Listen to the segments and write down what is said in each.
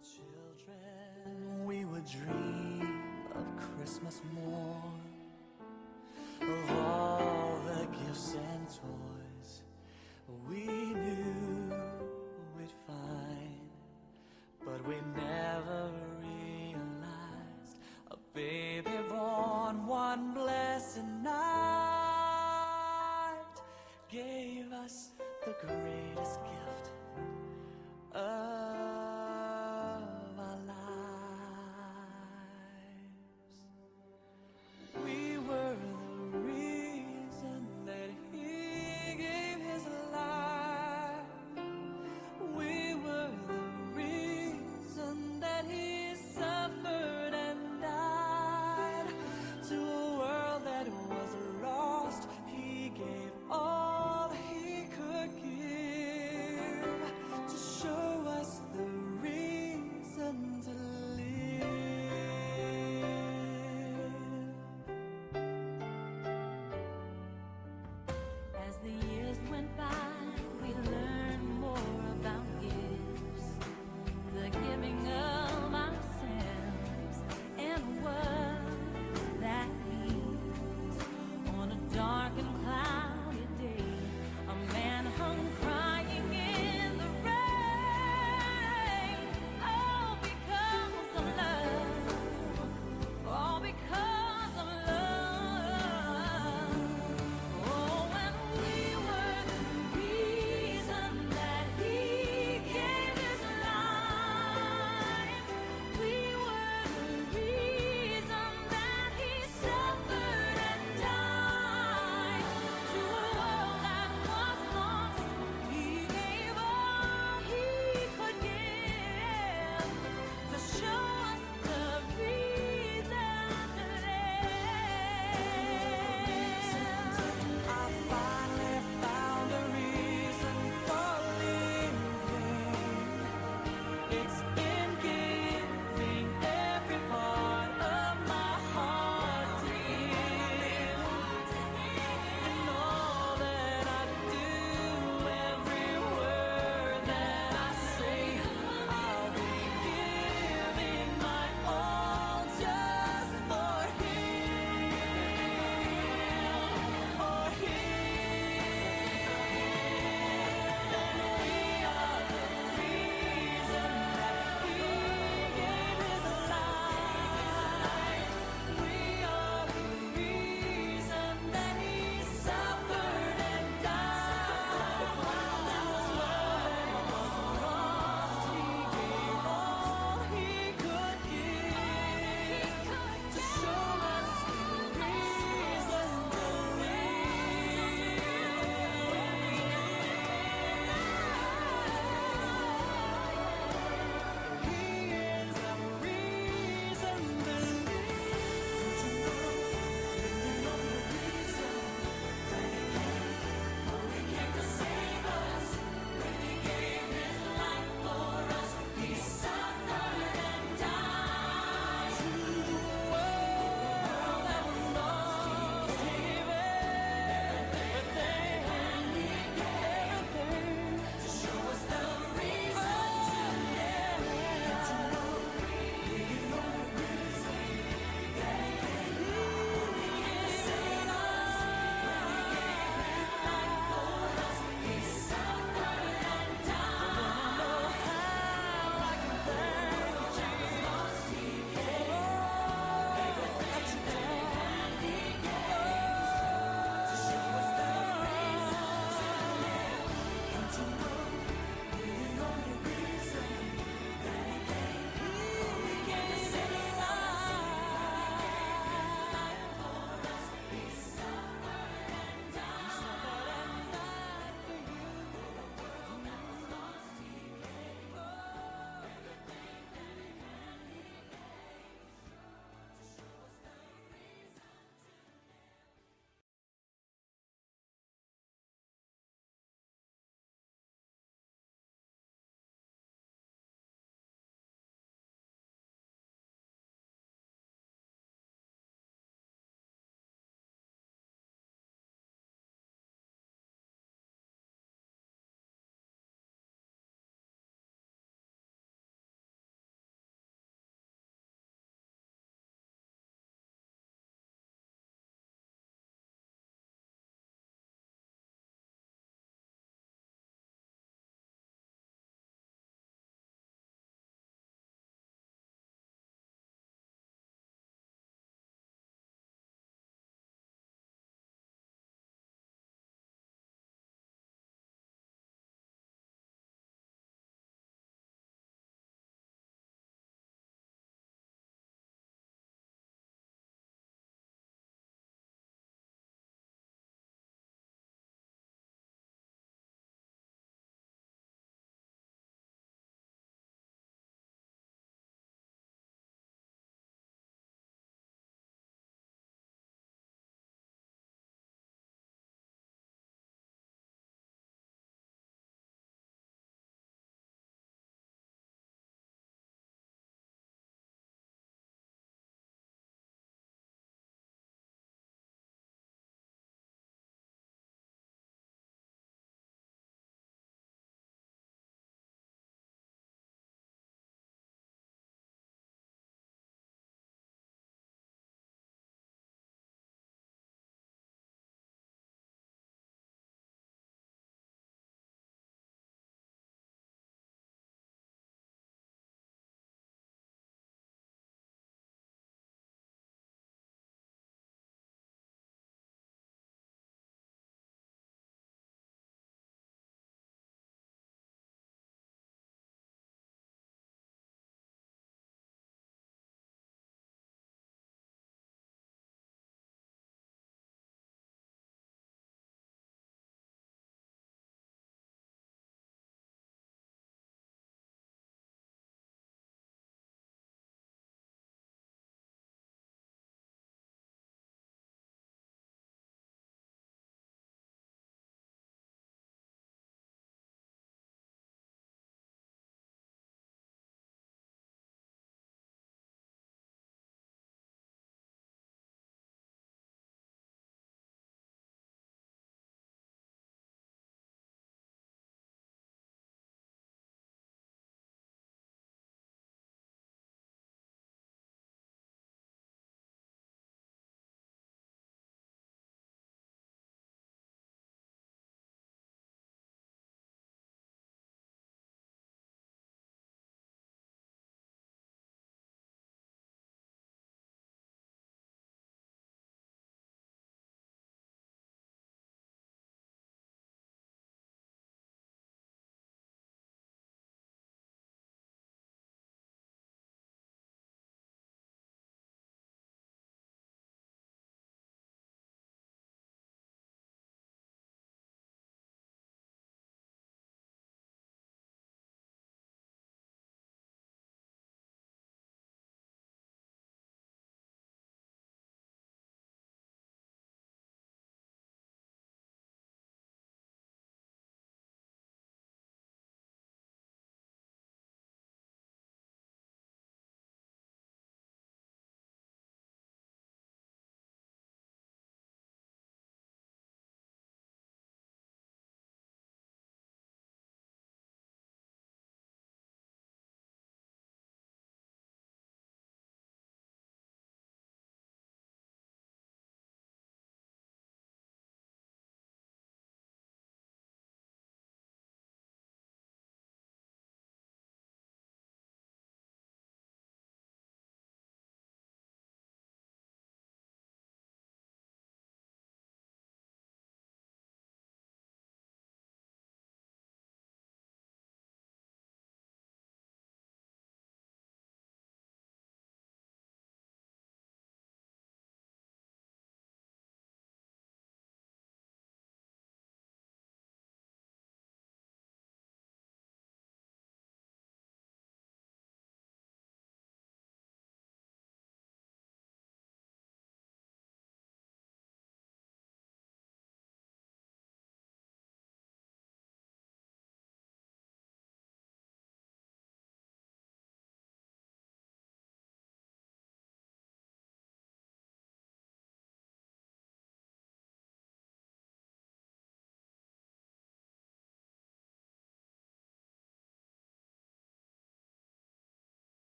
Children, we would dream of Christmas morn, of all the gifts and toys we knew we'd find. But we never realized a baby born one blessed night gave us the greatest gift of our lives.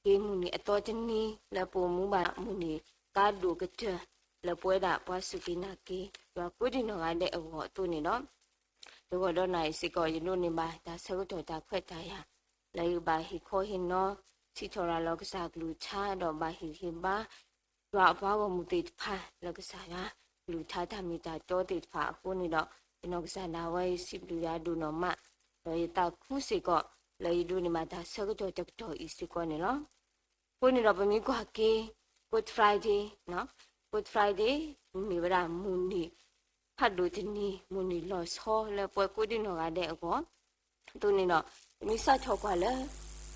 က့ၤမုၢ်နံၤအသီတနံၤ လၢပအိၣ်မူဘၣ်မုၢ်နံၤကါဒိၣ်ကတၢၢ် လၢပဝဲဒၣ်ပှၤစူၢ်က့ၤနာ်က့ၤ ယွၤကိးဒံၣ်နီၢ်ဂၤဒဲးအဂီၢ်အသိးန့ၣ်ဒီး တဂီၤဒီးနၤအံၤစ့ၢ်ကီး ယဒိးန့ၢ်ဘၣ်တၢ်ဆၢကတီၢ်တၢ်ခွဲးတၢ်ယာ် လၢယကဘၣ်ဟ့ၣ်ခီဟ့ၣ်နီၤ စံးထီၣ်ရၤလီၤကစၢ်ကလုၢ်ကထါ ဒီးဘၣ်ဟ့ၣ်ဂံၢ်ဟ့ၣ်ဘါ ယွၤအပှၤဂီၢ်မုၢ်သ့ၣ်တဖၣ် လၢကစၢ်ယွၤကလုၢ်ကထါတၢ်မ့ၢ်တၢ်တီသ့ၣ်တဖၣ်အဃိန့ၣ်ဒီး ယနီၢ်ကစၢ်ဒၣ်ဝဲယစံးဘျုးယွၤဒိၣ်နီၢ်မး ဒီးယသးခုစ့ၢ်ကီး လၢယဒိးန့ၢ်ဘၣ်တၢ်ဆၢကတီၢ်တကတီၢ်အံၤစ့ၢ်ကီးန့ၣ်လီၤ. အဃိန့ၣ်ဒီးပမ့ၢ်ကွၢ်က့ၤ Good Friday, Good Friday မ့ၢ်ဝဲဒၣ်မုၢ်နံၤဖးဒိၣ်တနံၤ မုၢ်နံၤလီၤဆီ လၢပှၤကိးဒံၣ်နီၢ်ဂၤဒဲးအဂီၢ် အသိးန့ၣ်ဒီး ပမ့ၢ်စးထီၣ်ကွၢ်လၢ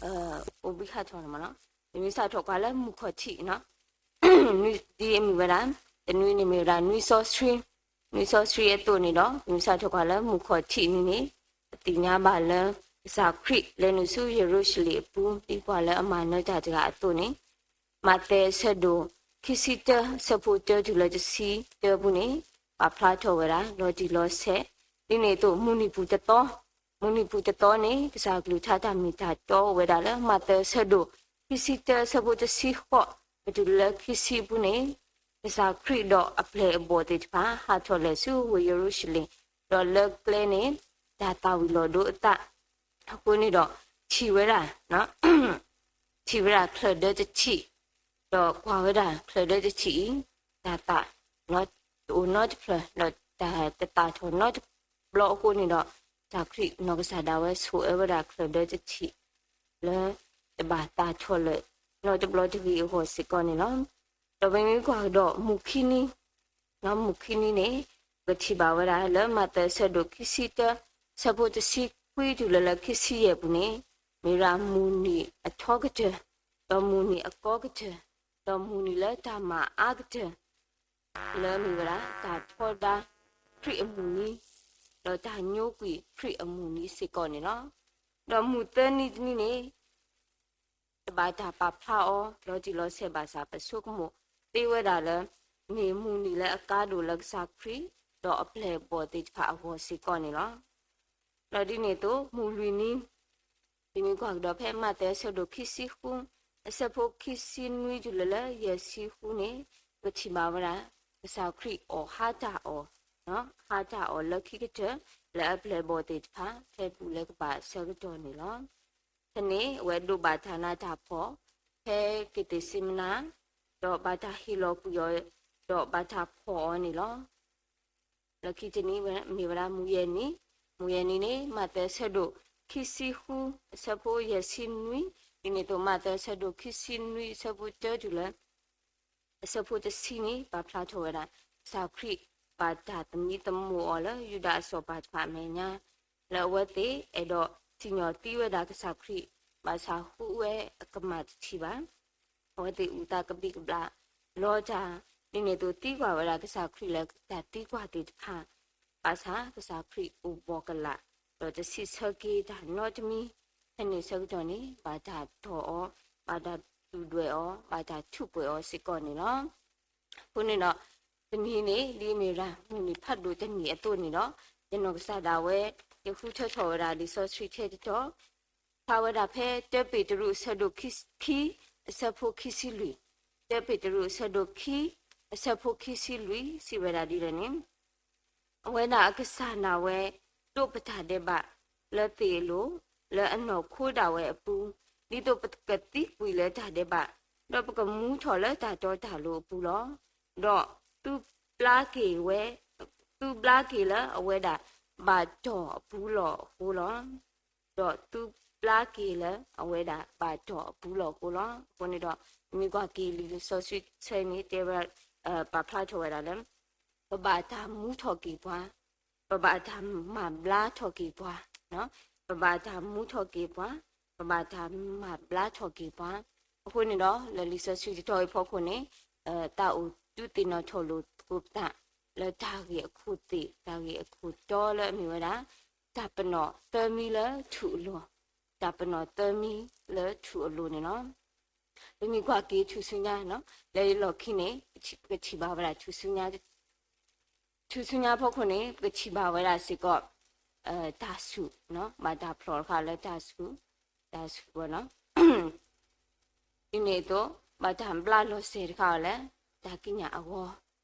အိၣ်ဘှံးဟးထီၣ်န့ၣ်မးနီၤ ပမ့ၢ်စးထီၣ်ကွၢ်လၢမုၢ်ခီၣ်ထံးနီၤ နွံဒ်အမ့ၢ်ဝဲဒၣ် တနွံန့ၣ်မ့ၢ်ဝဲဒၣ် နွံစီဆှံ, နွံစီဆှံအသိးန့ၣ်ဒီး ပမ့ၢ်စးထီၣ်ကွၢ်လၢမုၢ်ခီၣ်ထံးနွံန့ၣ် ပသ့ၣ်ညါဘၣ်လၢ ကစၢ်ခရံာ်လဲၤနုာ်ဆူယရူၤၡလ့ၣ်အပူၤ ဒ်ပှၤလၢအမၤနၢၤတၢ်တဂၤအသိးန့ၣ် မးသဲအဆၢဒိၣ် ခံဆံတၢ အဆၢဖိတၢတုၤလၢတဆံတၢပူၤန့ၣ် ပာ်ဖျါထီၣ်ဝဲဒၣ် လီၤတံၢ်လီၤဆဲး, ဒ်န့ၣ်အသိး မုၢ်နံၤပူၤတသီ, မုၢ်နံၤပူၤတသီန့ၣ် ကစၢ်ကလုၢ်ကထါတၢ်မ့ၢ်တၢ်တီအိၣ်ဝဲဒၣ်လၢ မးသဲအဆၢဒိၣ် ခံဆံတၢ အဆၢဖိတဆံဃိး ကတုၤလၢခံဆံအပူၤန့ၣ် ကစၢ်ခရံာ်ဒီးအပျဲၢ်အဘီၣ်သ့ၣ်တဖၣ် ဟးထီၣ်လဲၤဆူဝ့ၢ်ယရူၤၡလ့ၣ်, ဒီးလၢကျဲန့ၣ် တၢ်သၣ်ဝံၤလီၤဒိအသး အဃိန့ၣ်ဒီး ထံၣ်ဝဲဒၣ် ထံၣ်ဝဲဒၣ်ချၢၣ်ဒၢတထံၣ်, ဒီးကွၢ်ဝဲဒၣ်ချၢၣ်ဒၢတထံၣ်အံၤ တၢ်သၣ် တအိၣ်နီတဖျၢၣ် ဒီးတၢ်တသၣ်ထီၣ်နီတဘျီအဃိန့ၣ်ဒီး ကစၢ်ခရံာ်နီၢ်ကစၢ်ဒၣ်ဝဲဆိၣ်အၢဝဲဒၣ်ချၢၣ်ဒၢတထံၣ် လၢတဘၣ်သၣ်ထီၣ်လၢၤနီတဘျီတဂ့ၤအဂီၢ်စ့ၢ်ကီးန့ၣ်လီၤ. ဒီးပမ့ၢ်ကွၢ်ကဒီးမုၢ်ခံနွံ မုၢ်ခံနွံန့ၣ် ပကထံၣ်ဘၣ်ဝဲဒၣ်လၢမးသဲအဆၢဒိၣ်ခံဆံတၢ အဆၢဖိတဆံခွံတုၤလၢလၢခံဆံယဲၢ်ပူၤန့ၣ် မ့ၢ်ဝဲဒၣ်မုၢ်နံၤအထီကတၢၢ်, ဒီးမုၢ်နံၤအကီကတၢၢ်, ဒီးမုၢ်နံၤလၢတၢ်မၤအါကတၢၢ် လၢအမ့ၢ်ဝဲဒၣ် တၢ်ထီဒါခရံာ်အမုၢ်နံၤ, ဒီးတၢ်ညိကွံာ်ခရံာ်အမုၢ်နံၤစ့ၢ်ကီးန့ၣ်လီၤ. ဒီးမုၢ်သၢနွံတနွံန့ၣ် တဘၣ်တၢ်ပာ်ဖျါအီၤ လီၤတံၢ်လီၤဆဲးဘၣ်ဆၣ် ပဆိကမိၣ်သ့ဝဲဒၣ်လၢ မ့ၢ်မုၢ်နံၤလၢအကါဒိၣ်လၢကစၢ်ခရံာ် ဒီးအပျဲၢ်အဘီၣ်သ့ၣ်တဖၣ်အဂီၢ်စ့ၢ်ကီးန့ၣ်လီၤ. ဒီးဒ်န့ၣ်အသိး မုၢ်လွံၢ်နွံ ပမ့ၢ်ကွၢ်ကဒီးဖဲမးသဲအဆၢဒိၣ်ခံဆံဃု အဆၢဖိခံဆံနွံတုၤလၢလၢယဲၢ်ဆံဃုန့ၣ် ပထံၣ်ဘၣ်ဝဲဒၣ် ကစၢ်ခရံာ်အီၣ်ဟါတၢ်အီၣ်, ဟါတၢ်အီၣ်လၢခံကတၢၢ် လၢအပျဲၢ်အဘီၣ်သ့ၣ်တဖၣ် ဖဲပူၤလၢကဘၣ်ဆၢကတီၢ်န့ၣ်လီၤ. ဖဲန့ၣ် အဝဲဒိးဘၣ်တၢ်နးတၢ်ဖှီၣ် ဖဲကသ့းစ့မနၤ ဒီးဘၣ်တၢ်ဟ့ၣ်လီၤကွံာ်အီၤ ဒီးဘၣ်တၢ်ဖှီၣ်အီၤန့ၣ်လီၤ. လၢခံတနံၤမ့ၢ်ဝဲဒၣ်မုၢ်ယဲၢ်နံၤ, မုၢ်ယဲၢ်နံၤန့ၣ် မးသဲအဆၢဒိၣ်ခံဆံဃု အဆၢဖိယဲၢ်ဆံနွံ, ဒ်န့ၣ်အသိး မးသဲအဆၢဒိၣ်ခံဆံနွံ အဆၢဖိတၢတုၤလၢ အဆၢဖိတဆံန့ၣ် ပာ်ဖျါထီၣ်ဝဲဒၣ် ကစၢ်ခရံာ်ဘၣ်တၢ်သမံသမိးအီၤလၢယူဒၤအစီၤပၤတဖၣ်အမဲာ်ညါ, လၢအဝဲသ့ၣ်အဲၣ်ဒိးစံၣ်ညီၣ်သံဝဲဒၣ်ကစၢ်ခရံာ် ဘၣ်ဆၣ်ဃုဝဲအကမၣ်တထံၣ်ဘၣ်. အဝဲသ့ၣ်အုၣ်သးကဘံၣ်ကဘျၣ်လီၤတၢ် ဒ်န့ၣ်အသိးသံကွၢ်ဝဲဒၣ်ကစၢ်ခရံာ်လၢတၢ်သံကွၢ်သ့ၣ်တဖၣ်, ဘၣ်ဆၣ်ကစၢ်ခရံာ်အိၣ်ဘှီၣ်ကလာ် ဒီးတဆံးဆၢက့ၤတၢ်နီတမံၤ, ဖဲန့ၣ်ဆၢကတီၢ်န့ၣ် ဘၣ်တၢ်တီၢ်အီၤ, ဘၣ်တၢ်သူၣ်ဒွဲၣ်အီၤ, ဘၣ်တၢ်ထူးပှဲၤအီၤစ့ၢ်ကီးန့ၣ်လီၤ. အဃိန့ၣ်ဒီး တနံၤန့ၣ် ဒ်အမ့ၢ်ဝဲဒၣ်မုၢ်နံၤဖးဒိၣ်တနံၤအသိးန့ၣ်ဒီး ယနီၢ်ကစၢ်ဒၣ်ဝဲ ယဃုထၢထီၣ်ဝဲဒၣ်လံာ်စီဆှံထဲတတီၤ ဖျါဝဲဒၣ်ဖဲတၢပ့းတရူးအဆၢဒိၣ်ခံ ခံ အဆၢဖိခံဆံလွံၢ်, တၢပ့းတရူးအဆၢဒိၣ်ခံ အဆၢဖိခံဆံလွံၢ် စံးဝဲဒၣ်ဒ်လဲၣ်န့ၣ် အဝဲဒၣ်အကစၢ်နာ်ဝဲ ဒိးပတၢ်ဒဲးဘးလၢသ့ၣ်အလိၤ လၢအနီၢ်ခိဒၣ်ဝဲအပူၤ, ဒ်သိးပကသံကွံာ်လၢတၢ်ဒဲးဘး, ဒီးပကမူထီၣ်လၢတၢ်တီတၢ်လိၤအပူၤလီၤ. ဒီးသုဘျါက့ၤဝဲ, သုဘျါက့ၤလၢအဝဲဒၣ်ဘၣ်တီၢ်အပူၤလီၢ်အဃိလီၤ. ဒီးသုဘျါက့ၤလၢအဝဲဒၣ်ဘၣ်တီၢ်အပူၤလီၢ်အဃိလီၤ. အဃိန့ၣ်ဒီး မ့ၢ်ကွၢ်က့ၤလံာ်စီဆှံဆၢန့ၣ် တဲဝဲဒၣ် ပာ်ဖျါထီၣ်ဝဲဒၣ်လၢ ပဘၣ်တၢ်မူထီၣ်က့ၤပှၤ, ပဘၣ်တၢ်မၤဘျါထီၣ်က့ၤပှၤ, ပဘၣ်တၢ်မူထီၣ်က့ၤပှၤ, ပဘၣ်တၢ်မၤဘျါထီၣ်က့ၤပှၤ. အဃိန့ၣ်ဒီး လၢလံာ်စီဆှံတတီၤအံၤအဖီခိၣ်န့ၣ် တၢ်အိၣ်ဒုးသ့ၣ်နီၣ်ထီၣ်လိာ်သကိးပသး လၢတၢ်ဂ့ၢ်အခိၣ်သ့ၣ် တၢ်ဂ့ၢ်အခိၣ်တီလၢအမ့ၢ်ဝဲဒၣ် တၢ်ပနီၣ်သၢမံၤလၢထူၣ်အလိၤ, တၢ်ပနီၣ်သၢမံၤလၢထူၣ်အလိၤန့ၣ်လီၤ. ပမ့ၢ်ကွၢ်က့ၤထူၣ်စုညါ လၢယလီၢ်ခံန့ၣ် ပကထံၣ်ဘၣ်ဝဲဒၣ်ထူၣ်စုညါ ထူၣ်စုညါအဖီခိၣ်န့ၣ် ပကထံၣ်ဘၣ်ဝဲဒၣ်စ့ၢ်ကီး တၢ်ဆူၣ်, ဘၣ်တၢ်ဖျီၣ်တခါလၢတၢ်ဆူၣ်, တၢ်ဆူၣ်ဝဲလီၤ. ဒ်န့ၣ်အသိး ဘၣ်တၢ်ဘျးလီၤစဲၤတခါအီၤလၢ တၢ်ကံးညာ်အဂီၢ်,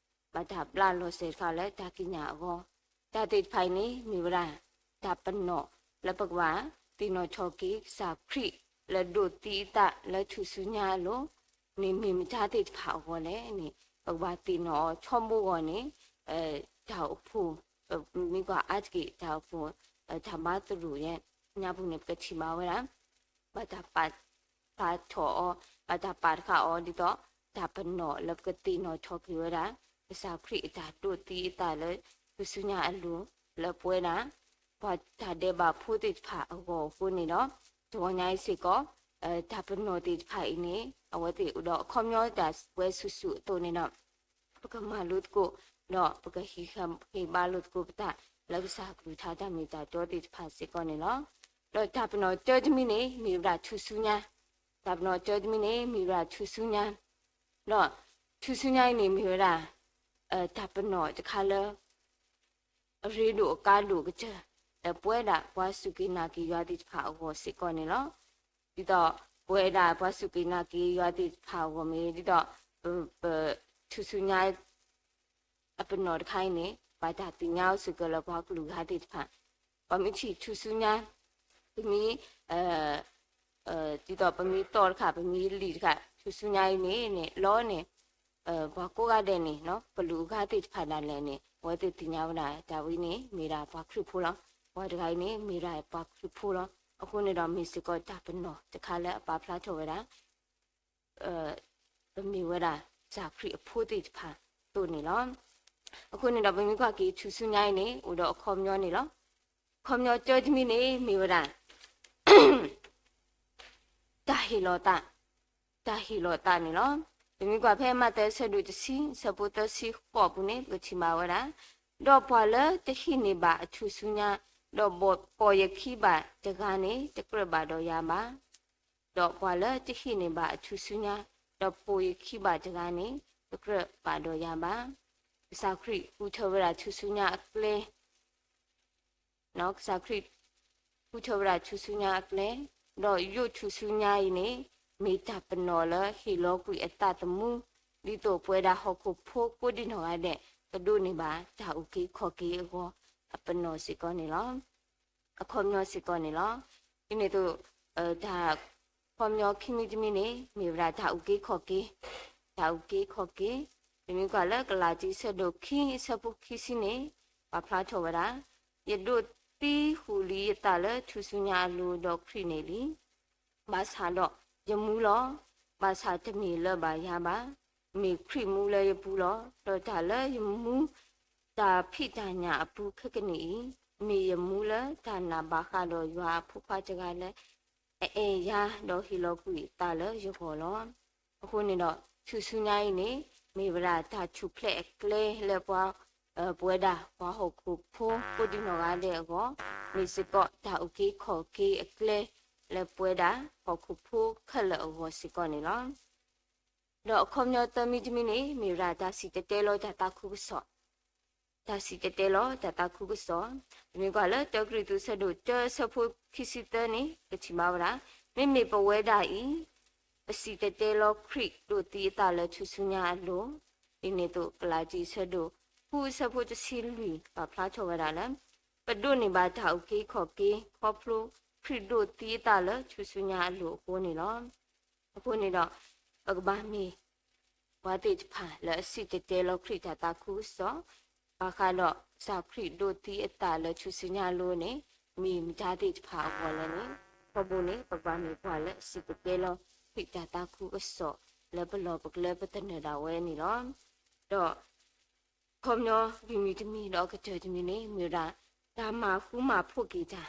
ဘၣ်တၢ်ဘျးလီၤစဲၤတခါအီၤလၢတၢ်ကံးညာ်အဂီၢ်, တၢ်သ့ၣ်တဖၣ်အံၤန့ၣ် မ့ၢ်ဝဲဒၣ် တၢ်ပနီၣ်လၢပကဘၣ်သ့ၣ်နီၣ်ထီၣ်က့ၤကစၢ်ခရံာ်လၢဒိးသံအသးလၢထူၣ်စုညါအလိၤန့ၣ် မ့ၢ်မတၤသ့ၣ်တဖၣ်အဂီၢ်လဲၣ်န့ၣ် ပကဘၣ်သ့ၣ်နီၣ်အီၤဆိကမိၣ်အဂီၢ်န့ၣ် တၢ်အိၣ်ဖှိၣ် မ့ၢ်ကွၢ်အါတက့ၢ် တၢ်အိၣ်ဖှိၣ် တၢ်ဘါသရိာ်ညါပူၤန့ၣ် ပကထံၣ်ဘၣ်ဝဲဒၣ် ဘၣ်တၢ်ပာ်ထီၣ်အီၤ ဘၣ်တၢ်ပာ်တခါအီၤဒ်သိး တၢ်ပနီၣ်လၢပကသ့ၣ်နီၣ်ထီၣ်က့ၤဝဲဒၣ် ကစၢ်ခရံာ်အတၢ်ဒိးသံအသးလၢထူၣ်စုညါအလိၤ လၢပဝဲဒၣ် ပှၤတၢ်ဒဲးဘးဖိသ့ၣ်တဖၣ်အဂီၢ်အဃိန့ၣ်ဒီး တဂီၤညါအံၤစ့ၢ်ကီး တၢ်ပနီၣ်သ့ၣ်တဖၣ်အံၤန့ၣ် အဝဲသ့ၣ်အိၣ်ဒီးအခီပညီတၢ်ဝဲဆူၣ်ဆူၣ်အသိးန့ၣ်ဒီး ပကမၤလိသကိး ဒီးပကဟံးဃာ်ဟ့ၣ်ဘါလိာ်သကိးပသး လၢကစၢ်ကလုၢ်ကထါတၢ်မ့ၢ်တၢ်တီသ့ၣ်တဖၣ်စ့ၢ်ကီးန့ၣ်လီၤ. ဒီးတၢ်ပနီၣ်တၢတမံၤန့ၣ် မ့ၢ်ဝဲဒၣ်ထူၣ်စုညါ, တၢ်ပနီၣ်တၢတမံၤန့ၣ် မ့ၢ်ဝဲဒၣ်ထူၣ်စုညါ, ဒီးထူၣ်စုညါအံၤန့ၣ် မ့ၢ်ဝဲဒၣ် တၢ်ပနီၣ်တခါလၢ အရ့ဒိၣ်အကါဒိၣ်ကတၢၢ် လၢပဝဲဒၣ်ပှၤစူၢ်က့ၤနာ်က့ၤယွၤသ့ၣ်တဖၣ်အဂီၢ်စ့ၢ်ကီးန့ၣ်လီၤ. ဒ်သိး ပဝဲဒၣ်ပှၤစူၢ်က့ၤနာ်က့ၤယွၤသ့ၣ်တဖၣ်အဂီၢ်မ့ၢ် ဒ်သိး ပ ပ ထူၣ်စုညါ အပနီၣ်တခါအံၤန့ၣ် ဘၣ်တၢ်သ့ၣ်ညါအိၣ်စ့ၢ်ကီးလၢပှၤကလုာ်ဂၤသ့ၣ်တဖၣ်, ပှၤမ့ၢ်ထံၣ်ထူၣ်စုညါ ပမ့ၢ် ဒ်သိးပမ့ၢ်သီတခါ ပမ့ၢ်လံာ်တခါ ထူၣ်စုညါအံၤန့ၣ်န့ၣ် လီၤန့ၣ် ပှၤကိးဂၤဒဲးန့ၣ် ပလုၢ်အဂၤသ့ၣ်တဖၣ်ဒၣ်လဲာ်န့ၣ် အဝဲသ့ၣ်သ့ၣ်ညါဝဲဒၣ် တၢ်ဝဲန့ၣ် မ့ၢ်ဒၣ်ပှၤခရံာ်ဖိလီၤ. ပှၤတဂၤအံၤန့ၣ် မ့ၢ်ဒၣ်ပှၤခရံာ်ဖိလီၤ. အဃိန့ၣ်ဒီး မ့ၢ်စ့ၢ်ကီးတၢ်ပနီၣ်တခါလၢအပာ်ဖျါထီၣ်ဝဲဒၣ် ပမ့ၢ်ဝဲဒၣ် ကစၢ်ခရံာ်အဖိသ့ၣ်တဖၣ်အသိးန့ၣ်လီၤ. အဃိန့ၣ်ဒီး ပမ့ၢ်ကွၢ်က့ၤထူၣ်စုညါအံၤန့ၣ် အိၣ်ဒီးအခီပညီန့ၣ်လီၤ. အခီပညီတၢတမံၤန့ၣ် မ့ၢ်ဝဲဒၣ် တၢ်ဟ့ၣ်လီၤသး, တၢ်ဟ့ၣ်လီၤသးန့ၣ်လီၤ. ပမ့ၢ်ကွၢ်ဖဲမးသဲအဆၢဒိၣ်တဆံ အဆၢဖိသၢဆံဃိးအပူၤန့ၣ် ပကထံၣ်ဘၣ်ဝဲဒၣ်, ဒီးပှၤလၢတဟ့ၣ်န့ၢ်ဘၣ်အထူၣ်စုညါ, ဒီးပိာ်ယခံဘၣ်တဂၤန့ၣ် တကြၢးဘၣ်ဒီးယၤဘၣ်. ဒီးပှၤလၢတဟ့ၣ်န့ၢ်ဘၣ်အထူၣ်စုညါ, ဒီးပိာ်ယခံဘၣ်တဂၤန့ၣ် တကြၢးဘၣ်ဒီးယၤဘၣ်. ကစၢ်ခရံာ်ဃုထၢဝဲဒၣ်ထူၣ်စုညါအကျဲ ကစၢ်ခရံာ်ဃုထၢဝဲဒၣ်ထူၣ်စုညါအကျဲ, ဒီးယိၣ်ထူၣ်စုညါအံၤန့ၣ် မ့ၢ်တၢ်ပနီၣ်လၢဟ့ၣ်လီၤကွံာ်အသးသမူ, ဒ်သိးပဝဲဒၣ်ဟီၣ်ခိၣ်ဖိကိးဒံနီၢ်ဂၤဒဲး ကဒိးန့ၢ်ဘၣ်တၢ်အုၣ်က့ၤခီၣ်က့ၤအဂီၢ် အပနီၣ်စ့ၢ်ကီးန့ၣ်လီၤ. အခီပညီစ့ၢ်ကီးန့ၣ်လီၤ. ဒ်န့ၣ်အသိး တၢ်ခီပညီခံမံၤတမံၤန့ၣ် မ့ၢ်ဝဲဒၣ်တၢ်အုၣ်က့ၤခီၣ်က့ၤ, တၢ်အုၣ်က့ၤခီၣ်က့ၤ, ပမ့ၢ်ကွၢ်လၢကလၤတံအဆၢဒိၣ်ခံ အဆၢဖိခံဆံန့ၣ် ပာ်ဖျါထီၣ်ဝဲဒၣ်, ယဒိးသံဃုာ်လံယသးလၢထူၣ်စုညါအလိၤဒီးခရံာ်န့ၣ်လံ. ဘၣ်ဆၣ်ဒီးယမူလီၤ. ဘၣ်ဆၣ်တမ့ၢ်လၢဘၣ်ယၤဘၣ်, မ့ၢ်ခရံာ်မူလၢယပူၤလီၤ. ဒီးတၢ်လၢယမူ တၢ်ဖံးတၢ်ညၣ်အပူၤခဲကနံၣ်အံၤ, မ့ၢ်ယမူလၢတၢ်နာ်ဘၣ်ဃးဒီးယွၤအဖိခွါတဂၤလၢ အအဲၣ်ယၤ ဒီးဟ့ၣ်လီၤကွံာ်အသးလၢယဂီၢ်လီၤ. အဃိန့ၣ်ဒီး ထူၣ်စုညါအံၤန့ၣ် မ့ၢ်ဝဲဒၣ်တၢ်ထူၣ်ဖျဲးအကျဲလၢပှၤ ပဝဲဒၣ်ပှၤဟီၣ်ခိၣ်ဖိကိးဒံနီၢ်ဂၤဒဲးအဂီၢ်, မ့ၢ်စ့ၢ်ကီးတၢ်အုၣ်က့ၤခီၣ်က့ၤအကျဲ လၢပဝဲဒၣ်ဟီၣ်ခိၣ်ဖိခဲလၢာ်အဂီၢ်စ့ၢ်ကီးန့ၣ်လီၤ. ဒီးအခီပညီသၢမံၤတမံၤန့ၣ် မ့ၢ်ဝဲဒၣ်တၢ်စံၣ်တဲၤတဲလီၤတၢ်သးခုကစီၣ်, တၢ်စံၣ်တဲၤတဲလီၤတၢ်သးခုကစီၣ်, ပမ့ၢ်ကွၢ်လၢတၢကရံၣ်သူးဆၢဒိၣ်တၢအဆၢဖိခံဆံသၢန့ၣ် ပထံၣ်ဘၣ်ဝဲဒၣ်, မ့မ့ၢ်ပဝဲဒၣ်အံၤ ပစံၣ်တဲၤတဲလီၤခရံာ်ဒိးသံအသးလၢထူၣ်စုညါအလိၤ, ဒ်န့ၣ်အသိးကလၤတံအဆၢဒိၣ်ဃုအဆၢဖိတဆံလွံၢ် ပာ်ဖျါထီၣ်ဝဲဒၣ်လၢ ပဒိးန့ၢ်ဘၣ်တၢ်အုၣ်က့ၤခီၣ်က့ၤ ခီဖျိခရံာ်ဒိးသံအသးလၢထူၣ်စုညါအလိၤအဃိန့ၣ်လီၤ. အဃိန့ၣ်ဒီး ပကဘၣ်မ့ၢ် ပှၤသ့ၣ်တဖၣ်လၢအစံၣ်တဲၤတဲလီၤခရံာ်တၢ်သးခုကစီၣ်, ဘၣ်ဃးဒီးကစၢ်ခရံာ်ဒိးသံအသးလၢထူၣ်စုညါအလိၤန့ၣ် မ့ၢ်မတၤသ့ၣ်တဖၣ်အဂီၢ်လဲၣ်န့ၣ်, ထီဘိန့ၣ် ပကဘၣ်မ့ၢ်ပှၤလၢအစံၣ်တဲၤတဲလီၤခရံာ်တၢ်သးခုကစီၣ် လၢပလီၢ်ပကျဲပသနၢၣ်ဒၣ်ဝဲန့ၣ်လီၤ. ဒီး ခီပညီလွံၢ်မံၤတမံၤဒီးအကတၢၢ်တမံၤန့ၣ် မ့ၢ်ဝဲဒၣ် တၢ်မၤဃူမၤဖိးက့ၤတၢ်,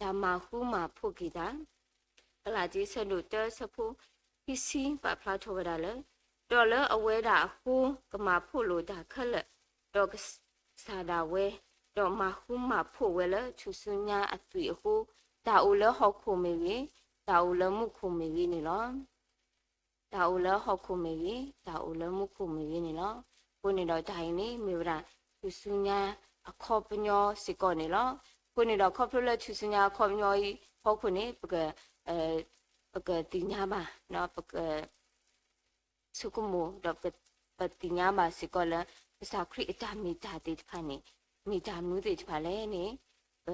တၢ်မၤဃူမၤဖိးက့ၤတၢ်, ကလၤတံအဆၢဒိၣ်တၢအဆၢဖိခံဆံ ပာ်ဖျါထီၣ်ဝဲဒၣ်လၢ ဒီးလၢအဝဲဒၣ်အဃိ ကမၤဖိးလိာ်တၢ်ခဲလၢာ်, ဒီးကစၢ်ဒၣ်ဝဲ, ဒီးမၤဃူမၤဖိးဝဲလၢထူၣ်စုညါအသွံၣ်အဃိ, တၢ်အိၣ်လၢဟီၣ်ခိၣ်မ့ၢ်ဂ့ၤ, တၢ်အိၣ်လၢမူခိၣ်မ့ၢ်ဂ့ၤန့ၣ်လီၤ. တၢ်အိၣ်လၢဟီၣ်ခိၣ်မ့ၢ်ဂ့ၤ, တၢ်အိၣ်လၢမူခိၣ်မ့ၢ်ဂ့ၤန့ၣ်လီၤ. အဃိန့ၣ်ဒီးတၢ်အံၤန့ၣ် မ့ၢ်ဝဲဒၣ်ထူၣ်စုညါအခီပညီစ့ၢ်ကီးန့ၣ်လီၤ. အဃိန့ၣ်ဒီးခီဖျိလၢထူၣ်စုညါအခီပညီအံၤအဖီခိၣ်န့ၣ် ပက ပကသ့ၣ်ညါဘၣ်, ပကဆိကမိၣ်ဒီးပသ့ၣ်ညါဘၣ်စ့ၢ်ကီးလၢ ကစၢ်ခရံာ်အတၢ်မ့ၢ်တၢ်သ့ၣ်တဖၣ်န့ၣ် မ့ၢ်တၢ်မနုၤသ့ၣ်တဖၣ်လဲၣ်န့ၣ် ပ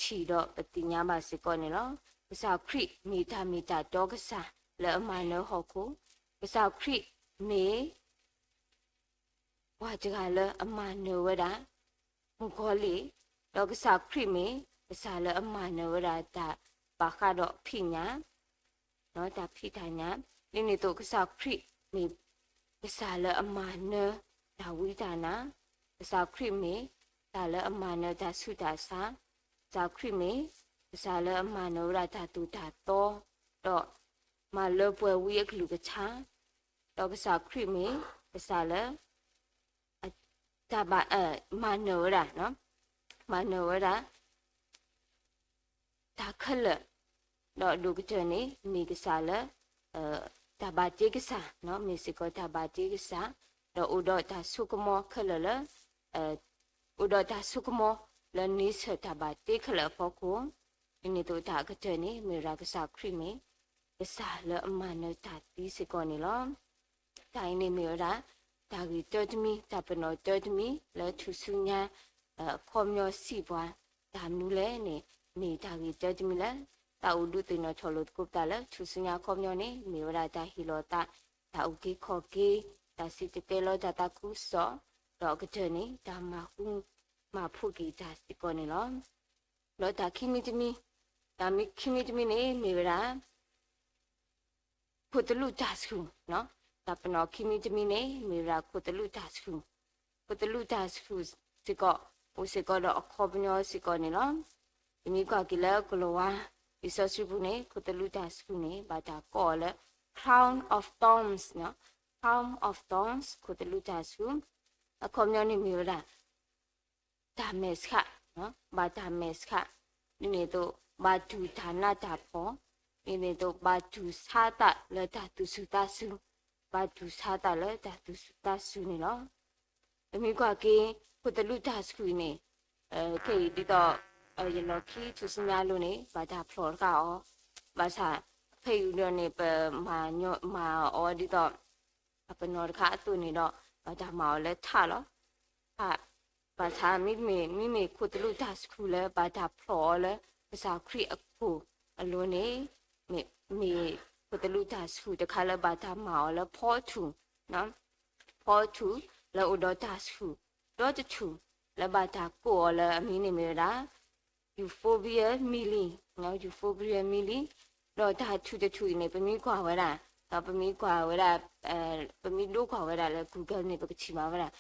ထံၣ်ဒီးပသ့ၣ်ညါဘၣ်စ့ၢ်ကီးန့ၣ်လီၤ. ကစၢ်ခရံာ်မ့ၢ်တၢ်မ့ၢ်တၢ်တီကစၢ်လၢအမၤနၢၤဟီၣ်ခိၣ်, ကစၢ်ခရံာ်မ့ၢ် ပှၤတဂၤလၢအမၤနၢၤဝဲဒၣ် မုၣ်ကီၤလံၢ်, ဒီးကစၢ်ခရံာ်မ့ၢ် ကစၢ်လၢအမၤနၢၤဝဲဒၣ်တၢ်ဘၣ်ဃးဒီးဖံးညၣ်, တၢ်ဖံးတၢ်ညၣ်, ဒ်န့ၣ်အသိးကစၢ်ခရံာ်မ့ၢ် ကစၢ်လၢအမၤနၢၤတၢ်ဝံတၢ်နါ, ကစၢ်ခရံာ်မ့ၢ် ကစၢ်လၢအမၤနၢၤတၢ်ဆူးတၢ်ဆါ, ကစၢ်ခရံာ်မ့ၢ် ကစၢ်လၢအမၤနၢၤဝဲဒၣ်တၢ်သိၣ်တၢ်သီ, ဒီးမၤလၢပှဲၤဝံအကလုၢ်ကထါ, ဒီးကစၢ်ခရံာ်မ့ၢ် ကစၢ်လၢ တၢ်ဘၣ် မၤနၢၤဝဲဒၣ်, မၤနၢၤဝဲဒၣ် တၢ်ခဲလၢာ်, ဒီးဒိၣ်ကတၢၢ်န့ၣ် မ့ၢ်ကစၢ်လၢ တၢ်ဘၣ်တ့ကစၢ်, မ့ၢ်စ့ၢ်ကီးတၢ်ဘၣ်တ့ကစၢ်, ဒီးအိၣ်ဒီးတၢ်ဆိကမိၣ်ခဲလၢာ်လၢ အိၣ်ဒီးတၢ်ဆိကမိၣ်လၢန့ဆၢၣ်တၢ်ဘၣ်တ့ခဲလၢာ်အဖီခိၣ်, ဒ်န့ၣ်အသိးတၢ်အကတၢၢ်န့ၣ် မ့ၢ်ဝဲဒၣ်ကစၢ်ခရံာ်မ့ၢ် ကစၢ်လၢအမၤနၢၤတၢ်သံစ့ၢ်ကီးန့ၣ်လီၤ. တၢ်အံၤန့ၣ်မ့ၢ်ဝဲဒၣ် တၢ်ဂ့ၢ်တၢတမံၤ တၢ်ပနီၣ်တၢတမံၤ လၢထူၣ်စုညါ အခီပညီစံးပှၤ တၢ်မနုၤလဲၣ်န့ၣ် မ့ၢ်တၢ်ဂ့ၢ်တၢတမံၤလၢ သးအိၣ်ဒုးသ့ၣ်နီၣ်ထီၣ်လိာ်သကိးပသးလၢ ထူၣ်စုညါအခီပညီန့ၣ် မ့ၢ်ဝဲဒၣ်တၢ်ဟ့ၣ်လီၤသး, တၢ်အုၣ်က့ၤခီၣ်က့ၤ, တၢ်စံၣ်တဲၤတဲလီၤတၢ်သးခုကစီၣ်, ဒီးအကတၢၢ်န့ၣ် တၢ်မၤဃူမၤဖိးက့ၤတၢ်စ့ၢ်ကီးန့ၣ်လီၤ. ဒီးတၢ်ခံမံၤတမံၤ, တၢ်မံၤခံမံၤတမံၤန့ၣ် မ့ၢ်ဝဲဒၣ် ခိၣ်သလုးတၢ်ဆူၣ်, တၢ်ပနီၣ်ခံမံၤတမံၤန့ၣ် မ့ၢ်ဝဲဒၣ်ခိၣ်သလုးတၢ်ဆူၣ်, ခိၣ်သလုးတၢ်ဆူၣ်စ့ၢ်ကီး အိၣ်စ့ၢ်ကီးဒီးအခီပညီစ့ၢ်ကီးန့ၣ်လီၤ. ပမ့ၢ်ကွၢ်က့ၤလၢကလံးဝါ လံာ်စီဆှံပူၤန့ၣ် ခိၣ်သလုးတၢ်ဆူၣ်န့ၣ် ဘၣ်တၢ်ကိးအီၤလၢ crown of thorns, crown of thorns ခိၣ်သလုးတၢ်ဆူၣ်, အခီပညီန့ၣ်မ့ၢ်ဝဲဒၣ် တၢ်မဲာ်ဆှး, ဘၣ်တၢ်မဲာ်ဆှး, ဒ်န့ၣ်အသိး ဘၣ်တူၢ်တၢ်နးတၢ်ဖှီၣ်, ဒ်န့ၣ်အသိး ဘၣ်တူၢ်ဆါသးလၢတၢ်သူၣ်စူၤသးစူၤ, ဘၣ်တူၢ်ဆါသးလၢတၢ်သူၣ်စူၤသးစူၤန့ၣ်လီၤ. ပမ့ၢ်ကွၢ်က့ၤ ခိၣ်သလုးတၢ်ဆူၣ်အံၤန့ၣ် ခဲအံၤဒ်သိး ယလီၢ်ခံထူၣ်စုညါအလိၤန့ၣ် ဘၣ်တၢ်ဖျိးတဃာ်အီၤ, ဘၣ်ဆၣ် ဖဲအံၤဒီးန့ၣ် ပမၤအီၤဒ်သိး အပနီၣ်တခါအသိးန့ၣ်ဒီး ဘၣ်တၢ်မၤအီၤလၢထးလီၤ. ထး, ဘၣ်ဆၣ်မ့မ့ၢ် မ့မ့ၢ်ခိၣ်သလုးတၢ်ဆူၣ်လၢဘၣ်တၢ်ဖျိးအီၤလၢ ကစၢ်ခရံာ်အခိၣ်အလိၤန့ၣ် မ့ၢ် မ့ၢ်ခိၣ်သလုးတၢ်ဆူၣ်တခါလၢဘၣ်တၢ်မၤအီၤလၢဖီထူၣ်, ဖီထူၣ်လၢအိၣ်ဒီးတၢ်ဆူၣ် ဒီတထူၣ် လၢဘၣ်တၢ်ကိးအီၤလၢအမံၤန့ၣ်မ့ၢ်ဝဲဒၣ် euphorbia milli, euphorbia milli, ဒီးတၢ်ထူၣ်တထူၣ်အံၤန့ၣ် ပမ့ၢ်ကွၢ်ဝဲဒၣ်, ဒီးပမ့ၢ်ကွၢ်ဝဲဒၣ်, ပမ့ၢ်ဒိကွၢ်ဝဲဒၣ်လၢ Google န့ၣ် ပကထံၣ်ဘၣ်ဝဲဒၣ်,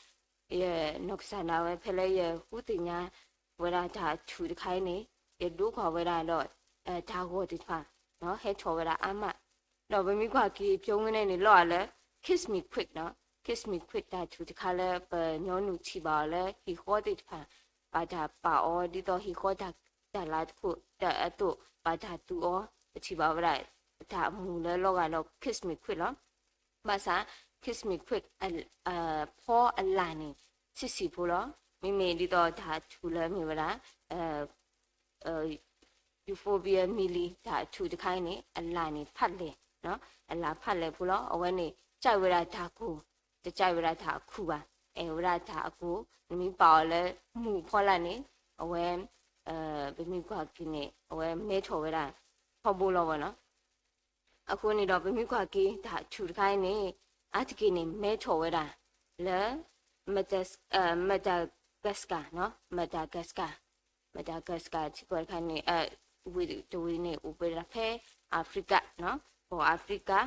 ယနီၢ်ကစၢ်ဒၣ်ဝဲဖဲလၢယဃုသ့ၣ်ညါ ဝဲဒၣ်တၢ်ထူၣ်တခါအံၤန့ၣ် ယဒိကွၢ်ဝဲဒၣ်ဒီး တၢ်ဂီၤသ့ၣ်တဖၣ် ဟဲထီၣ်ဝဲဒၣ်အါမး, ဒီးပမ့ၢ်ကွၢ်က့ၤ ပျိုးဝဲန့ၣ်န့ၣ် လီၤဂာ်လၢ Kiss Me Quick, Kiss Me Quick တၢ်ထူၣ်တခါလၢပညီနုၢ်ထံၣ်ဘၣ်အီၤလၢဟံၣ်ဃီသ့ၣ်တဖၣ် ဘၣ်တၢ်ပာ်အီၤဒ်သိးဟံၣ်ဃီတၢ်လၤတခိၣ်တၢ်အသိး ဘၣ်တၢ်သူအီၤ ပထံၣ်ဘၣ်ဝဲဒၣ် တၢ်အမူၤလၢလီၤဂာ်ဒီး Kiss Me Quick လီၤ. ဘၣ်ဆၣ် Kiss Me Quick ဖီအလၣ်န့ၣ် ဆံးဆံးဖိလီၤ. မ့မ့ၢ်ဒ်သိးတၢ်ထူၣ်လၢမ့ၢ်ဝဲဒၣ် euphorbia milli တၢ်အထူၣ်တခါအံၤန့ၣ် အလၣ်န့ၣ်ဖးလဲၢ်, အလၣ်ဖးလဲၢ်ဖိလီၤ. အဝဲန့ၣ် ကၠဲးဝဲဒၣ်တၢ်ကိၢ်, တကၠဲးဝဲဒၣ်တၢ်အခုၣ်ဘၣ်, အဲၣ်ဝဲဒၣ်တၢ်အကိၢ်, နမ့ၢ်ပာ်အီၤလၢမူၤဖီလာ်န့ၣ် အဝဲ ပမ့ၢ်ကွၢ်က့ၤန့ၣ် အဝဲမဲထီၣ်ဝဲဒၣ် ထီဘိလီၤဝဲလီၤ. အဃိန့ၣ်ဒီး ပမ့ၢ်ကွၢ်က့ၤတၢ်ထူၣ်တခါအံၤန့ၣ် အါတက့ၢ်န့ၣ် မဲထီၣ်ဝဲဒၣ်လၢ Madagascar, Madagascar, Madagascar ထံကီၢ်တခါန့ၣ် ဝ့ၢ်တဝ့ၢ်န့ၣ် အိၣ်ဝဲဒၣ်ဖဲ Africa, ကီၢ် Africa,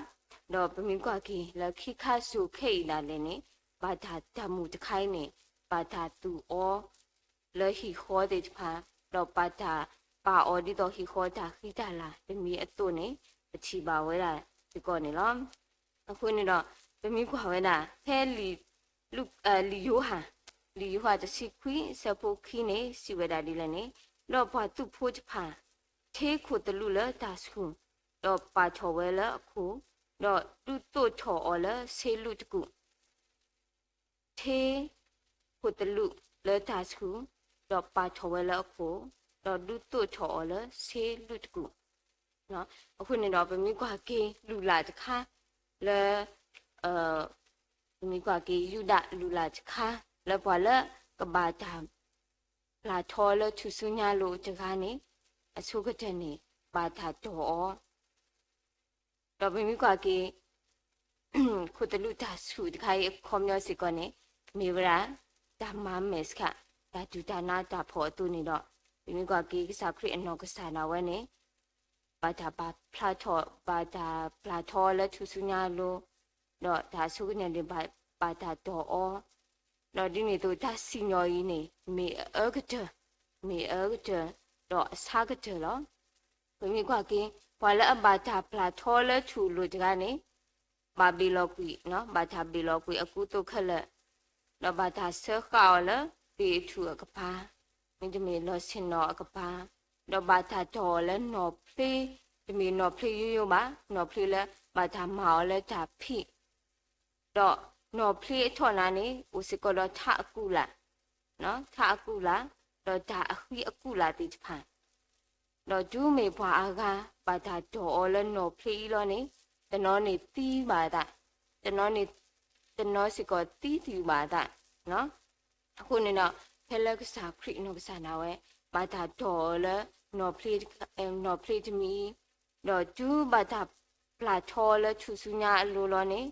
ဒီးပမ့ၢ်ကွၢ်က့ၤလၢခံခါစိၤခဲအံၤဒၣ်လဲာ်န့ၣ် ဘၣ်တၢ်တၢ်မူၤတခါအံၤန့ၣ် ဘၣ်တၢ်သူအီၤ လၢဟံၣ်ဃီသ့ၣ်တဖၣ်, ဒီးဘၣ်တၢ်ပာ်အီၤဒ်သိးဟံၣ်ဃီတၢ်ဃံတၢ်လၤတမံၤအသိးန့ၣ် ပထံၣ်ဘၣ်ဝဲဒၣ်စ့ၢ်ကီးန့ၣ်လီၤ. အဃိန့ၣ်ဒီး ပမ့ၢ်ကွၢ်ဝဲဒၣ် ဖဲလံာ် လံာ်ယိၤဟၣ်, လံာ်ယိၤဟၣ်တဆံခွံ အဆၢဖိခံန့ၣ် စံးဝဲဒၣ်ဒ်လဲၣ်န့ၣ်, ဒီးပှၤသုးဖိတဖၣ် ထ့ခိၣ်သလုးလၢတၢ်ဆူၣ်, ဒီးပာ်ထီၣ်ဝဲလၢအခိၣ်, ဒီးဒုးသိးထီၣ်အီၤလၢဆ့လုးတကူာ် ထ့ခိၣ်သလုးလၢတၢ်ဆူၣ်, ဒီးပာ်ထီၣ်ဝဲလၢအခိၣ်, ဒီးဒုးသိးထီၣ်အီၤလၢဆ့လုးတကူာ်. အဃိန့ၣ်ဒီး ပမ့ၢ်ကွၢ်က့ၤလုၢ်လၢ်တခါလၢ ပမ့ၢ်ကွၢ်က့ၤယူဒၤလုၢ်လၢ်တခါ လၢပှၤလၢကဘၣ်တၢ်ပျၢ်ထီလၢထူၣ်စုညါအလိၤတဂၤန့ၣ် အဆိကတၢၢ်န့ၣ် ဘၣ်တၢ်တီၢ်အီၤ ဒီးပမ့ၢ်ကွၢ်က့ၤ ခိၣ်သလုးတၢ်ဆူၣ်တခါအံၤအခီပညီစ့ၢ်ကီးန့ၣ် မ့ၢ်ဝဲဒၣ် တၢ်မၤမဲာ်ဆှး တၢ်ဒုၣ်တၢ်နးတၢ်ဖှီၣ်အသိးန့ၣ်ဒီး ပမ့ၢ်ကွၢ်က့ၤကစၢ်ခရံာ်အနီၢ်ကစၢ်ဒၣ်ဝဲန့ၣ် ဘၣ်တၢ်ပာ်ဖျါထီၣ် ဘၣ်တၢ်ပျၢ်ထီလၢထူၣ်စုညါအလိၤ ဒီးတၢ်အဆိကတၢၢ်န့ၣ် ဘၣ်တၢ်တီၢ်အီၤ ဒီးဒ်န့ၣ်အသိးတၢ်စံၣ်ညီၣ်အံၤန့ၣ် မ့ၢ်အအၢကတၢၢ် မ့ၢ်အအၢကတၢၢ် ဒီးအဆါကတၢၢ်လီၤ. ပမ့ၢ်ကွၢ်က့ၤ ပှၤလၢအဘၣ်တၢ်ပျၢ်ထီလၢထူၣ်အလိၤတဂၤန့ၣ် ဘၣ်ဘ့ၣ်လီၤကွံာ် ဘၣ်တၢ်ဘ့ၣ်လီၤကွံာ်အကူအသိးခဲလၢာ် ဒီးဘၣ်တၢ်စၢဃာ်အီၤလၢဘ့ၣ်အထူၣ်အကပၤ မ့တမ့ၢ်လီၢ်ဆ့ၣ်နီၤအကပၤ ဒီးဘၣ်တၢ်တီၢ်အီၤလၢနီၢ်ဖျ့ တမ့ၢ်နီၢ်ဖျ့ယိယိဘၣ် နီၢ်ဖျ့လၢဘၣ်တၢ်မၤအီၤလၢတၢ်ဖံး ဒီးနီၢ်ဖျ့အထီၣ်နၤန့ၣ် အိၣ်စ့ၢ်ကီးဒီးထးအကူၣ်လာ် ထးအကူၣ်လာ် ဒီးတၢ်အဃံအကူၣ်လာ်သ့ၣ်တဖၣ် ဒီးတုၤမ့ၢ်ပှၤအါဂၤ ဘၣ်တၢ်တီၢ်အီၤလၢနီၢ်ဖျ့အံၤလီၤန့ၣ် တနီၤန့ၣ်သံဘၣ်အသး တနီၤန့ၣ် တနီၤစ့ၢ်ကီးသံသံဘၣ်အသး အဃိန့ၣ်ဒီး ဖဲလၢကစၢ်ခရံာ်အနီၢ်ကစၢ်ဒၣ်ဝဲ ဘၣ်တၢ်တီၢ်အီၤလၢ နီၢ်ဖျ့ နီၢ်ဖျ့တမံၤအံၤ ဒီးတုၤဘၣ်တၢ်ပျၢ်ထီလၢထူၣ်စုညါအလိၤလီၤန့ၣ်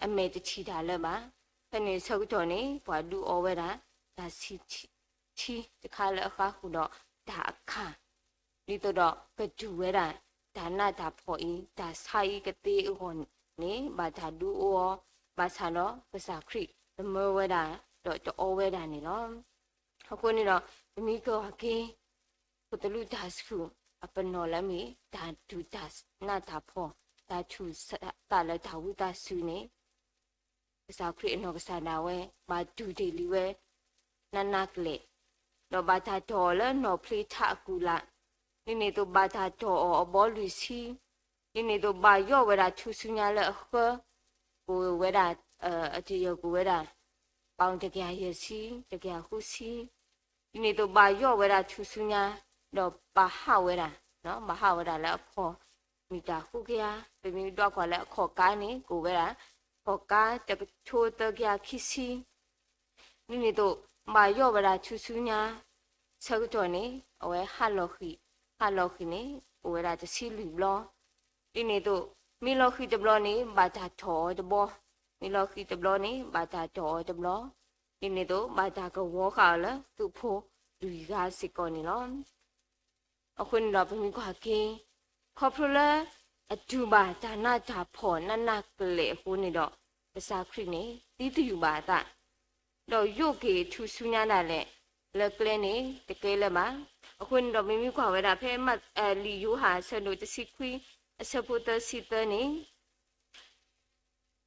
အမဲာ်တထံၣ်တၢ်လၢၤဘၣ်. ဖဲန့ၣ်ဆၢကတီၢ်န့ၣ် ပှၤဒုးအီဝဲဒၣ် တၢ်ဆံၣ်ထံတခါလၢအဃါဃုာ်ဒီးတၢ်အခၣ် ဒ်သိးဒီးကတူၢ်ဝဲဒၣ် တၢ်နးတၢ်ဖှီၣ်အံၤ တၢ်ဆါအံၤကသ့အဂီၢ်န့ၣ် ဘၣ်တၢ်ဒုးအီအီၤ ဘၣ်ဆၣ်ဒီးကစၢ်ခရံာ်တမၢဝဲဒၣ် ဒီးတအီဝဲဒၣ်န့ၣ်လီၤ. အဃိန့ၣ်ဒီး ပမ့ၢ်က့ၤအီၤက့ၤ ခိၣ်သလုးတၢ်ဆူၣ် အပနီၣ်လၢအမ့ၢ် တၢ်ဒုၣ်တၢ်နးတၢ်ဖှီၣ် တၢ်ထူၣ်သးလၢတၢ်ဝံသးစူၤန့ၣ် ကစၢ်ခရံာ်အနီၢ်ကစၢ်ဒၣ်ဝဲ ဘၣ်တူၢ်တ့ၢ်လံဝဲ နးနးကလဲာ်, ဒီးဘၣ်တၢ်တီၢ်အီၤလၢနီၢ်ဖျ့ထးအကူၣ်လာ်, ဒ်န့ၣ်အသိးဘၣ်တၢ်တီၢ်အီၤအဘီလွံၢ်ဆံ, ဒ်န့ၣ်အသိးဘၣ်ယီၣ်ဝဲဒၣ်ထူၣ်စုညါလၢအဃၢ, ကအိၣ်ဝဲဒၣ် အတယၢၢ်ကအိၣ်ဝဲဒၣ် ပီၣ်တကယၤယဲၢ်ဆံ, တကယၤဃုဆံ, ဒ်န့ၣ်အသိးဘၣ်ယီၣ်ဝဲဒၣ်ထူၣ်စုညါ, ဒီးဘၣ်ဟးဝဲဒၣ်, ဘၣ်ဟးဝဲဒၣ်လၢအခီၣ် မံၣ်တၢ်ဃုကယၤ, ပမ့ၢ်ဒွးကွၢ်လၢအခီၣ်ကါန့ၣ် ကအိၣ်ဝဲဒၣ် ခီၣ်ကါတကထိသၢကယၤခံဆံ, ဒ်န့ၣ်အသိး ဘၣ်ယီၣ်ဝဲဒၣ်ထူၣ်စုညါ ဆၢကတီၢ်န့ၣ် အဝဲဟးလီၤဃံၣ်, ဟးလီၤဃံၣ်န့ၣ် အိၣ်ဝဲဒၣ်တဆံလွံၢ်ဘျီ, ဒ်န့ၣ်အသိး မ့ၢ်လီၤဃံၣ်တဘျီန့ၣ် ဘၣ်တၢ်တီၢ်အီၤတဘျီ, မ့ၢ်လီၤဃံၣ်တဘျီန့ၣ် ဘၣ်တၢ်တီၢ်အီၤတဘျီ, ဒ်န့ၣ်အသိး ဘၣ်တၢ်ကဝီၤဃာ်အီၤလၢသုးဖိလွံၢ်ဂၤစ့ၢ်ကီးန့ၣ်လီၤ. အဃိန့ၣ်ဒီးပမ့ၢ်ကွၢ်က့ၤ ခီဖျိလၢ အတူၢ်ဘၣ်တၢ်နးတၢ်ဖှီၣ်နးနးကလဲာ်အဃိန့ၣ်ဒီး ကစၢ်ခရံာ်န့ၣ် သံသယုၢ်ဘၣ်အသး, ဒီးယိၣ်က့ၤထူၣ်စုညါဒၣ်လဲာ် လၢကျဲန့ၣ် တကဲလၢၤဘၣ်. အဃိန့ၣ်ဒီးပမ့ၢ်ကွၢ်ဝဲဒၣ်ဖဲ လံာ်ယိၤဟၣ်အဆၢဒိၣ်တဆံခွံ အဆၢဖိသၢဆံသၢန့ၣ်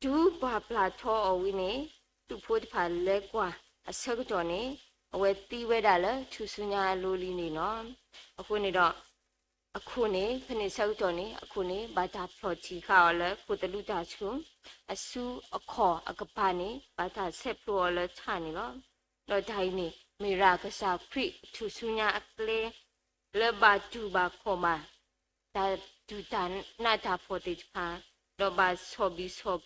တုၤပှၤပျၢ်ထီအီၤဝံၤန့ၣ် သုးဖိတဖၣ်လဲၤကွၢ်အဆၢကတီၢ်န့ၣ် အဝဲသံဝဲဒၣ်လၢထူၣ်စုညါအလိၤလံန့ၣ်လီၤ. အဃိန့ၣ်ဒီး အခိၣ်န့ၣ် ဖဲန့ၣ်ဆၢကတီၢ်န့ၣ် အခိၣ်န့ၣ် ဘၣ်တၢ်ဖျီၣ်ထံးဃာ်အီၤလၢခိၣ်သလုးတၢ်ဆူၣ် အစုအခီၣ်အကပၤန့ၣ် ဘၣ်တၢ်ဆဲးဖျိအီၤလၢထးန့ၣ်လီၤ. ဒီးတၢ်အံၤန့ၣ် မ့ၢ်ဝဲဒၣ်ကစၢ်ခရံာ်ထူၣ်စုညါအကျဲ လၢဘၣ်တူၢ်ဘၣ်ခီၣ်ဘၣ် တၢ်ဒုၣ်တၢ်နးတၢ်ဖှီၣ်သ့ၣ်တဖၣ်, ဒီးဘၣ်ဆီၣ်ဘံၣ်ဆီၣ်,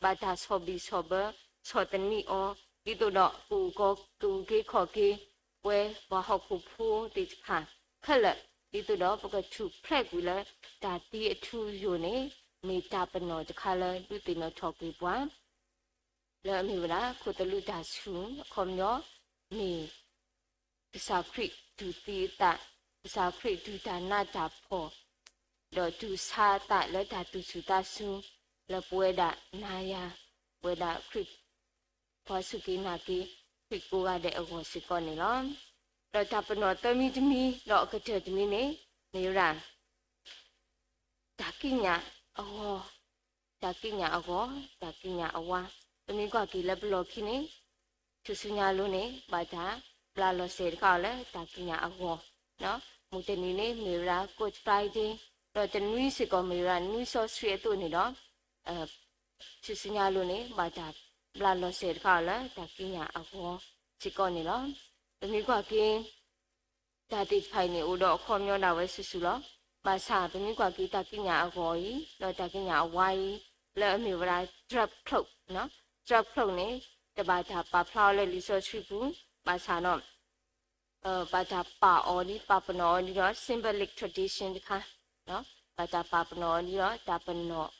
ဘၣ်တၢ်ဆီၣ်ဘံၣ်ဆီၣ်ဘၢ ဆီၣ်သနံးအီၤ, ဒ်သိးဒီးကအိၣ်ကီးကဂ့ၤခီၣ်က့ၤ ပဝဲပှၤဟီၣ်ခိၣ်ဖိသ့ၣ်တဖၣ်ခဲလၢာ်, ဒ်သိးဒီးပကထူၣ်ဖျဲးကွံာ်လၢ တၢ်သံအထူအယိာ်န့ၣ် မ့ၢ်တၢ်ပနီၣ်တခါလၢဒုးသ့ၣ်နီၣ်ထီၣ်က့ၤပှၤ လၢအမ့ၢ်ဝဲဒၣ် ခိၣ်သလုးတၢ်ဆူၣ် အခီပညီ မ့ၢ် ကစၢ်ခရံာ်တူၢ်သံအသး, ကစၢ်ခရံာ်တူၢ်တၢ်နးတၢ်ဖှီၣ်, ဒီးတူၢ်ဆါအသးလၢတၢ်သူၣ်ဆူၣ်သးဆူ, လၢပဝဲဒၣ်နၤယၤ, ပဝဲဒၣ်ခရံာ် ပှၤစူၢ်က့ၤနာ်က့ၤ ခရံာ်ကိးဂၤဒဲးအဂီၢ်စ့ၢ်ကီးန့ၣ်လီၤ. ဒီးတၢ်ပနီၣ်သၢမံၤတမံၤ ဒီးအကတၢၢ်တမံၤန့ၣ် မ့ၢ်ဝဲဒၣ် တၢ်ကံးညာ်အဂီၤ, တၢ်ကံးညာ်အဂီၤ, တၢ်ကံးညာ်အဝါ, ပမ့ၢ်ကွၢ်က့ၤလၢပလီၢ်ခံန့ၣ် ထူၣ်စုညါအလိၤန့ၣ် ဘၣ်တၢ်ပျၢ်လီၤစဲၤတခါအီၤလၢတၢ်ကံးညာ်အဂီၤ, မုၢ်တနံၤန့ၣ် မ့ၢ်ဝဲဒၣ် Good Friday, ဒီးတနွံစ့ၢ်ကီးမ့ၢ်ဝဲဒၣ်နွံစီဆှံအသိးန့ၣ်ဒီး ထူၣ်စုညါအလိၤန့ၣ် ဘၣ်တၢ်ပျၢ်လီၤစဲၤတခါအီၤလၢတၢ်ကံးညာ်အဂီၤစ့ၢ်ကီးန့ၣ်လီၤ. ပမ့ၢ်ကွၢ်က့ၤ တၢ်သ့ၣ်တဖၣ်အံၤန့ၣ် အိၣ်ဒီးအခီပညီဒၣ်ဝဲစုာ်စုာ်လီၤ. ဘၣ်ဆၣ်ပမ့ၢ်ကွၢ်က့ၤတၢ်ကံးညာ်အဂီၤအံၤ ဒီးတၢ်ကံးညာ်အဝါအံၤ လၢအမ့ၢ်ဝဲဒၣ် drab cloth, drab cloth န့ၣ် တဘၣ်တၢ်ပာ်ဖျါအီၤလၢလံာ်စီဆှံပူၤ, ဘၣ်ဆၣ်ဒီး ဘၣ်တၢ်ပာ်အီၤဒ် ပာ်ပနီၣ်အီၤဒ်ဒီး symbolic tradition တခါ, ဘၣ်တၢ်ပာ်ပနီၣ်အီၤဒ်ဒီး တၢ်ပနီၣ်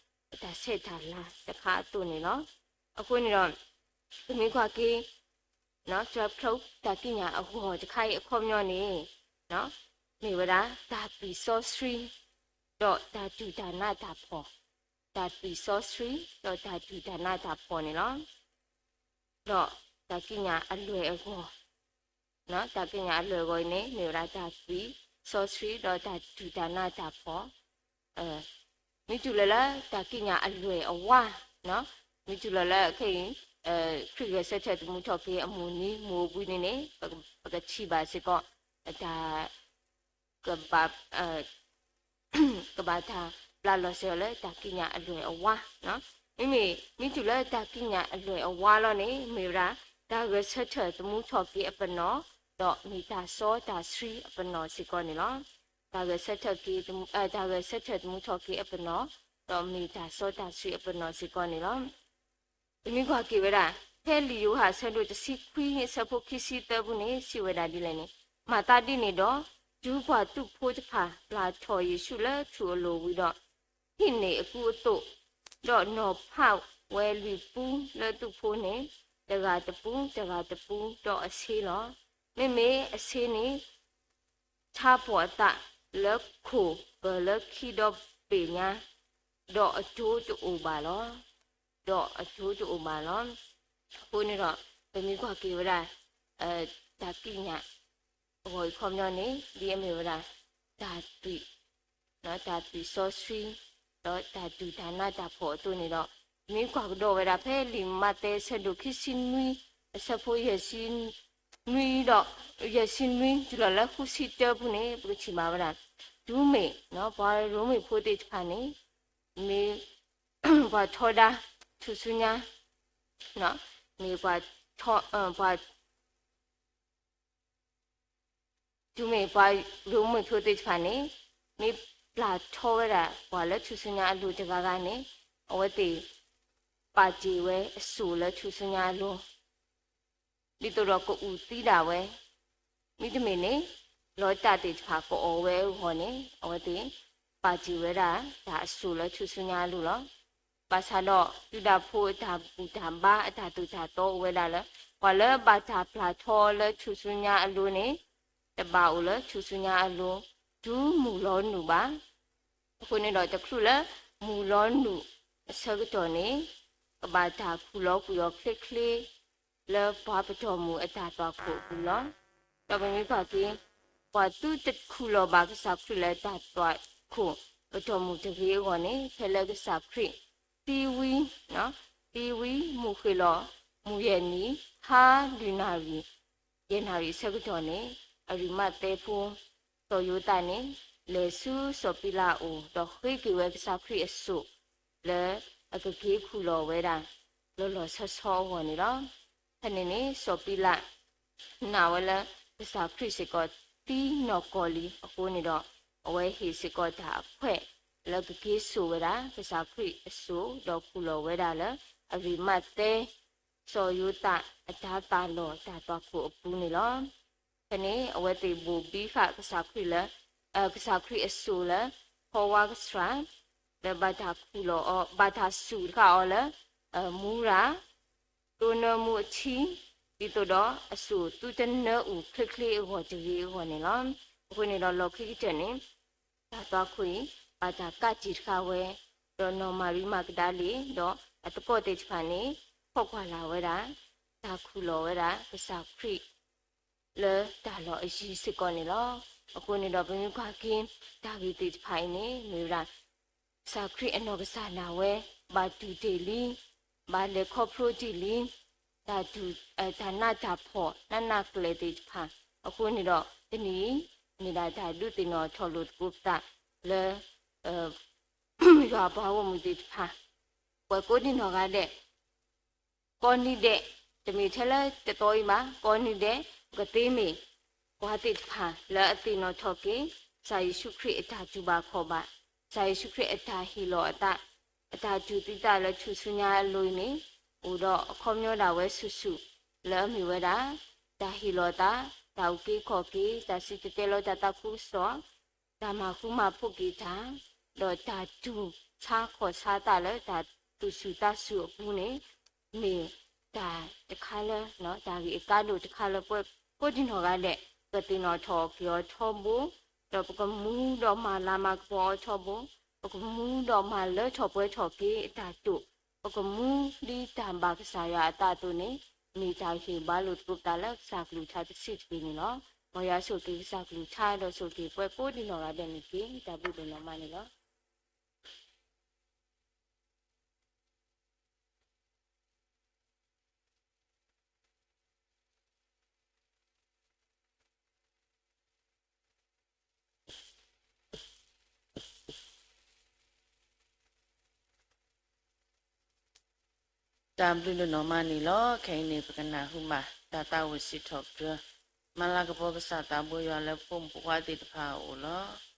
တၢ်ဆဲးတၢ်လၤတခါအသိးန့ၣ်လီၤ. အဃိန့ၣ်ဒီး ပမ့ၢ်ကွၢ်က့ၤ drab cloth တၢ်ကံးညာ်အဂီၤတခါအံၤအခီပညီန့ၣ် မ့ၢ်ဝဲဒၣ် တၢ်သွံၣ်စီဆှံ ဒီးတၢ်ဒုၣ်တၢ်နးတၢ်ဖှီၣ်, တၢ်သွံၣ်စီဆှံ ဒီးတၢ်ဒုၣ်တၢ်နးတၢ်ဖှီၣ်န့ၣ်လီၤ. ဒီးတၢ်ကံးညာ်အလွဲၢ်အဂီၤ, တၢ်ကံးညာ်အလွဲၢ်အဂီၤအံၤန့ၣ် မ့ၢ်ဝဲဒၣ်တၢ်သွံၣ်စီဆှံ ဒီးတၢ်ဒုၣ်တၢ်နးတၢ်ဖှီၣ်, မ့ၢ်တုၤလၢလၢတၢ်ကံးညာ်အလွဲၢ်အဝါ, မ့ၢ်တုၤလီၤလၢခဲအံၤ ခရံာ်ဂဲၤဆၢထၢၣ်သမူထီၣ်က့ၤအမုၢ်နံၤမုၢ်အိၣ်ဘှံးနံၤန့ၣ် ပကထံၣ်ဘၣ်စ့ၢ်ကီး တၢ် ကဘၣ် ကဘၣ်တၢ်ပျၢ်လီၤစဲၤအီၤလၢတၢ်ကံးညာ်အလွဲၢ်အဝါ, မ့မ့ၢ် မ့ၢ်တုၤလၢတၢ်ကံးညာ်အလွဲၢ်အဝါလီၤန့ၣ် မ့ၢ်ဝဲဒၣ် တၢ်ဂဲၤဆၢထၢၣ်သမူထီၣ်က့ၤအပနီၣ်, ဒီးမ့ၢ်တၢ်စီတၢ်ဆှံအပနီၣ်စ့ၢ်ကီးန့ၣ်လီၤ. တၢ်ဂဲၤဆၢထၢၣ်က့ၤ တၢ်ဂဲၤဆၢထၢၣ်သမူထီၣ်က့ၤအပနီၣ်, ဒီးမ့ၢ်တၢ်စီတၢ်ဆှံအပနီၣ်စ့ၢ်ကီးန့ၣ်လီၤ. ပမ့ၢ်ကွၢ်က့ၤဝဲဒၣ် ဖဲလံာ်ယိၤဟၣ်အဆၢဒိၣ်တဆံခွံအဆၢဖိခံဆံသၢပူၤန့ၣ် စံးဝဲဒၣ်ဒ်လဲၣ်န့ၣ်, မၤသးဒ်န့ၣ်ဒီး တုၤပှၤတူၢ်ဖိတဖၣ်ပျၢ်ထီၣ်ယ့ၣ်ၡူးလၢထူၣ်အလိၤဝံၤဒီး ဟံးန့ၢ်အကူအသိး, ဒီးနီၤဖးဝဲလွံၢ်ပူလၢသူၣ်ဖိန့ၣ်, တဂၤတပူ, တဂၤတပူ, ဒီးအဆ့လီၤ. မ့မ့ၢ်အဆ့န့ၣ် ထါပိာ်အသးလၢခိၣ်ပၢၤလၢခံဒီဘ့ၣ်ညါ, ဒီးအဒိတအိၣ်ဘၣ်လီၤ. ဒီးအဒိတအိၣ်ဘၣ်လီၤ. အဃိန့ၣ်ဒီး ပမ့ၢ်ကွၢ်က့ၤဝဲဒၣ် တၢ်ကံးညာ် အဂီၤအံၤခီပညီန့ၣ် ဒ်အမ့ၢ်ဝဲဒၣ် တၢ်သွံၣ် တၢ်သွံၣ်စီဆှံ ဒီးတၢ်ဒုၣ်တၢ်နးတၢ်ဖှီၣ်အသိးန့ၣ်ဒီး ပမ့ၢ်ကွၢ်ကဒီးဝဲဒၣ်ဖဲလံာ်မးသဲအဆၢဒိၣ်ခံဆံနွံ အဆၢဖိယဲၢ်ဆံနွံဒီး ယဲၢ်ဆံနွံတုၤလီၤလၢဃုဆံတၢပူၤန့ၣ် ပကထံၣ်ဘၣ်ဝဲဒၣ် တုၤမ့ၢ် ပှၤရိမ့ၤဖိသ့ၣ်တဖၣ်န့ၣ် မ့ၢ် ပှၤထီဒါ ထူၣ်စုညါ မ့ၢ်ပှၤ ပှၤ တုၤမ့ၢ်ပှၤရိမ့ၤဖိသ့ၣ်တဖၣ်န့ၣ် မ့ၢ်ပျၢ်ထီဝဲဒၣ်ပှၤလၢထူၣ်စုညါအလိၤတဂၤဂၤန့ၣ် အဝဲသ့ၣ် ပာ်တ့ၢ်ဝဲအစိၣ်လၢထူၣ်စုညါအလိၤ ဒ်သိးဒီးကအုၣ်သံဒၣ်ဝဲ, မ့တမ့ၢ်န့ၣ် လီတၢ်သ့ၣ်တဖၣ်ကအီၣ်ဝဲအဂီၢ်န့ၣ် အဝဲသ့ၣ် ပာ်တ့ၢ်ဝဲဒၣ်တၢ်အစိၣ်လၢထူၣ်စုညါအလိၤလီၤ. ဘၣ်ဆၣ်ဒီးယူဒၤဖိအတၢ်ဘူၣ်တၢ်ဘါအတၢ်သိၣ်တၢ်သီအိၣ်ဝဲဒၣ်လၢ ပှၤလၢဘၣ်တၢ်ပျၢ်ထီလၢထူၣ်စုညါအလိၤန့ၣ် တဘၣ်အိၣ်လၢထူၣ်စုညါအလိၤ တုၤမုၢ်လီၤနုာ်ဘၣ်. အဃိန့ၣ်ဒီးတချုးလၢမုၢ်လီၤနုာ်အဆၢကတီၢ်န့ၣ် ကဘၣ်တၢ်ခူၣ်လီၤကွံာ်အီၤချ့ချ့ လၢပှၤပတီၢ်မုၢ်အတၢ်သွၣ်ခိၣ်အပူၤလီၤ. ဒီးပမ့ၢ်ကွၢ်က့ၤ ပှၤသုတခူၣ်လီၤဘၣ်ကစၢ်ခရံာ်လၢတၢ်သွၣ်ခိၣ်ပတီၢ်မုၢ်တဂ့ၤအဂီၢ်န့ၣ် ဖဲလၢကစၢ်ခရံာ်သံဝံၤ, သံဝံၤမုၢ်ဃ့ၢ်လီၤ မုၢ်ယဲၢ်နံၤ ဟါလွံၢ်နၣ်ရံၣ် ယဲၢ်နၣ်ရံၣ်အဆၢကတီၢ်န့ၣ် အရံးမးသဲဖိ စီၤယိၤသးန့ၣ် လဲၤဆူစီၤပံလးအအိၣ် ဒီးဃ့က့ၤဝဲကစၢ်ခရံာ်အစိၣ် လၢအကက့ၤခူၣ်လီၤဝဲဒၣ် လီၤလီၤဆီဆီအဂီၢ်န့ၣ်လီၤ. ဖဲန့ၣ်န့ၣ် စီၤပံလး နာ်ဝဲလၢ ကစၢ်ခရံာ်စ့ၢ်ကီးသံနီၢ်ကီၢ်လံအဃိန့ၣ်ဒီး အဝဲဟ့ၣ်စ့ၢ်ကီးတၢ်အခွဲး လၢကက့ၤစိာ်ဝဲဒၣ် ကစၢ်ခရံာ်အစိၣ် ဒီးခူၣ်လီၤဝဲဒၣ်လၢ အရံးမးသဲ စီၤယိၤသးအတၢ်သးလီၢ်တၢ်သွၣ်ခိၣ်အပူၤန့ၣ်လီၤ. ဖဲန့ၣ် အဝဲသ့ၣ်ဘိၣ်ဘံဃာ်ကစၢ်ခရံာ်လၢ ကစၢ်ခရံာ်အစိၣ်လၢ ဖီဝါကဆှၣ် လၢဘၣ်တၢ်ခူၣ်လီၤအီၤ ဘၣ်တၢ်စူၢ်တဃာ်အီၤလၢ မူရၤ တိနၢမူအထံ ဒ်သိးဒီးအစိၣ်သုတနၢအုၣ်ချ့ချ့အဂီၢ်တဂ့ၤအဂီၢ်န့ၣ်လီၤ. အဃိန့ၣ်ဒီးလီၢ်ခံကတၢၢ်န့ၣ် တၢ်သွၣ်ခိၣ်အံၤ ဘၣ်တၢ်ကးတံာ်တဃာ်ဝဲ ဒီးနီၢ်မၤရံမၤကဒၤလ့ၣ် ဒီးအသကိးသ့ၣ်တဖၣ်န့ၣ် ဖီၣ်ကွၢ်လၢ်ဝဲဒၣ် တၢ်ခူၣ်လီၤဝဲဒၣ် ကစၢ်ခရံာ် လၢတၢ်လီၢ်အယံၤစ့ၢ်ကီးန့ၣ်လီၤ. အဃိန့ၣ်ဒီးပမ့ၢ်ကွၢ်က့ၤ တၢ်ဂ့ၢ်သ့ၣ်တဖၣ်အံၤန့ၣ် မ့ၢ်ဝဲဒၣ် ကစၢ်ခရံာ်အနီၢ်ကစၢ်ဒၣ်ဝဲ ဘၣ်တူၢ်တ့ၢ်လံ, ဘၣ်လဲၤခီဖျိတ့ၢ်လံ, တၢ်ဒုး တၢ်နးတၢ်ဖှီၣ် နးနးကလဲာ်သ့ၣ်တဖၣ်, အဃိန့ၣ်ဒီး တနံၤအံၤ မ့ၢ်ဒၣ်တၢ်ဒုးသ့ၣ်နီၣ်ထီၣ်လိာ်သကိးပသးလၢ ယွၤအပှၤဂီၢ်မုၢ်သ့ၣ်တဖၣ် ပှၤကိးဒံနီၢ်ဂၤဒဲး ကိးနံၤဒဲး, တမ့ၢ်ထဲလၢတသီအံၤဘၣ်, ကိးနံၤဒဲး ပကသ့မ့ၢ် ပှၤသ့ၣ်တဖၣ်လၢအသ့ၣ်နီၣ်ထီၣ်က့ၤ ကစၢ်ယ့ၣ်ၡူးခရံာ်အတၢ်တူၢ်ဘၣ်ခီၣ်ဘၣ်, ကစၢ်ယ့ၣ်ၡူးခရံာ်အတၢ်ဟ့ၣ်လီၤအသး, အတၢ်တူၢ်သံသးလၢထူၣ်စုညါအလိၤအံၤန့ၣ်, အိၣ်ဒီးအခီပညီဒၣ်ဝဲဆူၣ်ဆူၣ်, လၢအမ့ၢ်ဝဲဒၣ်, တၢ်ဟ့ၣ်လီၤသး, တၢ်အုၣ်က့ၤခီၣ်က့ၤ, တၢ်စံၣ်တဲၤတဲလီၤတၢ်သးခုကစီၣ်, တၢ်မၤဃူမၤဖိးက့ၤတၢ်, ဒီးတၢ်တူၢ်ဆါခီၣ်ဆါသးလၢတၢ်သူၣ်ဆူၣ်သးဆူၣ်အပူၤန့ၣ်, မ့ၢ်တၢ်တခါလၢ, တၢ်ဂ့ၢ်အကါဒိၣ်တခါလၢပဝဲကိးဒံနီၢ်ဂၤဒဲး, ပသ့ၣ်နီၣ်ထီၣ်က့ၤအီၤထီဘိ, ဒီးပကမူဒီးမၤလၤမၤကပီၤအီၤထီဘိ, ပကမူဒီးမၤလၢထီၣ်ပှဲၤထီၣ်က့ၤအတၢ်တိာ်, ပကမူဒ်တၢ်ဘၣ်ကစၢ်ယွၤအသးအသိးန့ၣ်, မ့ၢ်တၢ်ဂ့ၢ်ဘါလိာ်သကိးပသးလၢကစၢ်ကလုၢ်ကထါတဆံးတက့ၢ်န့ၣ်လီၤ. မ်ယွၤဆိၣ်ဂ့ၤက့ၤကစၢ်ကလုၢ်ကထါဒီးဆိၣ်ဂ့ၤက့ၤပဝဲကိးဒံနီၢ်ဂၤဒဲးန့ၣ်တက့ၢ်. တၢ်ဘျုးဒိၣ်နီၢ်မးန့ၣ်လီၤ. တၢ်ဘျုးဒိၣ်နီၢ်မးန့ၣ်လီၤ. ခဲအံၤန့ၣ် ပကနၢ်ဟူဘၣ်တၢ်သးဝံၣ်စံးထီၣ်ပတြၢၤ, မၤလၤကပီၤကစၢ်သးဘိယွၤလၢပဖိမုၣ်ဖိခွါသ့ၣ်တဖၣ်အအိၣ်လီၤ.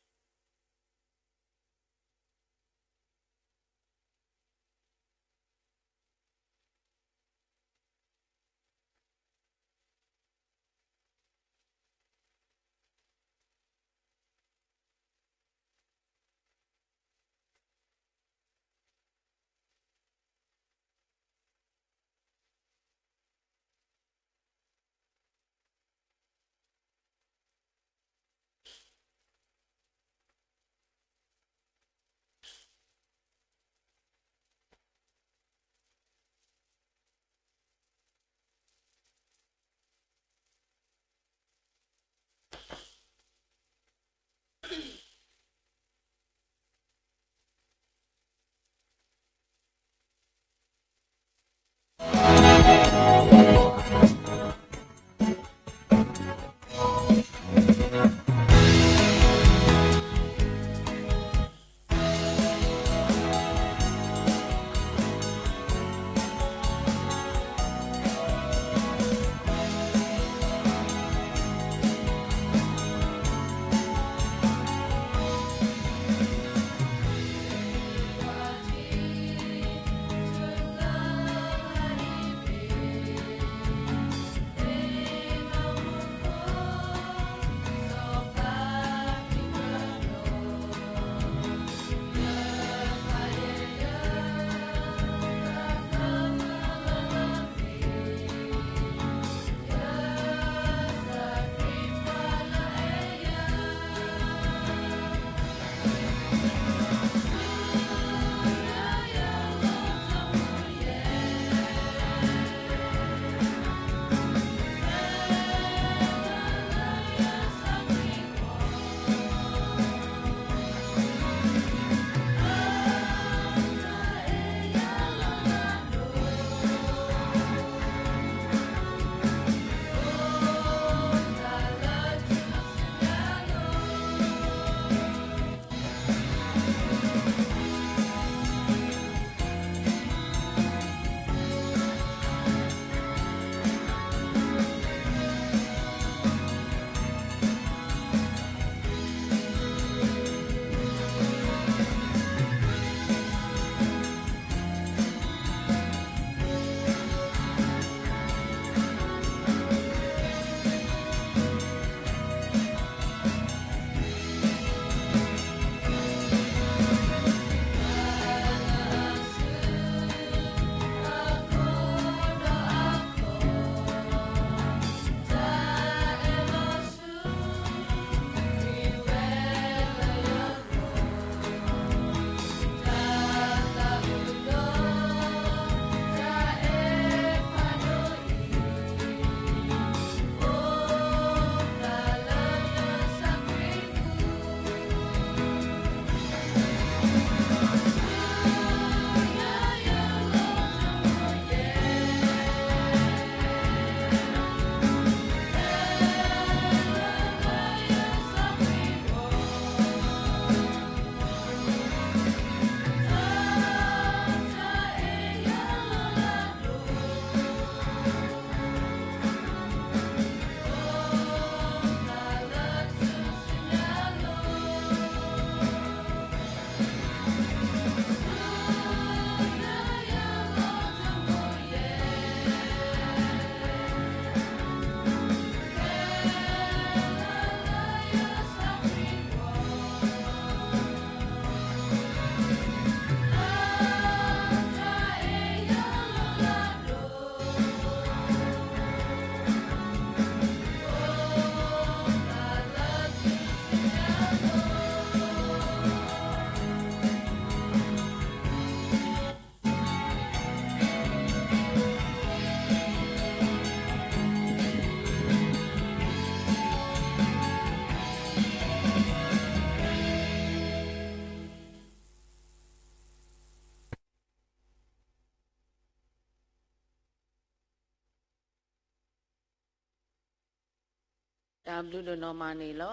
တၢ်ဘျုးဒိၣ်နီၢ်မးန့ၣ်လီၤ.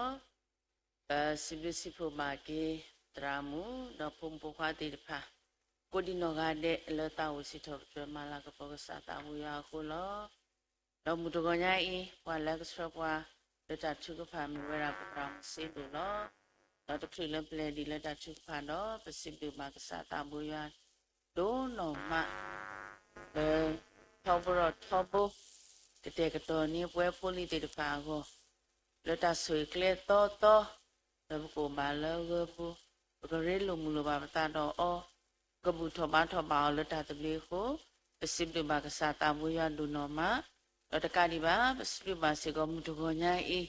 ပစံးဘျုးစံးဖှိၣ်ဘၣ်က့ၤ သရၣ်မုၣ် ဒီးဖိမုၣ်ဖိခွါသ့ၣ်တဖၣ် ကိးဒံးနီၢ်ဂၤဒဲး လၢသးအိၣ်စံးထီၣ်ပတြၢၤမၤလၤကပီၤကစၢ်သးဘိယွၤအဃိလီၤ. ဒီးမုၢ်တဂီၤညါအံၤ ပှၤလၢကဆှၢပှၤလၢတၢ်ထုကဖၣ်မ့ၢ်ဝဲဒၣ်ပသရၣ်မုၣ်စ့ဒိၣ်လီၤ. ဒီးတချုးလၢပလဲၤဒံးလၢတၢ်ထုကဖၣ်ဒီး ပစံးဘျုးဘၣ်ကစၢ်သးဘိယွၤ ဒိၣ်နီၢ်မး လၢ ထီဘိထီဘိ ကတဲာ်ကတီၤန့ၢ်ပဝဲဖိလံၤသ့ၣ်တဖၣ်အဂီၢ် လၢတၢ်ဆိၣ်ဂ့ၤကျဲသီသီ လၢပကအိၣ်ဘၣ်လၢအဂၢၤပူၤ, ပကရ့လိာ်မုာ်လိာ်ဘၣ်ပသးဒီးအီၤ, ပကဘူၣ်ထီၣ်ဘါထီၣ်ဘၣ်အီၤလၢတၢ်သဘျ့အဃိ, ပစံးဘျုးဘၣ်ကစၢ်သးဘိယွၤဒိၣ်နီၢ်မး, ဒီးတကးဒံးဘၣ် ပစံးဘျုးဘၣ်စ့ၢ်ကီးမုၢ်တဂီၤညါအံၤ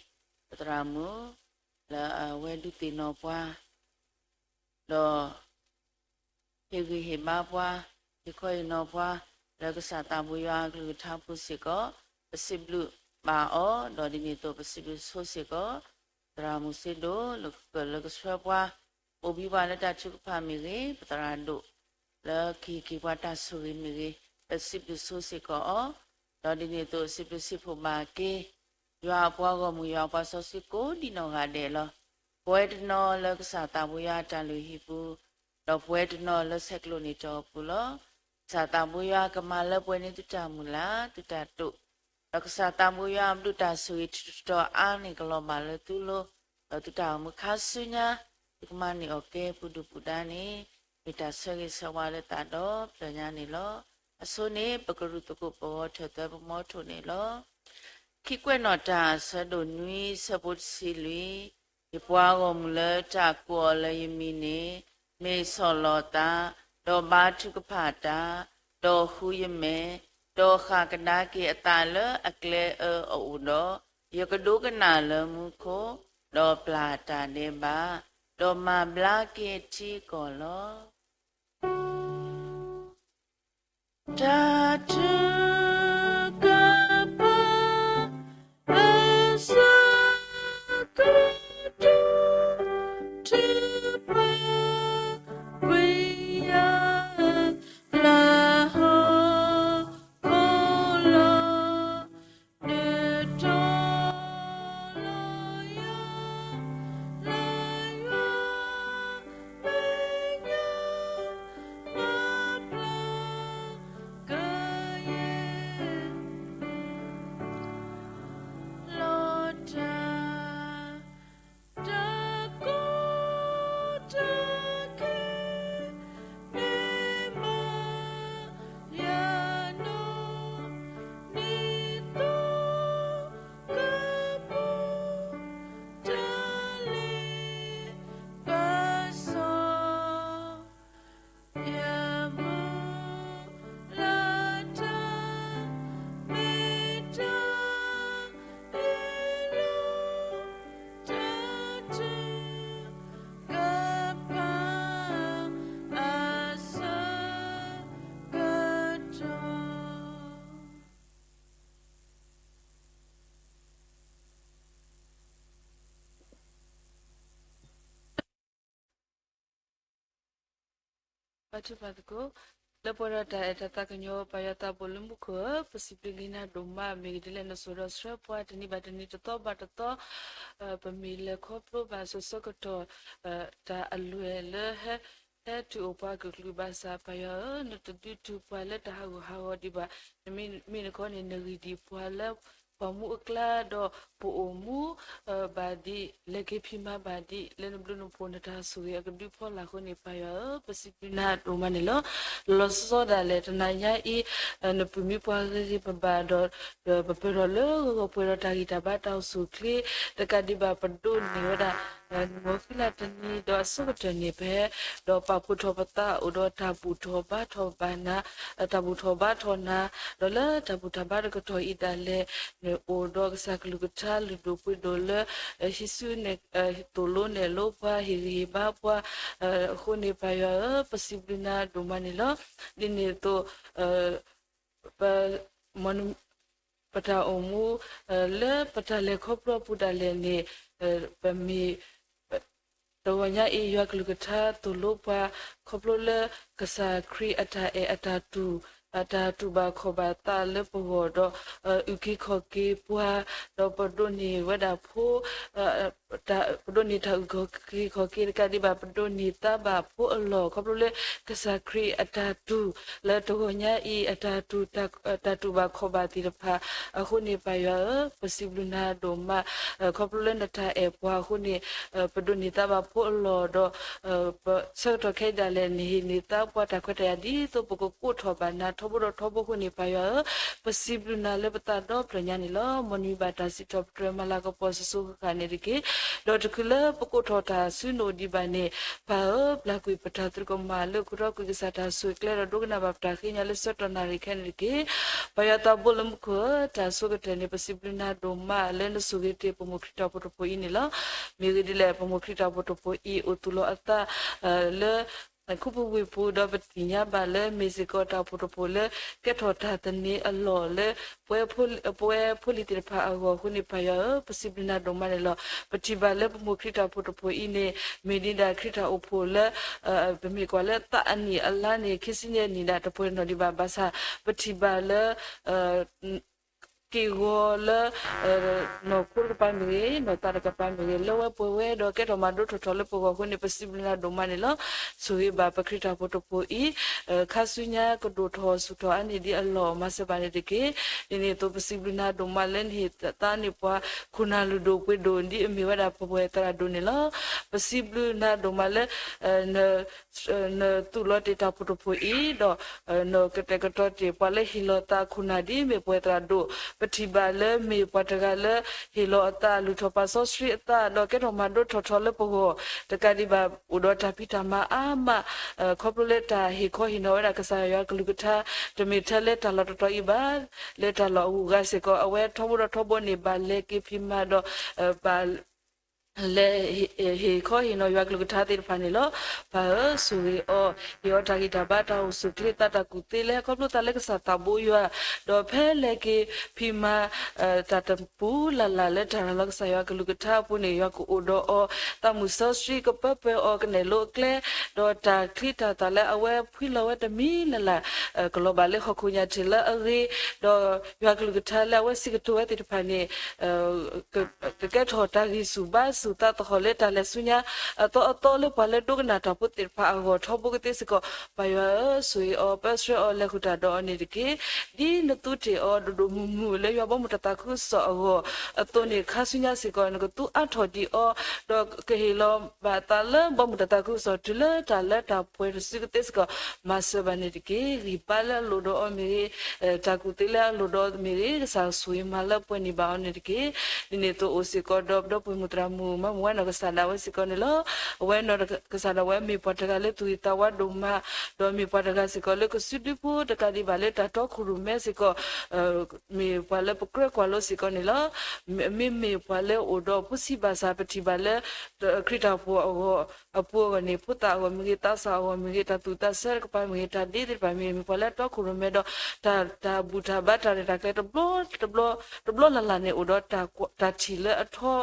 ပသရၣ်မုၣ် လၢအဝဲဒုးသ့ၣ်နီၣ်ပှၤ ဒီး ဟ့ၣ်ဂံၢ်ဟ့ၣ်ဘါပှၤ, ဟ့ၣ်ခီဟ့ၣ်နီၤပှၤ လၢကစၢ်သးဘိယွၤအကလုၢ်ကထါပူၤစ့ၢ်ကီး, ပစံးဘျုးဘၣ်အီၤ, ဒီးဒ်န့ၣ်အသိးပစံးဘျုးဆိစ့ၢ်ကီး သရၣ်မုၣ်စ့ဒိၣ် လၢကကၢၢ်လၢကဆှၢပှၤ, အိၣ်ဘှံးပှၤလၢတၢ်ထုကဖၣ်မ့ၢ်ဂ့ၤ, ပသရၣ်ဒိၣ် လၢကဟ့ၣ်က့ၤပှၤတၢ်ဆိၣ်ဂ့ၤမ့ၢ်ဂ့ၤ, ပစံးဘျုးဆိစ့ၢ်ကီးအီၤ, ဒီးဒ်န့ၣ်အသိးစံးဘျုးစံးဖှိၣ်ဘၣ်က့ၤ ယွၤအပှၤဂီၢ်မုၢ် ယွၤအပှၤစီဆှံကိးဒံးနီၢ်ဂၤဒဲးလီၤ. ပဝဲတနီၤလၢကစၢ်သးဘိယွၤအတၢ်လုၢ်ဟံၣ်ပူၤ, ဒီးပဝဲတနီၤလၢဆဲးကျိးန့ၢ်တီၢ်အပူၤလီၤ. ကစၢ်သးဘိယွၤကမၤလၢပှဲၤန့ၢ်သုတၢ်မုၢ်လၢ် သုတၢ်တိာ်, ဒီးကစၢ်သးဘိယွၤအဘျုးတၢ်ဆိၣ်ဂ့ၤထုးထီၣ်အါန့ၢ်ကလီၤဘၣ်လၢသုလိၤ, ဒီးသုတၢ်အိၣ်မူခါဆူညါ, သုကမၤန့ၢ်အီၣ်ကဲပူၤဒုၣ်ပူၤဒါန့ၣ်, မ့ၢ်တၢ်ဆၢဂ့ၤဆၢဝါလၢသးဒီဖျၢၣ်ညါန့ၣ်လီၤ. အဆိန့ၣ် ပကရူၢ်သကိးပဂီၤထၢၣ်သၢပမီထိၣ်န့ၣ်လီၤ. ခံကွဲးနီၣ်တၢ်အဆၢဒိၣ်နွံ ဆၢဖိတဆံလွံၢ်, ယပှၤဂီၢ်မုၢ်လၢတၢ်ကိးအီၤလၢယမံၤန့ၣ်, မ့ၢ်ဆီၣ်လီၤသး, ဒီးဘါထုကဖၣ်တၢ်, ဒီးဃုယမဲာ်, ဒီးဃၣ်ကဒါက့ၤအသးလၢအကျဲအၢအအိၣ်ဒီး, ယကဒိကနၣ်လၢမူခိၣ်, ဒီးပျၢ်တၢ်ဒဲးဘး, ဒီးမၤဘျါက့ၤအထံအကီၢ်လီၤ. တၢ်ထုကဖၣ် အဆၢကတီၢ် ထုကဖၣ်ကွံာ်ယၤ လၢဟီၣ်ခိၣ်လီၤ. နတီၤလီၤယၤ လၢယွၤမဲာ်ညါ မၤပျၢ်ကယဲၢ် လီၤတၢ် တၢ်ကိးတၢ်ခဲ မ့ၢ်မၤယၤနီၢ် ဒ်သိးကပူၤ တၢ်လ့ပစီ ယမုၢ်လၢ်တၢ် မ့ၢ်တၢ်အ့ၣ်လိာ် တၢ်ထုကဖၣ် အဆၢကတီၢ် ဘါထုကဖၣ်သကိး, လၢပှဲၤဒီးတၢ်အဲၣ်တၢ်သးကညီၤ ပၢ်ယွၤသးဘိလၢမူခိၣ်ဧၢ, ပစံးဘျုးက့ၤနၤဒိၣ်မး မ့ၢ်ဂ့ၢ်ဒ်လဲၣ် နစိာ်ဒီးဆှၢပှၤတနံၤဘၣ်တနံၤ တသီဘၣ်တသီ, ပမ့ၢ်လဲၤခီဖျိဘၣ်အစိၤဆၢကတီၢ် တၢ်အလွဲၢ်လၢ ဟဲတုၤအိၣ်ပှၤကလုာ်ကလုာ်ဘၣ်ဆၣ် ပၢ်ယွၤဧၢ, နတဒုးတုၤပှၤလၢတၢ်ဟးဂူာ်ဟးဂီၤဒံးဘၣ်, နမ့ၢ်နခီန့ၣ် နဂံၢ်ဒံးပှၤလၢ ပှၤမူအကျါဒီး ပအိၣ်မူ ဘၣ်ဒံး လဲၤက့ၤဖံးမၤဘၣ်ဒံး လၢနဘျုးနဖှိၣ်နတၢ်ဆိၣ်ဂ့ၤအကဒုဖီလာ်အဃိန့ၣ် ပၢ်ယွၤဧၢ, ပစံးဘျုးနၤဒိၣ်မးန့ၣ်လီၤ. လီၤလီၤဆီဆီဒၣ်လဲာ် တနၤညါအံၤ နပုၢ်မံပှၤဂ့ၤဂ့ၤဘၣ်ဘၣ်ဒီး ပပၢၢ်ထီၣ်လၢဂီၤဂီၤပှဲၤဒီးတၢ်ဂံၢ်တၢ်ဘါတၢ်အိၣ်ဆူၣ်အိၣ်ချ့, တကးဒံးဘၣ်ပဒိးန့ၢ်ဝဲဒၣ် နဂီၤဃံလၤတနံၤဒီးအဆိကတၢၢ်န့ၣ် ပဟဲ ဒီးပာ်ဖှိၣ်ထီၣ်ပသးအိၣ်ဒီးတၢ်ဘူၣ်ထီၣ်ဘါထီၣ်ဘၣ်နၤ, တၢ်ဘူၣ်ထီၣ်ဘါထီၣ်နၤ, ဒီးလၢတၢ်ဘူၣ်တၢ်ဘါတကတီၢ်အံၤဒၣ်လဲာ် နအိၣ်ဒီးကစၢ်ကလုၢ်ကထါလုၢ်ဒိၣ်ပှ့ၤဒိၣ်လၢ ဟံးစုနဲၣ် သိၣ်လိနဲၣ်လိပှၤ ဟ့ၣ်ဂံၢ်ဟ့ၣ်ဘါပှၤ အဃိန့ၣ် ပၢ်ယွၤဧၢ, ပစံးဘျုးနၤဒိၣ်မးန့ၣ်လီၤ. ဒ်န့ၣ်အသိး ပ ပတၢ်အိၣ်မူ လၢပတၢ်လဲၤခီဖျိအပူၤဒၣ်လဲာ်န့ၣ် ပမ့ၢ် တဂီၤညါအံၤ ယွၤကလုၢ်ကထါသိၣ်လိပှၤ ခီဖျိလၢကစၢ်ခရံာ်အတၢ်အဲၣ်အတၢ်တူၢ် တၢ်တူၢ်ဘၣ်ခီၣ်ဘၣ်သးလၢပဂီၢ်ဒီး အုၣ်က့ၤခီၣ်က့ၤပှၤ, ဒီးပဒိးန့ၢ်ဝဲဒၣ်ဖိ ပဒိးန့ၢ်တၢ်အုၣ်က့ၤခီၣ်က့ၤတကးဒံးဘၣ် ပဒိးန့ၢ်သးဘၣ်ဖိအလီၢ် ခီဖျိလၢကစၢ်ခရံာ်အတၢ်တူၢ်လၢတဂီၤညါအံၤ အတၢ်တူၢ်, တၢ်တူၢ်ဘၣ်ခီၣ်ဘၣ်သ့ၣ်တဖၣ်အဃိန့ၣ် ပၢ်ယွၤဧၢ, ပစံးဘျုးနၤဒိၣ်မး ခီဖျိလၢနတၢ်အဲၣ်ပှၤအဃိန့ၣ် ပဒိးန့ၢ်သးဘၣ်ဖိအလီၢ်ဒီး ဆၢကတီၢ်ခဲအံၤဒၣ်လဲာ် နဟ့ၣ်န့ၢ်သးပှၤတၢ်ခွဲးတၢ်ယာ် ဒ်သိးပကကိးထီၣ်ဘၣ်နၤထီဘိဒီးထီဘိအဃိန့ၣ် ပၢ်ယွၤဧၢ, ပစံးဘျုးနၤလၢပသးဒီဖျၢၣ်ညါန့ၣ်လီၤ. မ်နမံၤဘၣ်တၢ်စံးထီၣ်ပတြၢၤမၤလၤကပီၤစိၤစိၤဃၣ်ဃၣ်န့ၣ်တက့ၢ်. ဒီးတချုးလၢပကိးထီၣ်တၢ်ဆူနအိၣ်ဒံးဘၣ်န့ၣ် ပၢ်ဧၢ, ပျၢ်ကွံာ်ပတၢ်သရူးကမၣ်လၢခိၣ်ထီကွံာ်ကစၢ်တၢ်ဆိၣ်ဂ့ၤကျဲဒီး ဒိကနၣ်ဘၣ်ပတၢ်ဃ့ညါလၢဆၢကတီၢ်နၣ်ရံၣ်ခဲန့ၣ်တက့ၢ်. ပၢ်ယွၤသးဘိလၢမူခိၣ်ဧၢ, တၢ်ဆိကတၢၢ်န့ၣ် ပစံးဘျုးနၤဒိၣ်မးလၢနဆိၣ်ဂ့ၤတ့ၢ်ပမိၢ်ခရံာ်တၢ်ဖိတဖိအံၤန့ၣ်လီၤ. မ့ၢ်ဂ့ၢ်ဒ်လဲၣ် ပမိၢ်ခရံာ်တၢ်ဖိတဖိအံၤ အိၣ်သူၣ်လီၤအသး လၢ ခူပူၤဝ့ၢ်ပူၤ ဒီးပသ့ၣ်ညါဘၣ်လၢမ့ၢ်စ့ၢ်ကီးတၢ်အိၣ်ဖှိၣ်တဖှိၣ်လၢ ကဲထီၣ်တၢ်သန့ၤအလီၢ်လၢ ပဝဲဖိလံၤသ့ၣ်တဖၣ်အဂီၢ်အဃိန့ၣ် ပၢ်ယွၤဧၢ, ပစံးဘျုးနၤဒိၣ်မးန့ၣ်လီၤ. ပထံၣ်ဘၣ်လၢပမိၢ်ခရံာ်တၢ်ဖိတဖိအံၤန့ၣ် မ့ၢ်ဒံးဒၣ်ခရံာ်တၢ်အိၣ်ဖှိၣ်လၢ ပမ့ၢ်ကွၢ်လၢသးအနံၣ်အလါန့ၣ် ခံဆံန့ၣ်အနံၣ်ဒၣ်တပှဲၤနီၣ်ဒံးဘၣ် ဘၣ်ဆၣ် ပထံၣ်ဘၣ်လၢ က့ၢ်ဂီၤလၢ နီၢ်ခိတကပၤမ့ၢ်ဂ့ၤ, နီၢ်သးတကပၤမ့ၢ်ဂ့ၤ, လၢဝဲပှဲၤဝဲဒီးကဲထီၣ်မၤဒိထီၣ်ထီလၢပဂီၢ်အဃိန့ၣ် ပစံးဘျုးနၤဒိၣ်မးန့ၣ်လီၤ. ဆိၣ်ဂ့ၤဘၣ်ပခရံာ်တၢ်ဖိတဖိအံၤ ခါဆူညါကဒိၣ်ထီၣ်ဆူၣ်ထီၣ်အါန့ၢ်ဒံးအလီၢ် မၤစၢၤဘၣ်န့ၣ်တက့ၢ်. ဒ်န့ၣ်အသိး ပစံးဘျုးနၤဒိၣ်မးလၢနဟ့ၣ်သးန့ၢ်ပှၤ ခိၣ်နၢ်လုၢ်ဒိၣ်ပှ့ၤဒိၣ် ဒ်အမ့ၢ်ဝဲဒၣ်ပဝဲသရၣ်ဒိၣ်န့ၣ်လီၤ. ပစံးဘျုးနၤဒိၣ်မးလၢ နသူၣ်လီၤတ့ၢ်တၢ်ဖိတဖိအံၤဒီး နကတဲာ်ကတီၤတ့ၢ်ပှၤလၢဟ့ၣ်လီၤသးခိၣ်နၢ်ဒ်မ့ၢ်ပဝဲသရၣ်ဒိၣ်, ပထံၣ်ဘၣ်လၢမ့ၢ်ပှၤတဂၤလၢ ဟ့ၣ်လီၤအသး လုၢ်ထီၣ်ပာ်စီဆှံအသး ဒီးကဲထီၣ်မၤဒိထီၣ်ထီလၢပဂီၢ် တကးဒံးဘၣ် အိၣ်ဒီးတၢ်ဖံးတၢ်မၤအါမး ခီဖျိလၢတၢ်ဟ့ၣ်ခီဟ့ၣ်နီၤဝဲဒၣ်ကစၢ်ယွၤကလုၢ်ကထါ တမ့ၢ်ထဲလၢတၢ်လီၢ်တတီၤအံၤဘၣ်, လၢတၢ်လီၢ်အဂုၤအဂၤစ့ၢ်ကီး အဝဲထီဘိဒီးထီဘိန့ၣ် ဘၣ်လဲၤက့ၤဖံးမၤဒီး ဘၣ် လဲၤ ဟ့ၣ်ခီဟ့ၣ်နီၤယွၤကလုၢ်ကထါသ့ၣ်တဖၣ်န့ၣ်လီၤ. ပၢ်ဧၢ, ဆိၣ်ဂ့ၤအီၤ, ဟ့ၣ်အီၤတၢ်ဂံၢ်တၢ်ဘါ တၢ်အိၣ်ဆူၣ်ချ့ သးတၢ်ကူၣ်သ့လၢ ခီဖျိသးလၢကစၢ်သးဘိယွၤ, ဒီးဖဲလဲၤက့ၤဖံးမၤ တၢ်တပူၤလၢ်လၢ်လၢတၢ်ရၤလီၤကစၢ်ယွၤကလုၢ်ကထါအပူၤန့ၣ် ယွၤကအိၣ်ဒီးအီၤ, သးမုၢ်စီဆှံကပၢပၢၤအီၤ ကနဲၣ်လိအကျဲ, ဒီးတၢ်ချံတၢ်သၣ်လၢအဝဲဖှံလီၤဝဲတမံၤလၢ်လၢ် ကလီၤဘၣ်လၢဟီၣ်ခိၣ်ညၣ်ထံးလၢအဂ့ၤ, ဒီးယွၤကလုၢ်ကထါလၢအဝဲစံးကတိၤဝဲသ့ၣ်တဖၣ်န့ၣ် ကကဲထီၣ်တၢ်ဂံၢ်ဆူၣ်ဘါဆူၣ်သးသဟီၣ်လၢတၢ်လဲၤဆူညါ အသီအသီလၢပှၤလၢဒိကနၣ်တၢ်ဖိသ့ၣ်တဖၣ်အဂီၢ် ထီဘိကသ့စ့ၢ်ကီး ပၢ်ယွၤဧၢ, ဆိၣ်ဂ့ၤအီၤ ပၢဆှၢအီၤ လဲၤဃုာ်တၢ်ဒီးအီၤန့ၣ်တက့ၢ်. ဒ်နသူတ့ၢ်အီၤဒိၣ်ဒိၣ်မုၢ်မုၢ်လၢယွၤဘီမုၢ်တၢ်သးခုကစီၣ်အဂီၢ် အသိးန့ၣ် ခါဆူညါစ့ၢ်ကီး နကသူအါထီၣ်ဒံးအီၤ ဒီးကဟ့ၣ်လီၤဘၣ်သးလၢဘီမုၢ်တၢ်သးခုကစီၣ် တုၤလၢတၢ်လၢတၢ်ပှဲၤတစုကသ့စ့ၢ်ကီး မၤစၢၤဘၣ်န့ၣ်တက့ၢ်. ဂံၢ်ဘါလၢအလိၣ်ဒီးအီၤမ့ၢ်ဂ့ၤ, တၢ်ကူၣ်သ့လၢအလိၣ်ဒီးအီၤမ့ၢ်ဂ့ၤ, ကစၢ်ဆိၣ်ဂ့ၤမၤလၢပှဲၤန့ၢ်ဘၣ်အီၤန့ၣ်တက့ၢ်. ဒ်န့ၣ်အသိးအိၣ်စ့ၢ်ကီးဒီး ပဒီပုၢ်ဝဲၢ်မုၣ်သရၣ်မုၣ် မၢမုၢ်ဝဲနီၢ်ကစၢ်ဒၣ်ဝဲစ့ၢ်ကီးန့ၣ်လီၤ. အဝဲနီၢ်ကစၢ်ဒၣ်ဝဲမ့ၢ်ပှၤတဂၤလၢသူၣ်ဂ့ၤသးဝါဒိၣ်မး, ဒီးမ့ၢ်ပှၤတဂၤစ့ၢ်ကီးလၢကစုဒုဖိတကးဒံးဘၣ်လၢတၢ်တီခိၣ်ရိၣ်မဲစ့ၢ်ကီး မ့ၢ်ပှၤလၢပကြၢးကွၢ်လိစ့ၢ်ကီးန့ၣ်လီၤ. မ့မ့ၢ်ပှၤလၢအိၣ်ဒီးဖိဆံးဘၣ်ဆၣ် ပထံၣ်ဘၣ်လၢ ခရံာ်တၢ်အိၣ်ဖှိၣ်အဂီၢ် အပူၤအဂီၢ်န့ၣ် ဖိသၣ်အဂီၢ်မ့ၢ်ဂ့ၤ, သးစၢ်အဂီၢ်မ့ၢ်ဂ့ၤ, တၢ်သူၣ်သးဆၢတကပၤမ့ၢ်ဂ့ၤ, တၢ်ဒ့သ့ၣ်တဖၣ်မ့ၢ်ဂ့ၤ, မ့ၢ်ပှၤလၢအတီခိၣ်ရိၣ်မဲဒီး တၢ် တၢ်ဘူၣ်တၢ်ဘါတၢ်ရဲၣ်တၢ်ကျဲၤတဘျီ တဘျီ တဘျီလၢ်လၢ်န့ၣ် အိၣ်ဒီးတၢ်ထံၣ်လၢအထီ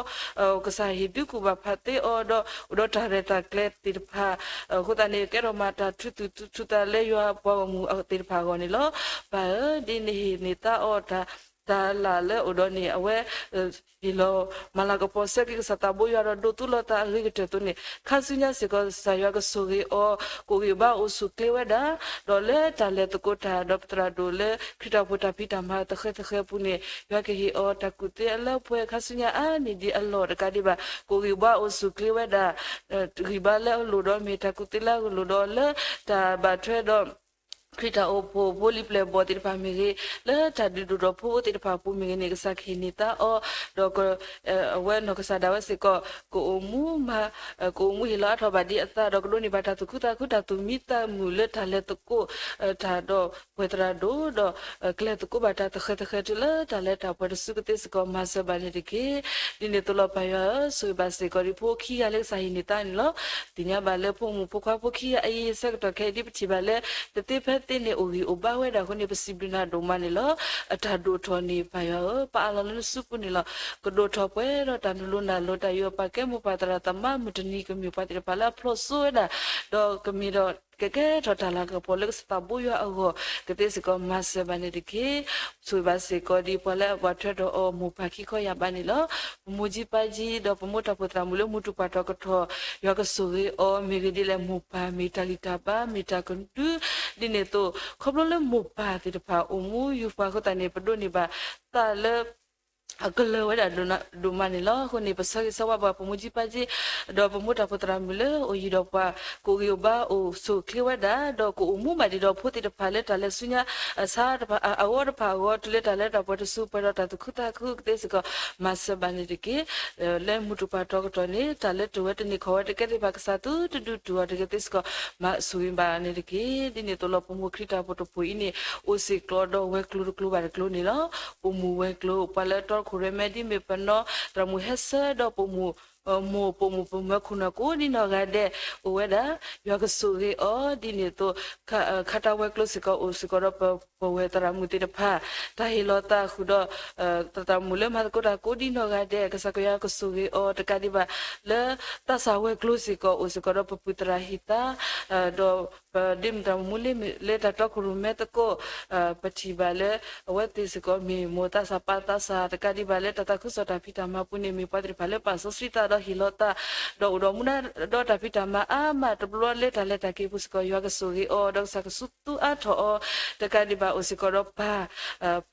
ကစၢ်ဟ့ၣ်ဒုးကူၣ်ဘၣ်ဖးသ့အီၤဒီး အိၣ်ဒီးတၢ်ရဲၣ်တၢ်ကျဲၤသ့ၣ်တဖၣ် အဃိသတးန့ၣ် ကဲထီၣ်မၤတၢ်ထူသူၣ်ထူသးလၢယွၤပှၤဂီၢ်မုၢ်သ့ၣ်တဖၣ်အဂီၢ်န့ၣ်လီၤ. ပၢ်ဧၢ, ဒ်နဟ့ၣ်န့ၢ်သါအီၤတၢ် တၢ်လၢ်လၢအိၣ်ဒီးန့ၣ် အဝဲ ဟ့ၣ်လီၤမၤလၤကပီၤဆၢက့ၤကစၢ်သးဘိယွၤဒီးဒိးသူလီၤသးအဂ့ၤကတၢၢ်အသိးန့ၣ် ခါဆူညါစ့ၢ်ကီး ကစၢ်ယွၤကဆိၣ်ဂ့ၤအီၤ ကအိၣ်ဂံၢ်ဘါအိၣ်ဆူၣ်ချ့ဝဲဒၣ် ဒီးလၢတၢ်လဲၤသကိးတၢ် ဒီးပသရၣ်ဒိၣ်လၢခရံာ်တၢ်အိၣ်ဖှိၣ်တၢ်ဖံးတၢ်မၤသဃဲၤသဃဲၤအပူၤန့ၣ် ယွၤကဟ့ၣ်အီၤတၢ်ကူၣ်သ့အလၢပှဲၤ ခါဆူညါအါန့ၢ်ဒံးအလီၢ်တကးဒံးဘၣ် ကအိၣ်ဂံၢ်ဘါအိၣ်ဆူၣ်ချ့ဝဲဒၣ် ဂံၢ်ဘါလၢအလိၣ်ဒီးမ့ၢ်တၢ်ကူၣ်သ့လၢအလိၣ်ဒီးလၢတၢ်ဘၣ်ထွဲဒီး ခရံာ်တၢ်အိၣ်ဖှိၣ်ဖိလံၤပျဲၢ်ဘီၣ်သ့ၣ်တဖၣ်မ့ၢ်ဂ့ၤ, လၢတၢ်ဒုးဒိၣ်ထီၣ်ဖိသ့ၣ်တဖၣ်အပူၤမ့ၢ်ဂ့ၤန့ၣ် ကစၢ်ကဟ့ၣ်န့ၢ်သါအီၤ, ဒီး အဝဲနီၢ်ကစၢ်ဒၣ်ဝဲစ့ၢ်ကီး ကအိၣ်မူမၤ ကအိၣ်မူဟ့ၣ်လီၤအါထီၣ်ဘၣ်ဒံးအသး ဒီးကဒိးန့ၢ်ဘၣ်တၢ်သူၣ်ခုသးခု တၢ်သူၣ်မံသးမုာ်လၢတၢ်လဲၤသကိး တၢ်ဒီးပှဲၤသရၣ်ဒိၣ်ဒီး ကလဲၤသကိးဘၣ်တၢ်သဃဲၤသဃဲၤတုၤလၢတၢ်လၢတၢ်ပှဲၤတစုကသ့စ့ၢ်ကီး မၤစၢၤဘၣ်န့ၣ်တက့ၢ်. ဒ်န့ၣ်အသိးလီၤ ပၢ်ယွၤဧၢ, ဆိၣ်ဂ့ၤဘၣ်စ့ၢ်ကီးဒံးဖိခံဂၤလၢကစၢ်ဟ့ၣ်န့ၢ်သါန့ၣ်လီၤ. သ့ၣ်ညါဘၣ်လၢဖိမုၣ်ဖိခွါဖိခံဂၤအံၤ ဆၢကတီၢ်ခဲအံၤဒ်ပထံၣ်ဘၣ်လၢ တသ့ဖဲ သ့ၣ်န့ၣ်အိၣ်ဂံၢ်အိၣ်ဘါဝဲဒၣ်အဃိန့ၣ် ပစံးဘျုးနၤဒိၣ်မးန့ၣ်လီၤ. အတၢ်ဒိၣ်ထီၣ်န့ၣ် ပၢ်ယွၤဧၢ, ပအးလီၤလၢနစုပူၤန့ၣ်လီၤ. ကဒိၣ်ထီၣ်ပှဲၤဒီးတၢ်နလိၤနၤလိၤ တၢ်ယူးယီၣ်ပာ်ကဲမိၢ်ပၢ်သရၣ်သမါ မုၢ်တနံၤကမ့ၢ်ပှၤသ့ၣ်တဖၣ်လၢအဖျိးစိဝဲဒၣ်, ဒီးကမ့ၢ်ဒီး ကကဲထီၣ်တၢ်လၤကပီၤလၢကစၢ်သးဘိယွၤအဂီၢ် ကသ့စ့ၢ်ကီးမၤစၢၤဘၣ်န့ၣ်တက့ၢ်. ဆိၣ်ဂ့ၤဘၣ်စ့ၢ်ကီးဒ်ပှၤလၢ ပှၤထွဲဒီးအီၤမိၢ်ပၢ်ခံခီယၢ်ဘးန့ၣ်လီၤ. ပမိၢ်ကၠံပၢ်ကၠံ ဒီးပမိၢ်တၢ်ဖိသရၣ်မုၣ်လၢမုၢ်တူၢ်ပှၢ်ထီၣ်ကထီၣ် ယွၤကဆိၣ်ဂ့ၤအီၤ မ့ၢ်ဂ့ၤဒ်လဲၣ်မိၢ်ပၢ် မ့ၢ်တၢ်ဂံၢ်တၢ်ဘါ မ့ၢ်တၢ်ကဒု ဒ်န့ၣ်အသိး ခီဖျိလၢမိၢ်ပၢ်သ့ၣ်တဖၣ်အိၣ်မူယူၤပှၤအဃိသတးန့ၣ် ပဒိးန့ၢ်ဘၣ်သးလၢ အကလၢၤဝဲဒၣ်ဒိၣ်မးန့ၣ်လီၤ. အဃိန့ၣ် ပဆၢဂ့ၤဆၢဝါဘၣ်ပမိၢ်ကၠံပၢ်ကၠံ ဒီးပမိၢ်တၢ်ဖိသရၣ်မုၣ်လၢအိၣ်ယံၤဒီးပှၤ ကအိၣ်ဂံၢ်အိၣ်ဘါအိၣ်ဆိၣ်ချ့ဝဲဒၣ် ဒီးကအိၣ်မူဘၣ်ဒံးဒီးဖိသ့ၣ်တဖၣ်လၢတၢ်လဲၤဆူညါ အဆါတဖၣ် အဂီၢ်တဖၣ်အဂီၢ် တုၤလၢတၢ်လၢတၢ်ပှဲၤတစုပှဲၤဒီးတၢ်သူၣ်ခုသးခု ကသ့စ့ၢ်ကီးမၤစၢၤဘၣ်န့ၣ်တက့ၢ်. လၢမုၢ်တူၢ်ပှၢ်ထီၣ်ကထီၣ်န့ၣ် တၢ်လၢတဝဲတန့ၢ်ခီၣ်ဝဲတကဲသ့ၣ်တဖၣ် ကစၢ်သူတဒုတူၢ်အီၤတကသ့စ့ၢ်ကီး မၤဆိၣ်ဂ့ၤဘၣ်န့ၣ်တက့ၢ်. ဒ်န့ၣ်အသိးလီၤ ပမိၢ်ခရံာ်တၢ်ဖိတဖိအံၤန့ၣ် အိၣ်စ့ၢ်ကီးဒီးဝဲၤကျိၤတကျိၤဘၣ်တကျိၤန့ၣ်လီၤ. အိၣ်မူဝဲၤကျိၤ ပှၤလၢတီခိၣ်ရိၣ်မဲဒ်မ့ၢ်ပနီၢ် သရၣ်မုၣ်ဟဲဆၢ ဒီးပမိၢ် မိၢ်ပိာ်မုၣ်ပိာ်မၢၤခိၣ်နၢ်ကိးဒ်နီၢ်ဂၤဒဲး အိၣ်ဝဲဒၣ် ယွၤကဆိၣ်ဂ့ၤအီၤ ဒ်န့ၣ်အသိး ခါတၢ်ဝဲၤကျိၤစ့ၢ်ကီးအိၣ်စ့ၢ်ကီးဒီးပဝဲၢ်သရၣ်မုၣ်သ့ၣ်တဖၣ် တၢ်ဟ့ၣ်လီၤသးဃုာ်ဒီး သရၣ်မုၣ်လၢမၤသကိးတၢ်ကိးဒ်နီၢ်ဂၤဒဲး ကစၢ်ယွၤကဆိၣ်ဂ့ၤအီၤ တကးဒံးဘၣ်လၢ သးစၢ်ဝဲၤကျိၤစ့ၢ်ကီးအိၣ်စ့ၢ်ကီးဒီးပပုၢ်သရၣ်ဟ့ၣ်သါ ဒီး ဒ်မ့ၢ်သရၣ်မုၣ်မူလ့မ့ၢ်လၢတၢ်တီခိၣ်ရိၣ်မဲသကိး ပထံၣ်ဘၣ်လၢ အဝဲသ့ၣ်စ့ၢ်ကီးမ့ၢ်မိၢ်သးစၢ်ပၢ်သးစၢ် တကးဒံးဘၣ်လၢတၢ်သးခုကစီၣ်တၢ်ဖံးတၢ်မၤပူၤန့ၣ် မ့ၢ်ပှၤသ့ၣ်တဖၣ်လၢပာ်စီဆှံသးဒီးဟ့ၣ်လီၤသး ဒီးအိၣ်ဒီးမူဒါဒီးတၢ်ဖံးတၢ်မၤအါမး တဘျီလၢတၢ်လဲၤတၢ်က့ၤပူၤစ့ၢ်ကီး ယွၤကဆိၣ်ဂ့ၤအီၤ ဒီးကစၢ်ကသူသူအါထီၣ်အီၤ တကးဒံးဘၣ်အိၣ်စ့ၢ်ကီးဒီးပၢ်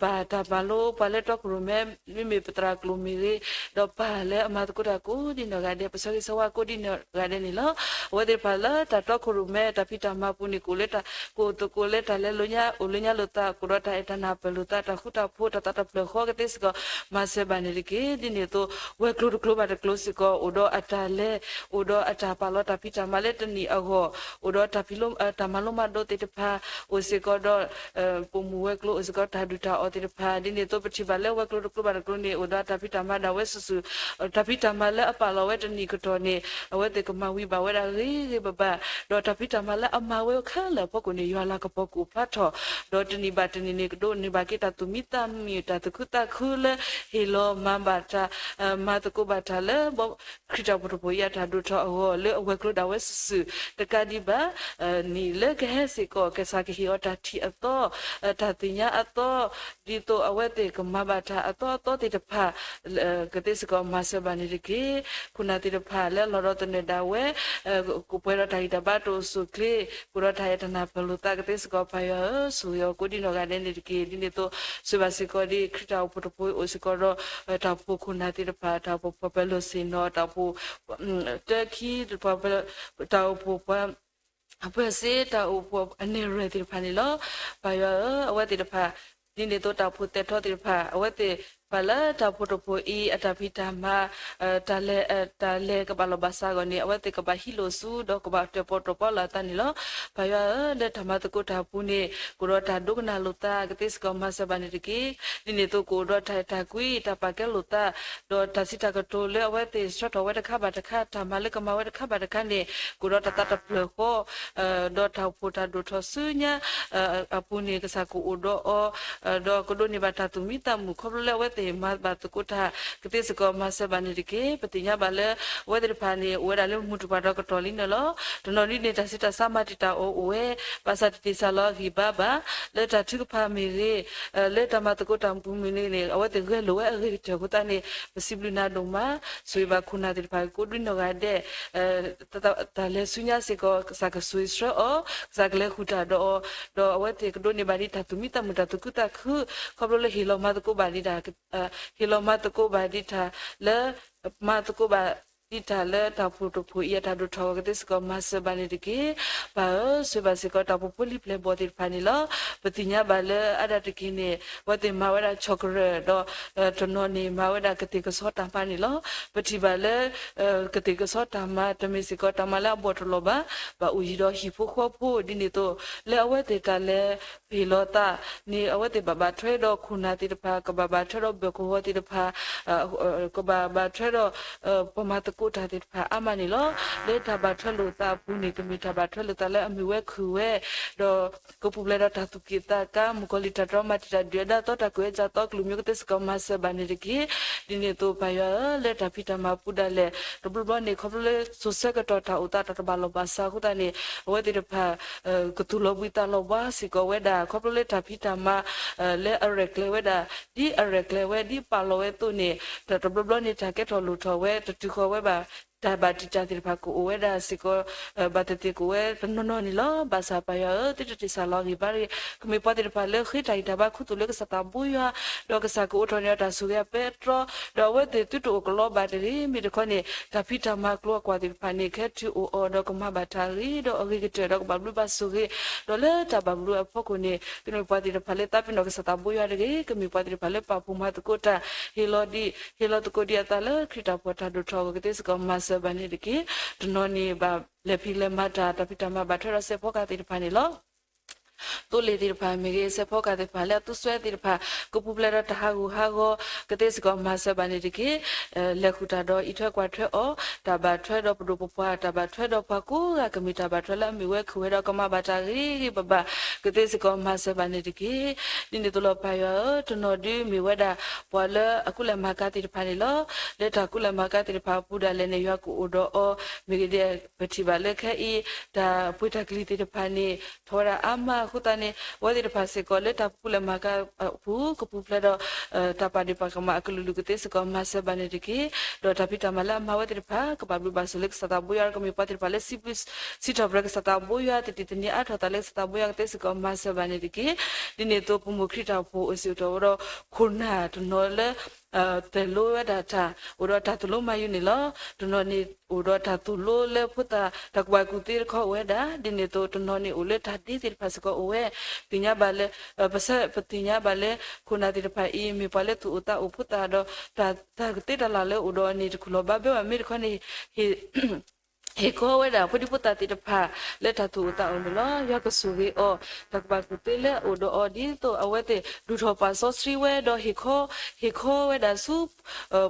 ပၢ်တၢ်မၤလိ ပှၤလၢတီခိၣ်ရိၣ်မဲ မ့မ့ၢ်ပသရၣ်ကျိၤမ့ၢ်ဂ့ၤ ဒီးပၢ်လၢအမၤသကိးတၢ်ကိးဒ်နီၢ်ဂၤဒဲး ပဆၢဂ့ၤဆၢဝါကိးဒ်နီၢ်ဂၤဒဲးန့ၣ်လီၤ. အဝဲသ့ၣ်တဖၣ်လၢတၢ်တီခိၣ်ရိၣ်မဲ တၢ်ဖံးတၢ်မၤပူၤန့ၣ် ကအိၣ်လၢတၢ် ကအိၣ်သကိးလၢတၢ်လဲၤလိာ်ညါ အိၣ်လၢညါလိာ်သး ကအိၣ်ဒီးတၢ်အဲၣ်တၢ်နၢ်ပၢၢ်လိာ်သး တၢ်ဃူတၢ်ဖိး တၢ်သးတဖျၢၣ်ဃီ ကသ့စ့ၢ်ကီး မၤစၢၤဘၣ်န့ၣ်တက့ၢ်. ဒ်န့ၣ်အသိး ဝဲၤကျိၤတကျိၤဘၣ်တကျိၤစ့ၢ်ကီး အိၣ်ဒီးအတၢ်လဲၤ အိၣ်ဒီးအတၢ်ပာ်လီၤတၢ်ဖံးတၢ်မၤလၢတနံၣ်အဂီၢ် အိၣ်ဒီးတၢ်ဖံး တၢ်မၤလိမၤဒိးသ့ၣ်တဖၣ် အိၣ်စ့ၢ်ကီးဒီး ပိာ်မုၣ်ဝဲၤကျိၤ အိၣ်စ့ၢ်ကီးတၢ်ဒုၣ်တၢ်အီၣ်သ့ၣ်တဖၣ် ဒ်န့ၣ်အသိးပထံၣ်ဘၣ်လၢဝဲၤကျိၤတကျိၤဘၣ်တကျိၤန့ၣ် အိၣ်ဒီးတၢ်ဖံးတၢ်မၤဒၣ်ဝဲစုာ်စုာ် တၢ်ဖံးတၢ်မၤလၢအပာ်လီၤဝဲတနံၣ်ကတီၢ်န့ၣ် အဝဲသ့ၣ်ကမၤဝံၤဘၣ်ဝဲဒၣ်ဂ့ၤဂ့ၤဘၣ်ဘၣ် ဒီးတၢ်ဖံးတၢ်မၤလၢအမၤဝဲခဲလၢာ်အဖီခိၣ်န့ၣ် ယွၤလၤကပီၤကအိၣ်ဖျါထီၣ် ဒီးတနံၣ်ဘၣ်တနံၣ်န့ၣ် ကဒိးန့ၢ်ဘၣ်က့ၤတၢ်သူၣ်မံသးမုာ် တၢ်သူၣ်ခုသးခုလၢ ဟ့ၣ်လီၤမၤဘၣ်တၢ် မၤသကိးဘၣ်တၢ်လၢ ခရံာ်တၢ်ဖိတဖိအံၤအတၢ်ဒိၣ်ထီၣ်အဂီၢ် လၢအဝဲၤကျိၤဒၣ်ဝဲစုာ်စုာ် တကးဒံးဘၣ် နံၣ်လၢကဟဲစ့ၢ်ကီး ကစၢ်ကဟ့ၣ်အီၤတၢ်ထံၣ်အသီ တၢ်သ့ၣ်ညါအသီ ဒ်သိးအဝဲသ့ၣ်ကမၤဘၣ်တၢ်အသီအသီသ့ၣ်တဖၣ် ကသ့စ့ၢ်ကီးမၤစၢၤဘၣ်န့ၣ်တက့ၢ်. ခိၣ်နၢ်သ့ၣ်တဖၣ်လၢအလီၤဒီးသနၢၣ်ဒၣ်ဝဲ ကပှဲၤဒီးတၢ်ဂံၢ်တၢ်ဘါတအိၣ်ဆူၣ်အိၣ်ချ့ ကအိၣ်ဒီးတၢ်အဲၣ်တၢ်နၢ်ပၢၢ်လိာ်သး ကသ့စ့ၢ်ကီးပၢ်ယွၤဧၢ ဆိၣ်ဂ့ၤအီၤကိးဒ်နီၢ်ဂၤဒဲးန့ၣ်တက့ၢ်. ဒ်န့ၣ်အသိး ဆိၣ်ဂ့ၤဘၣ်စ့ၢ်ကီးဒ်ခရံာ်တၢ်အိၣ်ဖှိၣ်တဖိအိၣ်စ့ၢ်ကီးဒီး တၢ်အိၣ်ဖှိၣ်ခိၣ်နၢ်သ့ၣ်တဖၣ် တၢ်အိၣ်ဖှိၣ်ပှၤပၢၤလီၢ်ဆ့ၣ်နီၤ တၢ်အိၣ်ဖှိၣ် တၢခံ တၢ်အိၣ်ဖှိၣ်ပှၤ အပၢၢ်စ့ တၢ်အိၣ်ဖှိၣ်အနဲၣ်ရွဲၣ်သ့ၣ်တဖၣ်န့ၣ်လီၤ. ပၢ်ယွၤဧၢ အဝဲသ့ၣ်တဖၣ် ဒ်န့ၣ်အသိးတၢ်အိၣ်ဖှိၣ်သဲးထီသ့ၣ်တဖၣ် အဝဲသ့ၣ်တဖၣ်လၢတၢ်အိၣ်ဖှိၣ်တဖိအံၤ အတၢ်ဖံးတၢ်မၤ တၢ်လဲၤ တၢ်လဲၤကဘၣ်လီၢ်ဘၣ်စးအဂီၢ်န့ၣ် အဝဲသ့ၣ်ကဘၣ်ဟံးလိာ်ဆူ ဒီးကဘၣ်တၢၣ်ပီၣ်တၢၣ်ပီလိာ်အသးန့ၣ်လီၤ. ပၢ်ယွၤဧၢ လၢတၢ်မၤသကိးတၢ်အပူၤန့ၣ် ကအိၣ်ဒီးတၢ်ဒိကနၣ်လိာ်သး ကသ့စ့ၢ်ကီးမၤစၢၤဘၣ်န့ၣ်တက့ၢ်. ဒ်န့ၣ်အသိးကအိၣ်ဒီးတၢ်အဲၣ်တၢ်ကွံ တၢ်ပာ်ကဲလိာ်သး ဒီးတၢ်စံးတၢ်ကတိၤလၢအဝဲသ့ၣ်ဆှၢထီၣ်ဝဲတခါဘၣ်တခါ တၢ်မၤလၢကမၤဝဲတခါဘၣ်တခါန့ၣ် ကအိၣ်ဒီးတၢ်သးတဖျၢၣ်ဃီ ဒီးတၢ်အိၣ်ဖှိၣ်တၢ်ဒိၣ်ထီၣ်ဆူညါ အပူၤန့ၣ် ကစၢ်ကအိၣ်ဒီးအီၤ ဒီးကဒိးန့ၢ်ဘၣ်တၢ်သူၣ်မံသးမုာ် ခီဖျိလၢအဝဲသ့ၣ်မၤဘၣ်သကိးတၢ် ကသ့စ့ၢ်ကီးမၤစၢၤဘၣ်န့ၣ်တက့ၢ်. ပသ့ၣ်ညါဘၣ်လၢ အဝဲသ့ၣ်တဖၣ်န့ၣ် အိၣ်ဝဲဒၣ်လၢမုၢ်တူၢ်ပှၤဒီကတီၢ်လံန့ၣ်လီၤ. တနီၤဒ်န့ၣ် တၢ်ဆူးတၢ်ဆါမၤတံာ်တာ်အီၤအိၣ်ဝဲ ဘၣ်ဆၣ်တသ့ၣ်စးလီၤအဂံၢ်ဘါဘၣ် လၢတၢ်ထုကဖၣ်မ့ၢ်ဂ့ၤ လၢတၢ်မၤသကိးတၢ်ပူၤမ့ၢ်ဂ့ၤန့ၣ် အဝဲသ့ၣ်ဂဲၤလိာ်ဝဲအဂ့ၤကတၢၢ်အဃိသတးန့ၣ် ပစံးဘျုးနၤဒိၣ်မး ဆိၣ်ဂ့ၤဘၣ်ခိၣ်နၢ်သ့ၣ်တဖၣ်ကိးဒ်နီၢ်ဂၤဒဲး တၢ်လဲၤဆူညါစ့ၢ်ကီး ကစၢ်ကဆိၣ်ဂ့ၤဆှၢအီၤ ကစၢ်ကလဲၤဃုာ်တၢ်ဒီးအီၤ ဒီးအဝဲသ့ၣ်ကဒိးန့ၢ်ဘၣ်ဒ်တၢ်သူၣ်မံသးမုာ် တၢ်သူၣ်ခုသးခု ခီဖျိလၢဟ့ၣ်လီၤမၤသကိးဘၣ်ဒ်တၢ် ဟ့ၣ်လီၤမၤသကိးဘၣ်ဒ်တၢ်လၢ မၤသကိးဘၣ်ဒ်တၢ်လၢတၢ်အိၣ်ဖှိၣ်တဖိးအံၤအတၢ်ဒိၣ်ထီၣ်အဂီၢ် ကသ့စ့ၢ်ကီးမၤစၢၤဘၣ်န့ၣ်တက့ၢ်. ပၢ်ဧၢ ဆိၣ်ဂ့ၤဘၣ်စ့ၢ်ကီးတၢ်အိၣ်ဖှိၣ်ဖိလံၤပျဲၢ်ဘီၣ်သ့ၣ်တဖၣ်န့ၣ်လီၤ. ပသ့ၣ်ညါဘၣ်လၢအါဒၣ်တက့ၢ်န့ၣ် အဝဲသ့ၣ်မၤဝဲဒၣ် chocolate ဒီး တနီၤန့ၣ် မၤဝဲဒၣ်ကသ့ၣ်ကဆီတၢ်မၤန့ၣ်လီၤ. ပထံၣ်ဘၣ်လၢ ကသ့ၣ်ကဆီတၢ်မၤ တမ့ၢ်စ့ၢ်ကီးတၢ်မၤလၢအဘီၣ်တလီၤဘၣ်, ဘၣ်အိၣ်ယံၤဒီးဟံၣ်ဖိဃီဖိ ဒ်န့ၣ်အသိး လၢအဝဲသ့ၣ်တၢ်လဲၤဟ့ၣ်လီၤသးန့ၣ် အဝဲသ့ၣ်ဘၣ်ဘၣ်ထွဲဒီးခိၣ်နၢ်သ့ၣ်တဖၣ် ကဘၣ်ဘၣ်ထွဲဒီးဘၢၣ်ကဝီၤသ့ၣ်တဖၣ် ကဘၣ်ဘၣ်ထွဲဒီး ပှၤမၤသ ပှၤလၢအမၤသကိးတၢ်သ့ၣ်တဖၣ်အါမးန့ၣ်လီၤ. လၢတၢ်ဘၣ်ထွဲလိာ်သးအပူၤန့ၣ် ကမ့ၢ်တၢ်ဘၣ်ထွဲလိာ်သးလၢအမ့ၢ်ဝဲခုၣ်ဝဲ, ဒီးကပူၤဖျဲးဒီးတၢ်သူၣ်က့ၣ်သးကါ မုၣ်ကီၤလံၢ်တၢ်တြီမၤတံာ်တာ်ဒုၣ်ဒါ ဒီးတၢ်ကွဲးအသးသီကလုာ်မ့ၢ်ကသ့စ့ၢ်ကီး မၤစၢၤဘၣ်န့ၣ်တက့ၢ်. ဒ်န့ၣ်အသိးပၢ်ယွၤဧၢ, လၢတၢ်ဖံးတၢ်မၤပူၤဒၣ်လဲာ် တဘျီဘျီန့ၣ် ခီဖျိလၢစိၤဆၢကတီၢ်တၢ်အိၣ်သးတၢ်တဘၣ်လီၢ်ဘၣ်စးအဃိသတးန့ၣ် အဝဲသ့ၣ်တဖၣ် ကသူၣ်လီၤဘှံးသးလီၤဘှါစ့ၢ်ကီးဝဲဒၣ် ခီဖျိလၢတၢ်ဖံးတၢ်မၤ လၢအရဲၣ်ကျဲၤဝဲဒၣ် ဒ်အရဲၣ်ကျဲၤဝဲ ဒ်ပာ်လီၤဝဲအသိးန့ၣ် တဘျီဘျီန့ၣ် တၢ်ကဲထီၣ်လိၣ်ထီၣ်ဝဲ တတုၤဃီၤဝဲဘၣ် တၢ်ဘၣ်တံာ်တာ်သ့ၣ်တဖၣ်ကအိၣ်ဝဲဒၣ်စ့ၢ်ကီး ဘၣ်သ့ၣ်သ့ၣ်ကအိၣ်ဝဲတနီၤနီၤန့ၣ်လီၤ. ဘၣ်ဆၣ်ပၢ်ယွၤဧၢ, သုတတ့ၢ်စၢ်လီၤအဂံၢ်ဘါတဂ့ၤ. ကမ့ၢ်ပှၤသ့ၣ်တဖၣ်လၢဃ့တၢ်ဂံၢ်တၢ်ဘါခူသူၣ်လၢကစၢ်သးဘိယွၤ, ဒီးကစၢ်ကအိးထီၣ်န့ၢ်အီၤတၢ်ဆိၣ်ဂ့ၤအပဲတြီ, ဒီးအဝဲသ့ၣ်သုတအိၣ်ကလီဘၣ်တဂ့ၤ. မ့ၢ်တခီန့ၣ် တၢ်ဖံးတၢ်မၤကျိၤအကွၢ်သ့ၣ်တဖၣ်န့ၣ် ကဟဲတုၤအိၣ်အီၤ ဒီးကမၤဘၣ်တၢ်အဂ့ၤ ဒီးအဂ့ၤကတၢၢ်ဒီးကဘၣ်ဘျုးဘၣ်ဆိၣ်ဂ့ၤ, ဒီးလၢတၢ်ဘၣ်ဘျုးအဖီခိၣ်န့ၣ် သုမ့ၢ်ပှၤသ့ၣ်တဖၣ်လၢသးပ့ၤနီၣ်ကစၢ်သးဘိယွၤတဂ့ၤ. ကမ့ၢ်ပှၤသ့ၣ်တဖၣ်လၢပာ်ဖှိၣ်မၤသကိးတၢ် ဟ့ၣ်လီၤဒံး ဟ့ၣ်လီၤသကိးဒံးအသးလၢခရံာ်တၢ်ဖှီၣ်တၢ်ဒိၣ်ထီၣ်အဂီၢ် ကသ့စ့ၢ်ကီးမၤစၢၤဘၣ်န့ၣ်တက့ၢ်. တနီၤန့ၣ်ဘၣ်လဲၤဖံးလဲၤမၤတၢ် တၢ်ဖံးတၢ်မၤဘၣ်ထွဲဒီးစဲးဖီကဟၣ်သ့ၣ်တဖၣ်န့ၣ်လီၤ. သိလ့ၣ်သ့ၣ်တဖၣ်မ့ၢ်ဂ့ၤ စဲးဖီကဟၣ်သ့ၣ်တဖၣ်လၢအသူစွဲသ့ၣ်တဖၣ် ကပူၤဖျဲးဒီးတၢ်ဟးဂူာ်ဟးဂီၤ ကသ့စ့ၢ်ကီးမၤစၢၤဘၣ်န့ၣ်တက့ၢ်. လဲၤဃုာ်တၢ်ဒီးအံးထွဲကွၢ်ထွဲအီၤ, တၢ်ဘၣ်ထွဲဒီးပဒိၣ်ပပှၢ် တၢ်ဘၣ်ထွဲဒီးပှၤကိးဂၤ ကမ့ၢ်တၢ်ဘၣ်ထွဲလၢအမ့ၢ်ဝဲခုၣ်ဝဲဒီးကမၤဘၣ်တၢ်ဂ့ၤဂ့ၤဘၣ်ဘၣ် ကသ့စ့ၢ်ကီးမၤစၢၤဘၣ်န့ၣ်တက့ၢ်. ဒ်န့ၣ်အသိးလီၤပၢ်ယွၤဧၢ, တနီၤဒုမ့ၢ်ဝဲဒၣ် ပှၤလၢအကူၣ်လဲၤမၤကၤသ့ၣ်တဖၣ်န့ၣ်လီၤ. လၢတၢ်ကူၣ်လဲၤမၤကၤသ့ၣ်တဖၣ်အပူၤဒၣ်လဲာ်န့ၣ် ယွၤကအိၣ်ဒီးအီၤ မ့ၢ်ဂ့ၤဒ်ပထံၣ်ဘၣ်လၢခဲအံၤ တၢ်ပှ့ၤတၢ်ကလံၤသ့ၣ်တဖၣ်န့ၣ် ထီၣ်ဝဲဒၣ်အါမးအဃိသတးန့ၣ် အဝဲသ့ၣ်တဖၣ်စ့ၢ်ကီးလၢတၢ်ကူၣ်လဲၤမၤကၤအပူၤ ကပူၤဖျဲးဒီး တၢ်ပာ်ဒ့ၣ်ပာ်ကမၣ်အကလုာ်လုာ် ကသ့စ့ၢ်ကီးမၤစၢၤဘၣ်န့ၣ်တက့ၢ်. ဒီးတၢ်ဖံးတၢ်မၤလၢအမၤဝဲသ့ၣ်တဖၣ် ကဘၣ်ဘျုးဘၣ်ဆိၣ်လၢကစၢ်သးဘိယွၤ ကမ့ၢ်ပှၤသ့ၣ်တဖၣ်လၢ စံးဘျုးစံးထီၣ်ပတြၢၤကစၢ်သးဘိယွၤ တတံၤသန့ၤအါထီၣ်သးလၢကစၢ်သးဘိယွၤ ကသ့စ့ၢ်ကီးမၤစၢၤဘၣ်န့ၣ်တက့ၢ်. ဒ်န့ၣ်အသိး ပမိၢ်ခရံာ်တၢ်အိၣ်ဖှိၣ်အိၣ်စ့ၢ်ကီးဒီး ခိၣ်နၢ်တနီၤလၢ သိၣ်လိဝဲဒၣ်တၢ် အိၣ်ဒီးတၢ်သိၣ်လိမၤယုၤန့ၣ်လီၤ. တနီၤန့ၣ်အိၣ်ဒီးတၢ်သိၣ်လိလၢဖိသၣ် တၢ်ကူၣ်ဘၣ်ကူၣ်သ့တခီအိၣ်ဝဲဒၣ် ဒ်န့ၣ်အသိး တနီၤန့ၣ်အိၣ်လၢတၢ်ဒ့သ့ၣ်တဖၣ်စ့ၢ်ကီးအိၣ်ဝဲ သ့ၣ်ညါဘၣ်လၢ ပဆၢပသ့ၣ်ညါဘၣ်လၢ ခိၣ်နၢ်သ့ၣ်တဖၣ်အံၤ မ့ၢ်ပှၤလၢသူၣ်အိၣ်သးအိၣ်ဖိသၣ်ဒီး တၢ် တၢ်ကသ့တၢ်လၢ်လၢအိၣ်ဒီးန့ၣ် တခူၣ်လီၤဘၣ်ဘၢဘၣ် မ့ၢ်တခီန့ၣ် ဟ့ၣ် ဟ့ၣ်ခီဝဲဒၣ်ဖိဒံဖိသၣ်သ့ၣ်တဖၣ် လၢတၢ်သူၣ်အိၣ်သးအိၣ်န့ၣ်လီၤ. ယွၤကဆိၣ်ဂ့ၤအီၤ တၢ်ကူၣ်ဘၣ်ကူၣ်သ့လၢအအိၣ်ဒီးအီၤ ဒ်သိးအဝဲသ့ၣ် ဒုးထီၣ်ပာ်စီဆှံဝဲဒီး ဟ့ၣ်ခီ ဟ့ၣ်ခီဝဲဒၣ်ဆူ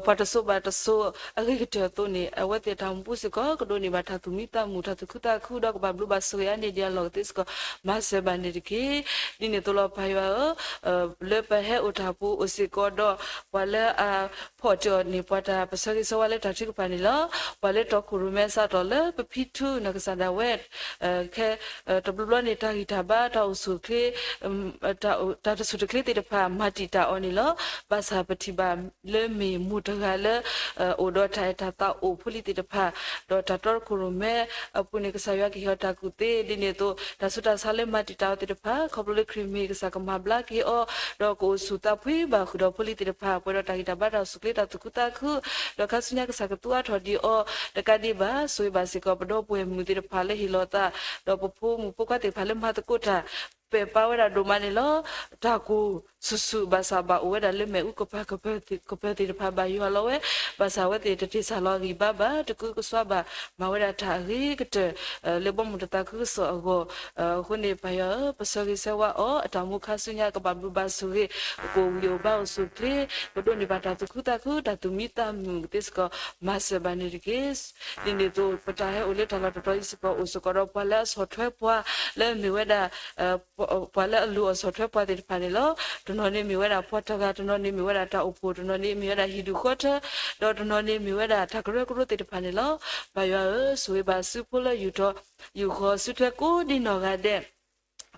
ပှၤတစိၤဘၣ်တစိၤအဂ့ၤကတၢၢ်အသိးန့ၣ် အဝဲသ့ၣ်တၢ်အိၣ်မူပူၤစ့ၢ်ကီး ကဒိးန့ၢ်ဘၣ်တၢ်သူၣ်မံသးမုာ် တၢ်သူၣ်ခုသးခု ဒီးကဘၣ်ဘျုးဘၣ်ဆိၣ်ဂ့ၤအါန့ၢ်ဒံးအလီၢ် ကသ့စ့ၢ်ကီး မၤစၢၤဘၣ်န့ၣ်တက့ၢ်. ဒ်န့ၣ်အသိးလီၤပၢ်ယွၤဧၢ, လၢပဟဲအိၣ်တၢ်ပူၤအိၣ်စ့ၢ်ကီးဒီး ပှၤလၢအဖီၣ်တ့ၢ်အီၤန့ၣ် ပှၤတၢ်ပဆၢဂ့ၤဆၢဝါလၢတၢ်ထုကဖၣ်န့ၣ်လီၤ. ပှၤလၢတီခိၣ်ရိၣ်မဲစးထီၣ်လၢပဖံထူနီၢ်ကစၢ်ဒၣ်ဝဲ ခဲ တဘျီဘျီန့ၣ် တၢ်ဂံၢ်တၢ်ဘါ တၢ်အိၣ်ဆူၣ်ချ့ တၢ်တဆူၣ်တချ့သ့ၣ်တဖၣ် မၤတံာ်တာ်အီၤန့ၣ်လီၤ. ဘၣ်ဆၣ်ပထံၣ်ဘၣ်လၢမ့ၢ်မိၢ်တဂၤလၢ အိၣ်ဒီးတၢ်အဲၣ်တၢ်သးအိၣ်ဖိလံၤသ့ၣ်တဖၣ်, ဒီးတၢ်တီခိၣ်ရိၣ်မဲအပူၤန့ၣ် ကစၢ်ယွၤကဟ့ၣ်အီၤတၢ်ကူၣ်သ့ ဒ်န့ၣ်အသိး တၢ်ဆူးတၢ်ဆါလၢမၤတံာ်တာ်အီၤသ့ၣ်တဖၣ် ခီဖျိလၢခရံာ်မ့ၢ်ကစၢ်ကမၤဘျါက့ၤအီၤ, ဒီးကအိၣ်ဆူၣ်သးဖှံဘၣ်ဃုာ်ဒီးဖိလံၤသ့ၣ်တဖၣ် ပှဲၤဒီးတၢ်ဂံၢ်တၢ်ဘါ တၢ်အိၣ်ဆူၣ်ချ့ တၢ်သူၣ်ခုသးခု, ဒီးခါဆူညါကစၢ်ကသူအါထီၣ်ဒံးအီၤ, တကးဒံးဘၣ် ဆိၣ်ဂ့ၤဘၣ်စ့ၢ်ကီး ပဒီပုၢ်ဝဲၢ်မုၣ်သ့ၣ်တဖၣ်လၢဟ့ၣ်လီၤသး, ဒီးပဖိမုၣ်ဖိခွါသ့ၣ်တဖၣ်လၢမၤသကိးတၢ် ပဲာ်ပါဝဲဒၣ်ဒိၣ်မးန့ၣ်လီၤ. တၢ်ကိၢ်ဆူၣ်ဆူၣ်ဘၣ်ဆၣ်ဘၣ်အိၣ်ဝဲဒၣ်လၢမ့ၣ်အူကပၤကပၤသ့ၣ်တဖၣ်ဘၣ်ယွၤလီၤဝဲ, ဘၣ်ဆၣ်အဝဲသ့ၣ်တတ့ၢ်စၢ်လီၤအဂံၢ်ဘါဘၣ် တကုကစွါဘၣ် မၤဝဲဒၣ်တၢ်အဂ့ၤကတၢၢ် လၢဘီမုၢ်တသးခုကစီၣ်အဂီၢ်, အဃိန့ၣ် ပၢ်ယွၤဧၢ, ပဆၢဂ့ၤဆၢဝါအီၤ အတၢ်အိၣ်မူခါဆူညါကဘၣ်ဘျုးဘၣ်ဆိၣ်ဂ့ၤ, ကအိၣ်ဂံၢ်အိၣ်ဘါအိၣ်ဆူၣ်ချ့, ကဒိးန့ၢ်ဘၣ်တၢ်သူၣ်ခုသးခု တၢ်သူၣ်မံသးမုာ်ကသ့စ့ၢ်ကီး မၤစၢၤဘၣ်န့ၣ်တက့ၢ်. ဒ်န့ၣ်အသိး ပတၢ်ဟဲအိၣ်လၢတၢ်လီၢ်တတီၤအံၤစ့ၢ်ကီး အိၣ်စ့ၢ်ကီးဒီးပှၤလၢအဆီၣ်ထွဲပှၤ လၢအမ့ၢ်ဝဲဒၣ် ပှၤလၢအလူၤအီၣ်ဆီၣ်ထွဲပှၤသ့ၣ်တဖၣ်န့ၣ်လီၤ. တနီၤန့ၣ်မ့ၢ်ဝဲဒၣ်ပှၤတဂၤ, တနီၤန့ၣ်မ့ၢ်ဝဲဒၣ်တၢ်အိၣ်ဖှိၣ်, တနီၤန့ၣ်မ့ၢ်ဝဲဒၣ်ဟံၣ်ဒူၣ်ဃီထၢ, ဒီးတနီၤန့ၣ်မ့ၢ်ဝဲဒၣ်တၢ်ကရၢကရိသ့ၣ်တဖၣ်န့ၣ်လီၤ. ပၢ်ယွၤဧၢ, ဆိၣ်ဂ့ၤဘၣ်ဆူဖိလၢယူာ်ထီၣ် ယူာ်ဃီၤဆူထွဲကိးဒ်နီၢ်ဂၤဒဲး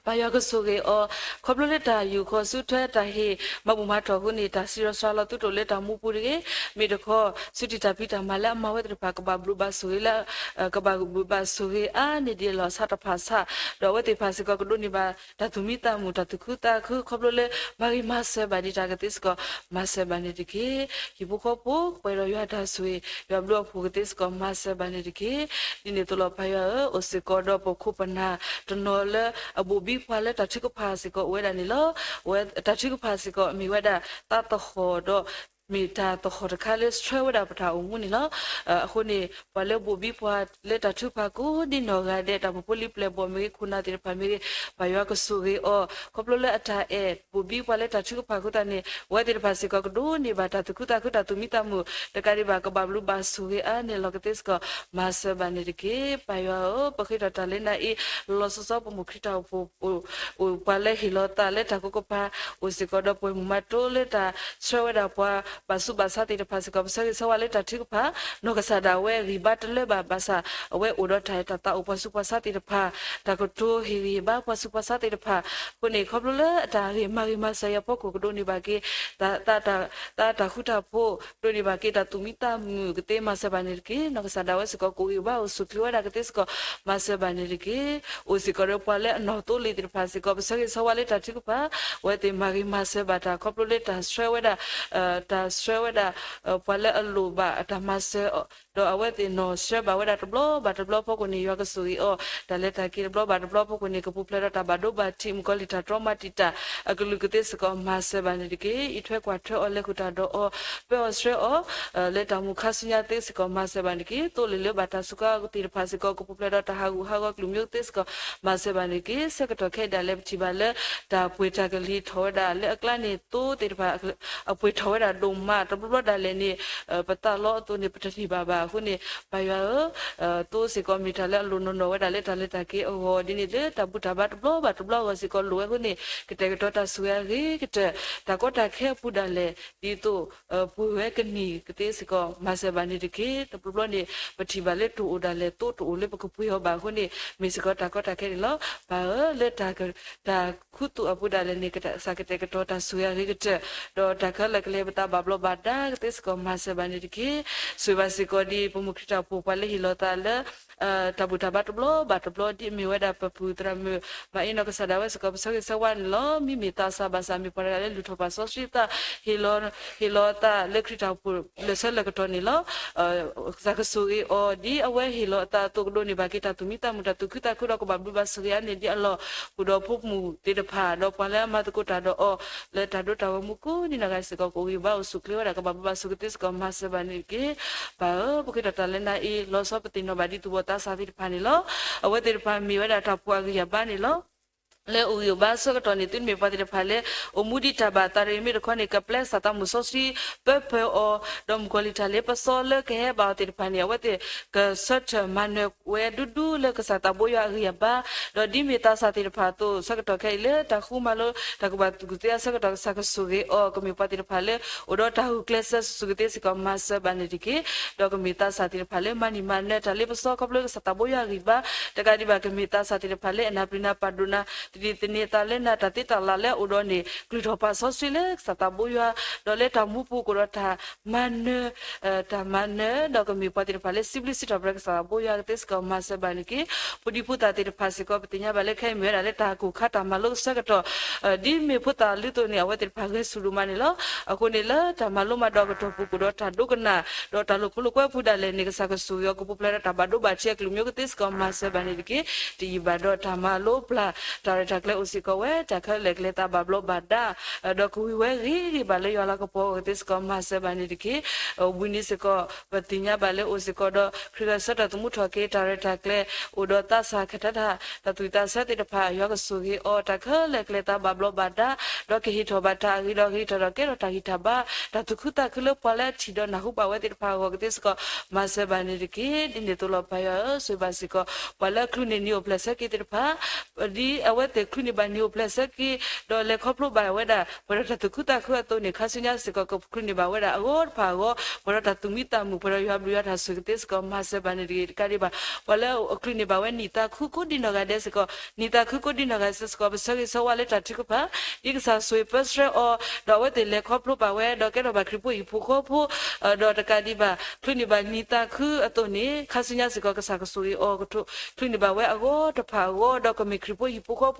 ပၢ်ယွၤကဆိၣ်ဂ့ၤအီၤ, ခီဖျိလၢတၢ်ယူာ်ဃီၤဆူထွဲ တၢ်ဟ့ၣ်မၤဘူၣ်မၤထီၣ်အဃိန့ၣ် တၢ်စံးထီၣ်ပတြၢၤလီၤသုတအိၣ်လၢတၢ်မူပူၤတဂ့ၤ, မ့ၢ်တခီ ဆူတံၢ်တၢ်ဖံးတၢ်မၤလၢအမၤဝဲသ့ၣ်တဖၣ် ကဘၣ်ဘျုးဘၣ်ဆိၣ်ဂ့ၤလၢ ကဘၣ်ဘျုးဘၣ်ဆိၣ်ဂ့ၤအါန့ၢ်ဒံးအလီၢ်ဆါတဖၣ်ဆါ, ဒီးအဝဲသ့ၣ်တဖၣ်စ့ၢ်ကီးကဒိးန့ၢ်ဘၣ် တၢ်သူၣ်မံသးမုာ် တၢ်သူၣ်ခုသးခု ခီဖျိလၢ မၤဂ့ၤမၤစၢၤဘၣ်ဒံးတၢ်ကသ့စ့ၢ်ကီး မၤစၢၤဘၣ်န့ၣ်တက့ၢ်. ဟံၣ်ဖိဃီဖိ ပှဲၤဒီးယွၤတၢ်ဆိၣ်ဂ့ၤ ယွၤဘျုးအဖှိၣ်ကသ့စ့ၢ်ကီး မၤစၢၤဘၣ်န့ၣ်တက့ၢ်. ဒ်န့ၣ်အသိးလီၤ ပၢ်ယွၤဧၢ, အိၣ်စ့ၢ်ကီးဒီးပခိၣ်ပနၢ်တနီၤလၢအဘိၣ်ဘံပှၤလၢတၢ်ထုကဖၣ်စ့ၢ်ကီးအိၣ်ဝဲဒၣ်န့ၣ်လီၤ. တၢ်ထုကဖၣ်စ့ၢ်ကီးမ့ၢ်ဝဲဒၣ် သးသဟီၣ်ဒီး မ့ၢ်တၢ်သဟီၣ်တခါလၢဆှၢဝဲဒၣ်ပတၢ်အိၣ်မူန့ၣ်လီၤ. အဃိန့ၣ် ပှၤလၢဘိၣ်ဘံပှၤလၢတၢ်ထုကဖၣ်ကိးဒ်နီၢ်ဂၤဒဲး တၢ်ပဖိလံပျဲၢ်ဘီၣ်မ့ၢ်ဂ့ၤ ခိၣ်နၢ်သ့ၣ်တဖၣ်မ့ၢ်ဂ့ၤ ပၢ်ယွၤကဆိၣ်ဂ့ၤအီၤ ခီဖျိလၢအတၢ်အဲၣ်ဘိၣ်ဘံပှၤလၢတၢ်ထုကဖၣ်အဃိသတးန့ၣ် အဝဲသ့ၣ်တဖၣ်စ့ၢ်ကီးကဒိးန့ၢ်ဘၣ်တၢ်သူၣ်ခုသးခုတၢ်သူၣ်မံသးမုာ် တကးဒံးဘၣ်ကဘၣ်ဘျုးဘၣ်ဆိၣ်ဂ့ၤအါန့ၢ်လီၤကသ့စ့ၢ်ကီး မၤစၢၤဘၣ်န့ၣ်တက့ၢ်. ပၢ်ယွၤဧၢ, ပဃ့ထီၣ်တၢ်လၢနၤအံၤ လီၤဆီဆီပမိၢ်ခရံာ်တၢ်အိၣ်ဖှိၣ် အိၣ်ပှၤလၢဟ့ၣ်လီၤသးလၢတၢ်ကိးကပၤ အိၣ်စ့ၢ်ကီးဒီးပှၤမုၢ်မၤတိလၢတၢ်ဆှၢဝဲဒၣ်ပှၤဘၣ်ဆူးဘၣ်ဆါသ့ၣ်တဖၣ်စ့ၢ်ကီး ပဆၢဂ့ၤဆၢဝါလၢတၢ်ထုကဖၣ် နီၢ်ကစၢ်ဒၣ်ဝဲဂံၢ်ဘါတလၢဘၣ်ဘၣ်ဆၣ် အဝဲအိၣ်ဒီးတၢ်အဲၣ်တၢ်သးအိၣ်ပှၤဆူးပှၤဆါသ့ၣ်တဖၣ် တၢ်ကတိၤဟ့ၣ်ဂံၢ်ဟ့ၣ်ဘါပှၤဆူးပှၤဆါသ့ၣ်တဖၣ် အဃိန့ၣ် ခီဖျိလၢအတၢ်ဂ့ၢ်မၤဂ့ၤမၤစၢၤအံၤအဖီခိၣ်ကဒိးန့ၢ်ဘၣ်က့ၤ တၢ် တၢ်ဃူတၢ်ဖိး ဒိးန့ၢ်ဘၣ်က့ၤတၢ်သူၣ်မံသးမုာ်ကသ့ မၤစၢၤဘၣ်န့ၣ်တက့ၢ်. နီၢ်ကစၢ်ဒၣ်ဝဲစ့ၢ်ကီးကအိၣ်ဂံၢ်ဘါအိၣ်ဆူၣ်ချ့ဝဲဒၣ်ကသ့စ့ၢ်ကီး မၤစၢၤဘၣ်န့ၣ်တက့ၢ်. အိၣ်စ့ၢ်ကီးဒီးပှၤလၢအနီၢ်သိလ့ၣ်သ့ၣ်တဖၣ်စ့ၢ်ကီး ပဆၢဂ့ၤဆၢဝါလၢတၢ်ထုကဖၣ် အဝဲသ့ၣ်မၤဂ့ၤမၤစၢၤဘၣ်တၢ်ခီဖျိလၢတၢ်ဆှၢဝဲဒၣ် တၢ်ဆှၢဝဲဒၣ် ပှၤလၢအလိၣ်ဘၣ်အတၢ်မၤစၢၤ ဒီးအဝဲသ့ၣ်နီၢ်ဆှၢဘၣ်ဝဲဒၣ်တဘျီဘၣ်တဘျီအဖီခိၣ်န့ၣ် ယွၤကဆိၣ်ဂ့ၤအီၤ တၢ်လဲၤတၢ်က့ၤတဘျီဘၣ်တဘျီအဖီခိၣ်န့ၣ် ကပူၤဖျဲးဒီးတၢ်ဘၣ်ဒိဘၣ်ထံး မုၣ်ကီၤလံၢ်တၢ်တြီမၤတံာ်တာ် အကလုာ်ကသ့စ့ၢ်ကီး မၤစၢၤဘၣ်န့ၣ်တက့ၢ်. အံးထွဲကွၢ်ထွဲအီၤ လဲၤဃုာ်တၢ်ဒီးအီၤ ပၢအီၤဆှၢအီၤ လၢတၢ်မူခါဆူညါသ့စ့ၢ်ကီး မၤစၢၤဘၣ်န့ၣ်တက့ၢ်. သိလ့ၣ်လၢဘၣ်တၢ်စူးကါအီၤသ့ၣ်တဖၣ်စ့ၢ်ကီး ကပူၤဖျဲးဒီးတၢ်ဟးဂူာ်ဟးဂီၤကလုာ်မံၤသ့စ့ၢ်ကီး မၤစၢၤဘၣ်န့ၣ်တက့ၢ်. ဆၢကတီၢ်ခဲအံၤဒၣ်လဲာ် ပထံၣ်ဘၣ်လၢ တၢ်ပှ့ၤတၢ်ကလံၤထီၣ်ဝဲဒၣ်လၢအကျါန့ၣ် သိသ့ၣ်တဖၣ် အပှ့ၤထီၣ်ဝဲဒၣ်ဒိၣ်မး တဘျီဘျီဒၣ်လဲာ်န့ၣ် ပသးလီအသိးန့ၣ် ပတန့ၢ်ဘၣ်ဘၣ်အဃိန့ၣ် ပၢ်ယွၤဧၢ, သိစ့ၢ်ကီးမ့ၢ်တၢ်လၢအလိၣ်နီၢ်နီၢ်ဝဲဒၣ်လၢတၢ်လဲၤတၢ်က့ၤအဂီၢ် ဒ်န့ၣ်လၢတၢ်ဘူၣ်တၢ်ဘါတဘျီဘၣ်တဘျီအဂီၢ် စ့ၢ်ကီးလိၣ်ဝဲအဃိန့ၣ် ကတဲာ်ကတီၤတၢ်ဆိၣ်ဂ့ၤအဂ့ၤကတၢၢ် တၢ်ကီတၢ်ခဲအပူၤဒၣ်လဲာ် ဒ်သိး ပှ့ၤဝဲကန့ၢ်ကသ့စ့ၢ်ကီး မၤစၢၤဘၣ်န့ၣ်တက့ၢ်. တဘျီဘျီန့ၣ် ပထံၣ်ဘၣ်လၢတအိၣ်ဒၣ်လဲာ် သိတအိၣ်လၢပကပှ့ၤအီၤဘၣ်အဃိန့ၣ် မ့ၢ်စ့ၢ်ကီးတၢ်ကီတၢ်ခဲန့ၣ်လီၤ. ပၢ်ဧၢ, လၢ တၢ်ခူသူၣ်အပူၤဒၣ်လဲာ်န့ၣ် ကစၢ်ကတဲာ်ကတီၤတၢ်ဆိၣ်ဂ့ၤအဂ့ၤကတၢၢ်, ဒီးတၢ်ခဲလၢာ်ကလဲၤပသးဘၣ်ဘျီးဘၣ်ဒါကသ့စ့ၢ်ကီး မၤစၢၤဘၣ်န့ၣ်တက့ၢ်. ဆိၣ်ဂ့ၤဘၣ်စ့ၢ်ကီးဒ်ပမိၢ်ခရံာ်တၢ်အိၣ်ဖှိၣ်ပှၤလၢဟ့ၣ်လီၤသးလၢ တၢ်ဘူၣ်တၢ်ဘါတဘျီဘၣ်တဘျီ ဒ်အမ့ၢ်ဝဲဒၣ်ပပုၢ်သရၣ်မုၣ် မၤအ့နီၢ်ကစၢ်ဒၣ်ဝဲစ့ၢ်ကီး ပဆၢဂ့ၤဆၢဝါန့ၣ်လီၤ. မ့မ့ၢ်သးစၢ်ဘၣ်ဆၣ် မ့ၢ်ပှၤတဂၤလၢလုၢ်ထီၣ်ပာ်စီဆှံသး ဟ့ၣ်လီၤ ဟ့ၣ်လီၤအသးလၢခရံာ်တၢ်အိၣ်ဖှိၣ်လၢာ်ဆၢလၢာ်ကတီၢ်န့ၣ်လီၤ. ကစၢ်ကဆိၣ်ဂ့ၤအီၤ ဒ်အဝဲဟ့ၣ်လီၤအသးအသိး ကဒိးန့ၢ်ဘၣ်က့ၤတၢ်သူၣ်မံသးမုာ် တၢ်သူၣ်ခုသးခုဒီး ကဘၣ်ဘျုးဘၣ်ဆိၣ်ဂ့ၤအါန့ၢ်ဒ်အလီၢ် ဃုာ်ဒီးဖိမုၣ်သ့ၣ်တဖၣ် ဒီးပှၤလၢအမၤသကိးတၢ်ဒီးအီၤ လၢတၢ်ဒိတၢ်ဂီၤမူကိးဒ်နီၢ်ဂၤစ့ၢ်ကီး ကအိၣ်ဂံၢ်ဘါအိၣ်ဆူၣ်ချ့ဝဲဒၣ် ကဘၣ်ဘျုးဘၣ်ဆိၣ်ဂ့ၤသ့စ့ၢ်ကီး မၤစၢၤဘၣ်န့ၣ်တက့ၢ်. ပၢ်ဧၢ, ပဃ့ထီၣ်တၢ်လၢနၤအံၤ လီၤဆီပသ့ၣ်နီၣ်ဘၣ်ဒ်သူၣ်ဘီၣ်သးစၢ်သ့ၣ်တဖၣ်န့ၣ်လီၤ. အဝဲသ့ၣ်တဖၣ်မ့ၢ်ဝဲဒၣ်တၢ်ဖှီၣ်အဂံၢ်အဘါန့ၣ်လီၤ. လၢအိၣ်ဂံၢ်အိၣ်ဘါအဆၢကတီၢ်န့ၣ် သုတမ့ၢ်ပှၤသ့ၣ်တဖၣ်လၢ အိၣ်မူဒ်တၢ်ဘၣ်သးတဂ့ၤ မ့ၢ်တခီန့ၣ် ကပျဲကစၢ်သးမုၣ်စီဆှံ ပၢပၢအီၤ, ဒီးမုၣ်ကီၤလံၢ်တၢ်လ့ပစီလၢကဟဲဘၣ်အီၤသ့ၣ်တဖၣ်န့ၣ် အဝဲသ့ၣ်ကဆၢထၢၣ်မၤနၢၤဝဲဒူဒူလၢကစၢ်သးဘိယွၤအဂံၢ်အဘါ, ဒီးဒ်မ့ၢ်သးစၢ်သ့ၣ်တဖၣ်အသိး ဆၢကတီၢ်ခဲအံၤလၢတၢ်ဃူမၤလိ တၢ်ကူၣ်ဘၣ်ကူၣ်သ့အဆၢကတီၢ် ကစၢ်ကဆိၣ်ဂ့ၤအီၤ ကမ့ၢ်ပှၤသ့ၣ်တဖၣ်လၢအိၣ်ဒီးတၢ်ဂုာ်ကျဲးစၢးဆူၣ်ဆူၣ်ကသ့စ့ၢ်ကီး မၤစၢၤဘၣ်န့ၣ်တက့ၢ်. ဒီးကမ့ၢ်သးစၢ်သ့ၣ်တဖၣ်လၢမၤန့ၢ်မၤနၢၤတၢ်လ့ပစီခီဖျိကစၢ်သးဘိယွၤအဂံၢ်အဘါ, တကးဒံးဘၣ် ကမ့ၢ်သးစၢ်သ့ၣ်တဖၣ်လၢအနၢ်ပျံၤနၢ်ပာ်ဒိၣ်နၤ သဒံးသန့ၤအသးလၢနၤ တၢ်သ့တၢ်လၢ်လၢအအိၣ်ဒီးန့ၣ် ကလုၢ်ထီၣ်ပာ်စီဆှံလၢကစၢ်သးဘိယွၤ, ဒီးလၢတၢ်မူပူၤကအိၣ်ဒီးတၢ်မၤနၢၤ တၢ်မၤနၢၤ ဒီးကမ့ၢ်ပှၤသ့ၣ်တဖၣ်လၢစံးဘျုးစံးထီၣ်ပတြၢၤကစၢ်သးဘိယွၤကသ့စ့ၢ်ကီး မၤစၢၤဘၣ်န့ၣ်တက့ၢ်. ဖိဒံဖိသၣ်သ့ၣ်တဖၣ်စ့ၢ်ကီး ပသ့ၣ်ညါဘၣ်လၢခဲအံၤမ့ၢ်ဝဲဒၣ်လၢတၢ်ကူၣ်ခါတၢ်မၤလိအဆၢကတီၢ်, ဒ်မ့ၢ်ဖိသၣ်လုၢ်အသိးန့ၣ် အဝဲသ့ၣ်တဖၣ်ဂဲၤဆူၣ်ဒိၣ်မးန့ၣ်လီၤ. အဃိန့ၣ် လၢတၢ်မၤလိမၤဒိးအကတီၢ်ပူၤကအိၣ်ဒီးတၢ်ဒိကနၣ် ဒီးတၢ်လိာ်ဖိလိာ်ကွဲပူၤဒၣ်လဲာ်န့ၣ် ကစၢ်ကဆိၣ်ဂ့ၤအီၤ ကပူၤဖျဲးဒီးတၢ်ဘၣ်ဒိဘၣ်ထံးအကလုၢ်မံၤသ့စ့ၢ်ကီး မၤစၢၤဘၣ်န့ၣ်တက့ၢ်. တယံာ်ဘၣ်ဒီးတၢ်မၤလိပျၢ် တၢ်ရဲၣ်တၢ်ကျဲၤအိၣ်စ့ၢ်ကီးဝဲ တၢ်ခဲလၢာ်ကလဲၤသးဘၣ်ဘျီးဘၣ်ဒါ ဒီးကဝံၤဝဲဂ့ၤဂ့ၤဘၣ်လၢယွၤလၤကပီၤအဂီၢ်သ့စ့ၢ်ကီး မၤစၢၤဘၣ်န့ၣ်တက့ၢ်. ဝံၤန့ၣ်စ့ၢ်ကီး ပသ့ၣ်ညါဘၣ်လၢအိၣ်စ့ၢ်ကီးဒီး ခရံာ်ဂဲၤဆၢထၢၣ်သမူထီၣ်က့ၤ တၢ်ရဲၣ်တၢ်ကျဲၤ အိၣ်ဒီးသးစၢ်ခၢၣ်ထၢၣ် တၢ်သူၣ်ဝံၣ်သးဆၢသ့ၣ်တဖၣ် ယွၤကဆိၣ်ဂ့ၤအီၤ တၢ်ခဲလၢာ်ကလဲၤသးဘၣ်ဘျီးဘၣ်ဒါ ဒီးကဟ့ၣ်ထီၣ်ဘၣ်တၢ်အဂ့ၤဒီး ကဟ့ၣ်ထီၣ်ဒီးကဲထီၣ်တၢ်ဂံၢ်တၢ်ဘါ တၢ်သူၣ်ခုသးခုလၢပှၤလၢအထံၣ်ဒီးနၢ်ဟူဘၣ်ဝဲသ့ၣ်တဖၣ်အဂီၢ်ကသ့စ့ၢ်ကီး မၤစၢၤဘၣ်န့ၣ်တက့ၢ်. ဒ်န့ၣ်အသိးလီၤ ပၢ်ယွၤဧၢ, ဆိၣ်ဂ့ၤဘၣ်စ့ၢ်ကီး ပှၤလၢအချုးန့ၢ်နံၤအိၣ်ဖျဲၣ်ဆၢက့ၤသ့ၣ်တဖၣ် ဒ်အဝဲသ့ၣ်ချုးန့ၢ်ဘၣ်နံၤအိၣ်ဖျဲၣ်ဆၢက့ၤ ဒီးလဲၤခီဖျိဘၣ်ဝဲဒၣ် ပှဲၤဒီးတၢ်သူၣ်ခုသးခုအသိးန့ၣ် ခါဆူညါစ့ၢ်ကီး ကချုးန့ၢ်ဘၣ်ဝဲဒၣ်အဂီၢ်တဖၣ်အဂီၢ် ပှဲၤဒီးတၢ်သူၣ်မံသးမုာ် ပှဲၤဒီးယွၤဘျုးယွၤတၢ်ဆိၣ်ဂ့ၤသ့စ့ၢ်ကီး မၤစၢၤဘၣ်န့ၣ်တဂ့ၤ. တကးဒံးဘၣ် ပှၤလၢအချုးန့ၢ်ဘၣ်ဝဲနံၣ်သးခုကိးဒံနီၢ်ဂၤဒဲးစ့ၢ်ကီး နံၣ်သးခုကိးဒံနီၢ်ဂၤဒဲးစ့ၢ်ကီး ပဆၢဂ့ၤဆၢဝါလၢတၢ်ထုကဖၣ် ဒ်ကစၢ်ဆိၣ်ဂ့ၤပၢဆှၢအီၤ ဒီးအဝဲသ့ၣ်လဲၤခီဖျိဘၣ်ဝဲ ဒီးကဲထီၣ်ဘၣ်ခရံာ်ဖိဟံၣ်ဖိဃီဖိ ဒီးတကးဒံးဘၣ် ချုးန့ၢ်ဘၣ်နံၣ်သးခုအသိးန့ၣ် ခါဆူညါစ့ၢ်ကီး ကစၢ်ကဆိၣ်ဂ့ၤအီၤ ကချုးန့ၢ်ဘၣ်ဝဲအဂီၢ်တဖၣ်အဂီၢ် ဒီးကမ့ၢ်ခရံာ်ဖိဟံၣ်ဖိဃီဖိ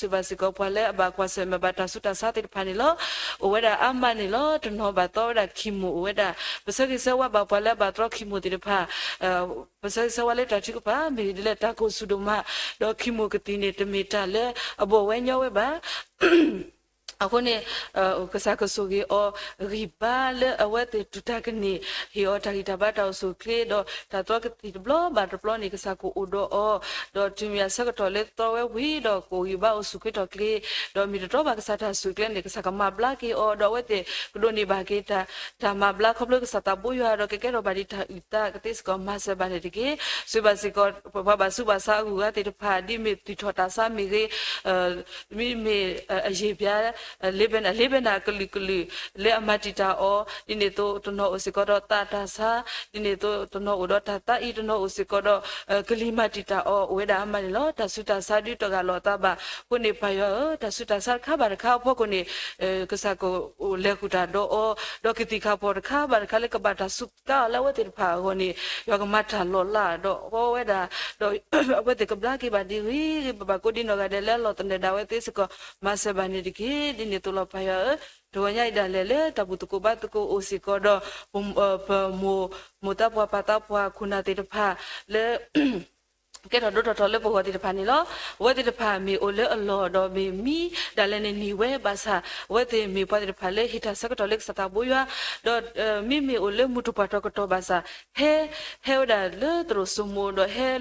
စံးဘၣ်စ့ၢ်ကီးပှၤလၢအဘၣ်ကွၢ်ဆၢၣ်မဲာ်ဘၣ်တၢ်ဆူးတၢ်ဆါသ့ၣ်တဖၣ်န့ၣ်လီၤ. အိၣ်ဝဲဒၣ်အါမးန့ၣ်လီၤ. တနီၤဘၣ်သီဝဲဒၣ် chemo အိၣ်ဝဲဒၣ် ပဆၢဂ့ၤဆၢဝါဘၣ်ပှၤလၢအဘၣ်သီ chemo သ့ၣ်တဖၣ် ပဆၢဂ့ၤဆၢဝါလၢတၢ်ထုကဖၣ် မ့ၢ်ဒ်လဲၣ်တၢ်ကိၢ်ဆူၣ်ဒိၣ်မး, ဒီး chemo ကသံၣ်န့ၣ် တမ့ၢ်တၢ်လၢအဘီၣ်ဝဲညီဝဲဘၣ်. အဃိန့ၣ် ကစၢ်ကဆိၣ်ဂ့ၤအီၤဂံၢ်ဘါလၢအဝဲသ့ၣ်တူၢ်တၢ်ကန့ၢ် ဟ့ၣ်အီၤတၢ်ဂံၢ်တၢ်ဘါတၢ်အိၣ်ဆူၣ်အိၣ်ချ့ ဒီးတၢ်သီကသံၣ်တဘျီဘၣ်တဘျီန့ၣ် ကစၢ်ကအိၣ်ဒီးအီၤ, ဒီးတုၤမ့ၢ်အဆၢကတီၢ်လၢသီဝဲဝံၤဒီး ကအိၣ်ဂံၢ်ဘါအိၣ်ဆူၣ်အိၣ်ချ့ထီၣ်ချ့, ဒီးမ့ၢ်တတီဘၣ်ကစၢ်တၢ်ဆူၣ်အိၣ်ချ့န့ၣ် ကစၢ်ကမၤဘျါက့ၤအီၤ, ဒီးအဝဲသ့ၣ်ကဒိးန့ၢ်ဘၣ်က့ၤတၢ် တၢ်မၤဘျါခီဖျိကစၢ်သးဘိယွၤ ဒီးကကဲထီၣ်ဘၣ်ဒ်တၢ်အုၣ်သးကသ့စ့ၢ်ကီး မၤစၢၤဘၣ်န့ၣ်တက့ၢ်. စံးဘၣ်စ့ၢ်ကီး ပှၤဘၣ်ဆူးဘၣ်ဆါအဂုၤအဂၤသ့ၣ်တဖၣ် ဒ်မ့ၢ်သူၣ်ထီၣ်တၢ်ဆါမ့ၢ်ဂ့ၤ, မ့မ့ၢ်အယံာ်ပျါ လ့ဘဲနၤ လ့ဘဲနၤအကလုာ်ကလုာ် လၢအမၤတံာ်တာ်အီၤ, ဒ်န့ၣ်အသိးတနီၤအိၣ်စ့ၢ်ကီးဒီးသးတၢ်ဆါ, ဒ်န့ၣ်အသိးတနီၤအိၣ်ဒီးတၢ်သးအံၤ, တနီၤအိၣ်စ့ၢ်ကီးဒီး ကလံၤမၤတံာ်တာ်အီၤ အိၣ်ဝဲဒၣ်အါမးန့ၣ်လီၤ. တၢ်ဆူးတၢ်ဆါဒုးတဂၢ်လီၤအသးဘၣ်. အဃိန့ၣ် ပၢ်ယွၤဧၢ, တၢ်ဆူးတၢ်ဆါတခါဘၣ်တခါအဖီခိၣ်န့ၣ် ကစၢ်ကလဲၤဃုာ်တၢ်ဒီးအီၤ, ဒီးကသံၣ်ခါဖီၣ်တခါဘၣ်တခါလၢကဘၣ်တၢ်စူးကါအီၤလၢအဝဲသ့ၣ်တဖၣ်အဂီၢ်န့ၣ် ယွၤကမၤတၢ်လီၤလးဒီးအီၤဝဲဒၣ်, ဒီးအဝဲသ့ၣ်ကဘျါက့ၤဘၣ်ဒ်ဂ့ၤဂ့ၤဘၣ်ဘၣ် ကိးဒံနီၢ်ဂၤဒဲးလၢအလီၢ်သနၢၣ်ဒၣ်ဝဲသ့စ့ၢ်ကီး မၤစၢၤဘၣ်န့ၣ်တက့ၢ်. ဒ်န့ၣ်အသိးလီၤ ပၢ်ယွၤဧၢ, တဂီၤညါအံၤဒၣ်လဲာ်လၢတၢ်ဘူၣ်သကိးဘါသကိးအိၣ်စ့ၢ်ကီးဒီး ပမိၢ် မိၢ်သးပှၢ်ပၢ်သးပှၢ်ခိၣ်နၢ်သ့ၣ်တဖၣ်လၢ ကဲထီၣ်ဒိၣ်ထီၣ်ထီၣ်လၢပဂီၢ်သ့ၣ်တဖၣ်န့ၣ်လီၤ. အဝဲသ့ၣ်တဖၣ်မ့ၢ်အိၣ်လၢအလီၢ်ဒီးမ့ၢ်မံဒၣ်လဲာ်န့ၣ်န့ၢ်ဝဲဘၣ်ဆၣ် အဝဲသ့ၣ်မ့ၢ်ပှၤသ့ၣ်တဖၣ်လၢဟ့ၣ်တၢ်ဆၢကတီၢ်လၢကစၢ်သးဘိယွၤ, ဒီးမ့မ့ၢ်အိၣ်လၢမုၢ်တပှၢ်ထီၣ်ကတီၢ်ဘၣ်ဆၣ် ဟဲ ဟဲဝဲဒၣ်လၢသရိာ်စိမိၤဒီး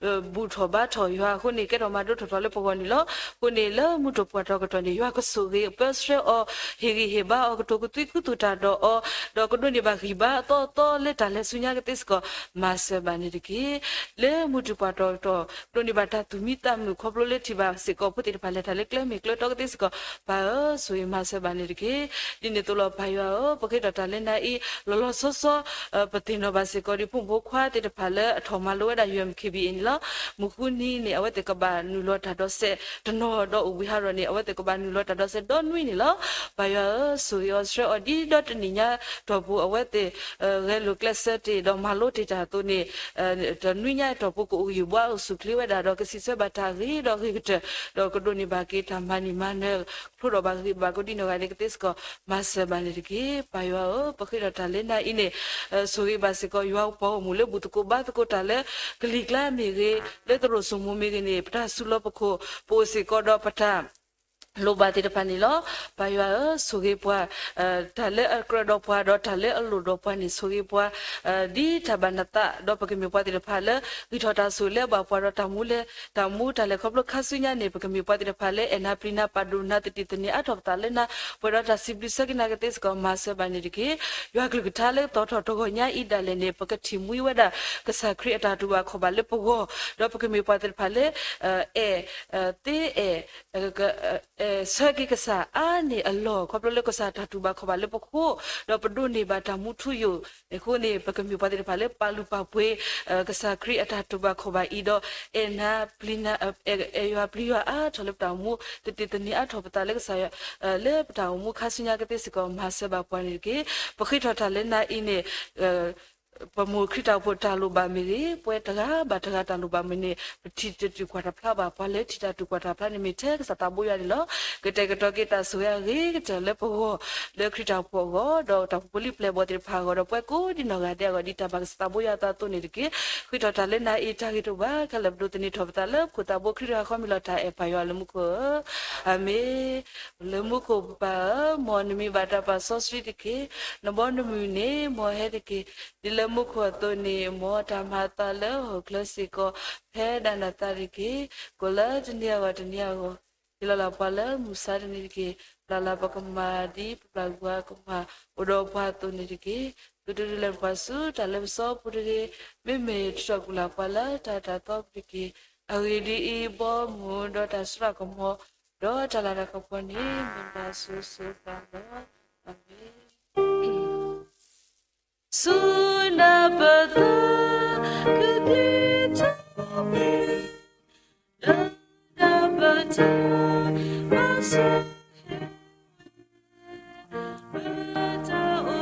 ဟဲ ဘူၣ်ထီၣ်ဘါထီၣ်ယွၤအဃိန့ၣ် ကဲထီၣ်မၤဒိၣ်ထီၣ်ထီၣ်လၢပဂီၢ်န့ၣ်လီၤ. အဃိန့ၣ်လၢမုၢ်တပှၢ်ထီၣ်ကတီၢ်န့ၣ် ယွၤကဆိၣ်ဂ့ၤပၢဆှၢအီၤ, ဟ့ၣ်ဂံၢ်ဟ့ၣ်ဘါအီၤ ကတိၤကသွံခုသူၣ်တၢ်ဒီးအီၤ, ဒီးကဒိးန့ၢ်ဘၣ်ဂံၢ်ဘါအသီအသီလၢတၢ်လဲၤဆူညါကသ့စ့ၢ်ကီး မၤစၢၤဘၣ်န့ၣ်တက့ၢ်. လၢမုၢ်တပှၢ်ထီၣ်ကတီၢ် ကဒိးန့ၢ်ဘၣ်တၢ်သူၣ်မံသးမုာ်ခီဖျိလၢထံၣ်ဘၣ်စ့ၢ်ကီးဖိသ့ၣ်တဖၣ်လဲၤတၢ်လၢကျဲမ့ၢ်ကျဲတီကသ့စ့ၢ်ကီး ပၢ်ဧၢ ဆိၣ်ဂ့ၤမၤစၢၤဘၣ်န့ၣ်တက့ၢ်. ဒ်န့ၣ်အသိးလီၤ ပၢ်ယွၤဧၢ, ပဃ့ထီၣ်တၢ်လၢနၤအံၤ လီၤလီၤဆီဆီ ပသ့ၣ်နီၣ်ဘၣ်စ့ၢ်ကီးဒ်ဖိမုၣ်ဖိခွါသ့ၣ်တဖၣ်လၢအထီၣ်မၤလိဝဲဒၣ် ယူၢ်အမ်ၣ်ခ့ဘံၣ်အံၤန့ၣ်လီၤ. မုၢ်ဃုနံၤန့ၣ် အဝဲသ့ၣ်ကဘၣ်နုာ်လီၤတၢ်ဒီးစဲးတနီၤဒီးအိၣ်ဝံၤဟးဒီးန့ၣ် အဝဲသ့ၣ်ကဘၣ်နုာ်လီၤတၢ်ဒီးစဲးဒီနွံန့ၣ်လီၤ. ပၢ်ယွၤဧၢ, ဆိၣ်ဂ့ၤအီၤဆှၢအီၤဒ်ဒီတနံၣ်ညါတီၢ်ပူၤ အဝဲသ့ၣ် ဂဲၤလိာ်ကျဲးစၢးတ့ၢ်ဒီးမၤလိတ့ၢ်တၢ်အသိးန့ၣ် တနွံညါတီၢ်ပူၤကအိၣ်ဂံၢ်ဘါအိၣ်ဆူၣ်ချ့ဝဲဒၣ်ဒီး ကစံးဆၢဘၣ်တၢ်ဂ့ၤဒီးဂ့ၤကတၢၢ် ဒီးကဒိးန့ၢ်ဘၣ်က့ၤတၢ်မၤန့ၢ်မၤနၢၤ ဖျိထီၣ်ဘၣ်ဂ့ၤဘၣ်ကိးဒံနီၢ်ဂၤဒဲးကသ့စ့ၢ်ကီး မၤစၢၤဘၣ်န့ၣ်တက့ၢ်. ပၢ်ယွၤဧၢ, ပဃ့ထီၣ်တၢ်လၢနၤအံၤန့ၣ် ဆိၣ်ဂ့ၤဘၣ်စ့ၢ်ကီးယွၤပှၤဂီၢ်မုၢ်လၢဘူၣ်သကိးဘါသကိးတၢ်လၢ ကလံၤကျါမ့ၢ်ဂ့ၤ, လၢသရိာ်စိမိၤမ့ၢ်ဂ့ၤန့ၣ် ပတၢ်စုလီၢ်ပခိၣ် ပအိၣ်စ့ၢ်ကီးဒီးပတၢ် လိၣ်ဘၣ်သ့ၣ်တဖၣ်န့ၣ်လီၤ. ပၢ်ယွၤဧၢ, ဆိၣ်ဂ့ၤပှၤ တၢ်လၢအကြၢးဒီးပှၤဒီးတၢ်လၢအလိၣ်ဒီးပှၤန့ၣ် ဆိၣ်ဂ့ၤပှၤ ဒ်တၢ်ဘၣ်နသး ဒီးပကမ့ၢ်ပှၤသ့ၣ်တဖၣ်လၢ ဂံၢ်ထီၣ်တၢ်ဆိၣ်လၢအဘၣ်ပှၤဒီးတၢ်မူလဲ တၢ်မူတၢ်လဲၤခီဖျိခါဆူညါန့ၣ် ပကမ့ၢ်ပှၤသ့ၣ်တဖၣ်လၢအဲၣ်နၤပျံၤနၤပာ်ဒိၣ်နၤသတံၢ်သန့ၤအါထီၣ်ပသးလၢနၤ ပှဲၤဒီးတၢ်စံးဘျုးဆၢက့ၤနၤကသ့စ့ၢ်ကီး မၤစၢၤဘၣ်န့ၣ်တက့ၢ်. ယွၤကလုၢ်ကထါလၢသီထီၣ်တဂီၤညါအံၤဒၣ်လဲာ်န့ၣ် ပကထံၣ်မှံဝဲဒၣ်ကစၢ်ခရံာ်အတၢ်တူၢ်ဘၣ်ခီၣ်ဘၣ်လၢပဂီၢ်, ဒီးပကမ့ၢ်ပှၤသ့ၣ်တဖၣ်လၢ အဲၣ် သ့အဲၣ် ဆၢက့ၤကစၢ်အါန့ၢ်အလီၢ် ခီဖျိလၢကစၢ်တၢ်တူၢ်ဘၣ်ခီၣ်ဘၣ်လၢပဃိ, ဒီးပဒိးန့ၢ်ဘၣ်တၢ်မူထူယိာ်အဃိန့ၣ် ပကမ့ၢ်ပှၤသ့ၣ်တဖၣ်လၢပာ်လုၢ်ပာ်ပှ့ၤ ကစၢ်ခရံာ်အတၢ်တူၢ်ဘၣ်ခီၣ်ဘၣ်အံၤဒီး အဲၣ်နၤပျံၤနၤ အဲၣ်ယွၤပျံၤယွၤအါထီၣ်လၢပတၢ်အိၣ်မူ သတံၢ်သန့ၤအါထီၣ်ပသးလၢကစၢ်ယွၤ လၢပတၢ်အိၣ်မူခါဆူညါကသ့စ့ၢ်ကီး မၤစၢၤဘၣ်ပှၤန့ၣ်တက့ၢ်. ပဃ့ထီၣ်တၢ်လၢနၤအံၤန့ၣ် ပမိၢ်ခရံာ်တၢ်အိၣ်ဖှိၣ်တၢ်လိၣ်ဘၣ်မ့ၢ်ဂ့ၤ, ပှၤတဂၤဘၣ်တဂၤတၢ်လိၣ်ဘၣ်မ့ၢ်ဂ့ၤန့ၣ် ပထံၣ်တၢ်တူၢ်ကွၢ်တၢ်ဖျါဘၣ်, ပှၤလၢထံၣ်တၢ်တူၢ်ကွၢ်တၢ်ဖျါန့ၣ်မ့ၢ်ထဲကစၢ်သးဘိယွၤန့ၣ်လီၤ. ကတဲာ်ကတီၤက့ၤတၢ်ဆိၣ်ဂ့ၤအဂ့ၤကတၢၢ်လၢပဂီၢ် လၢခရံာ်တၢ်အိၣ်ဖှိၣ်အဂီၢ် ဒီးတၢ်ဖိလံၤပျဲၢ်ဘီၣ်သ့ၣ်တဖၣ်အဂီၢ် ဒီးပှၤကိးဒံနီၢ်ဂၤဒဲးအဂီၢ် ဒ်တၢ်ဘၣ်ကစၢ်သးဘိယွၤအသးအသိးန့ၣ်တက့ၢ်. ဃ့ထီၣ်တၢ်လၢနၤအံၤ တၢ်ဂ့ၤတအိၣ်ဘၣ်ခဲလၢာ် ပဒိးသန့ၤထီၣ်ပသးလၢ ခိၣ်သးဘိခရံာ်တဂၤဃီမ့ၢ်လီၤတၢ်အဲၣ်ပၢ်ယွၤလၢမူခိၣ်ဧၢ, အၤမ့ၣ်. လၢမူခိၣ်ပၢ်ဧၢ, မ်နမံၤဘၣ်တၢ်ပာ်စီဆှံတက့ၢ်. နဘီနမုၢ်န့ၣ် မ်ဟဲတက့ၢ်. ဒ်လၢမူခိၣ်အသိးန့ၣ် မ်တၢ်မၤအသးလၢဟီၣ်ခိၣ်ချၢစ့ၢ်ကီး ဖဲဒၣ်နသးတက့ၢ်. ကိၣ်လၢတနံၤအဂီၢ်တနံၤအဂီၢ် ဟ့ၣ်လီၤလၢပှၤလၢမုၢ်မဆါတနံၤတက့ၢ်. ပျၢ်လၢပကမၢ်ဒ်ပပျၢ်ကွံာ်အကမၢ် အိၣ်ဒီးပှၤအသိးန့ၣ်တက့ၢ်. သုတဒုးလဲၤပှၤဆူတၢ်လ့ပစီအပူၤတဂ့ၤ. မ့မ့ၢ်ထုးထီၣ်ကွံာ်လၢပှၤလၢတၢ်အၢတၢ်သီပူၤတက့ၢ်. အဂ့ၢ်ဒ်အံၤ, ဘီမုၢ်ဒီးတၢ်စိတၢ်ကမီၤ ဒီးတၢ်လၤတၢ်ကပီၤန့ၣ် မ့ၢ်နၤစိၤစိၤဃၣ်ဃၣ်လီၤ. အၤမ့ၣ်. ဆူနၢ်ပသး ကဒ့ထီၣ်ကွံာ် လၢနၢ်ပတၢ် ဘၣ်ဆၣ်ဟဲဝဲ လၢတၢ်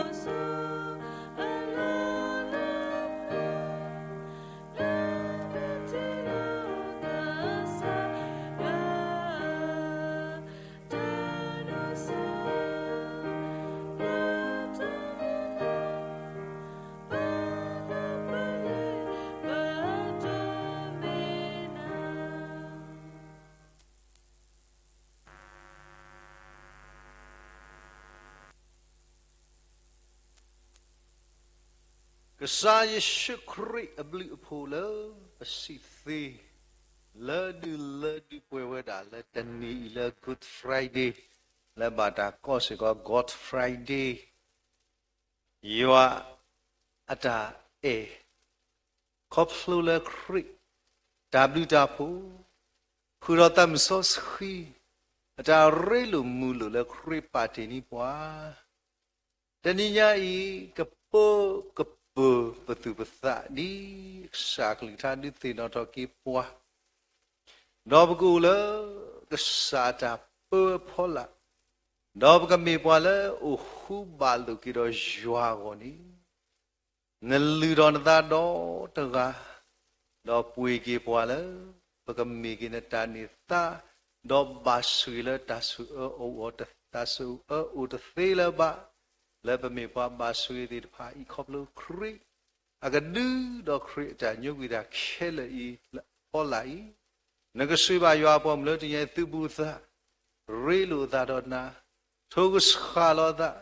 ကစၢ်ယ့ၣ်ၡူးခရံာ်အဘျုးအဖှိၣ်လၢပစံးသ့ လၢဒုးလၢဒုးပှဲၤဝဲဒၣ်လၢတနံၤအံၤလၢ Good Friday လၢဘၣ်တၢ်ကိးစ့ၢ်ကီး God Friday ယွၤအတၢ်အဲၣ် ခီဖျိလၢခရံာ်တၢ်ဘျုးတၢ်ဖှိၣ် ဃုာ်ဒီးသးစီဆှံ အတၢ်ရ့လိာ်မုာ်လိာ်လၢခရံာ်ပာ်တ့ၢ်န့ၢ်ပှၤ တနံၤညါအံၤ ကပၢကပၢၤပသူၣ်ပသးဒ်ကစၢ်အကလုၢ်ကထါဒုးသ့ၣ်နီၣ်ထီၣ်က့ၤပှၤ ဒီးပကအိၣ်လၢကစၢ်အတၢ်ပၢအဖီလာ်, ဒီးပကမ့ၢ်ပှၤလၢအိၣ်ဃူဘၣ်လိာ်က့ၤဒီးယွၤအဂီၢ်န့ၣ်, နလုၢ်ထီၣ်နသးဒီတဂၤ, ဒီးပှ့ၤက့ၤပှၤလၢ ပကမ့ၢ်က့ၤနတၢ်န့ၢ်သါ, ဒီးဘၣ်ဆိၣ်ဂ့ၤလၢတၢ်ဆိၣ်အၢအိၣ်, တၢ်ဆိၣ်အၢအိၣ်တသ့လၢၤဘၣ်, လၢပမ့ၢ်ပှၤဘၣ်ဆိၣ်ဂ့ၤသ့ၣ်တဖၣ်အံၤ ခီဖျိခရံာ် အကဒုဒီးခရံာ်အတၢ်ညိကွံာ်တၢ်ခဲလၢာ်အံၤ အဖီလာ်အံၤ, နကဆိၣ်ဂ့ၤဘၣ်ယွၤအပှၤမုၣ်လၢတနံၤအံၤ သုးဘူးသး, ရ့လိာ်အသးဒီးနၤ, ထိၣ်ကဆှၣ်လီၤအသး,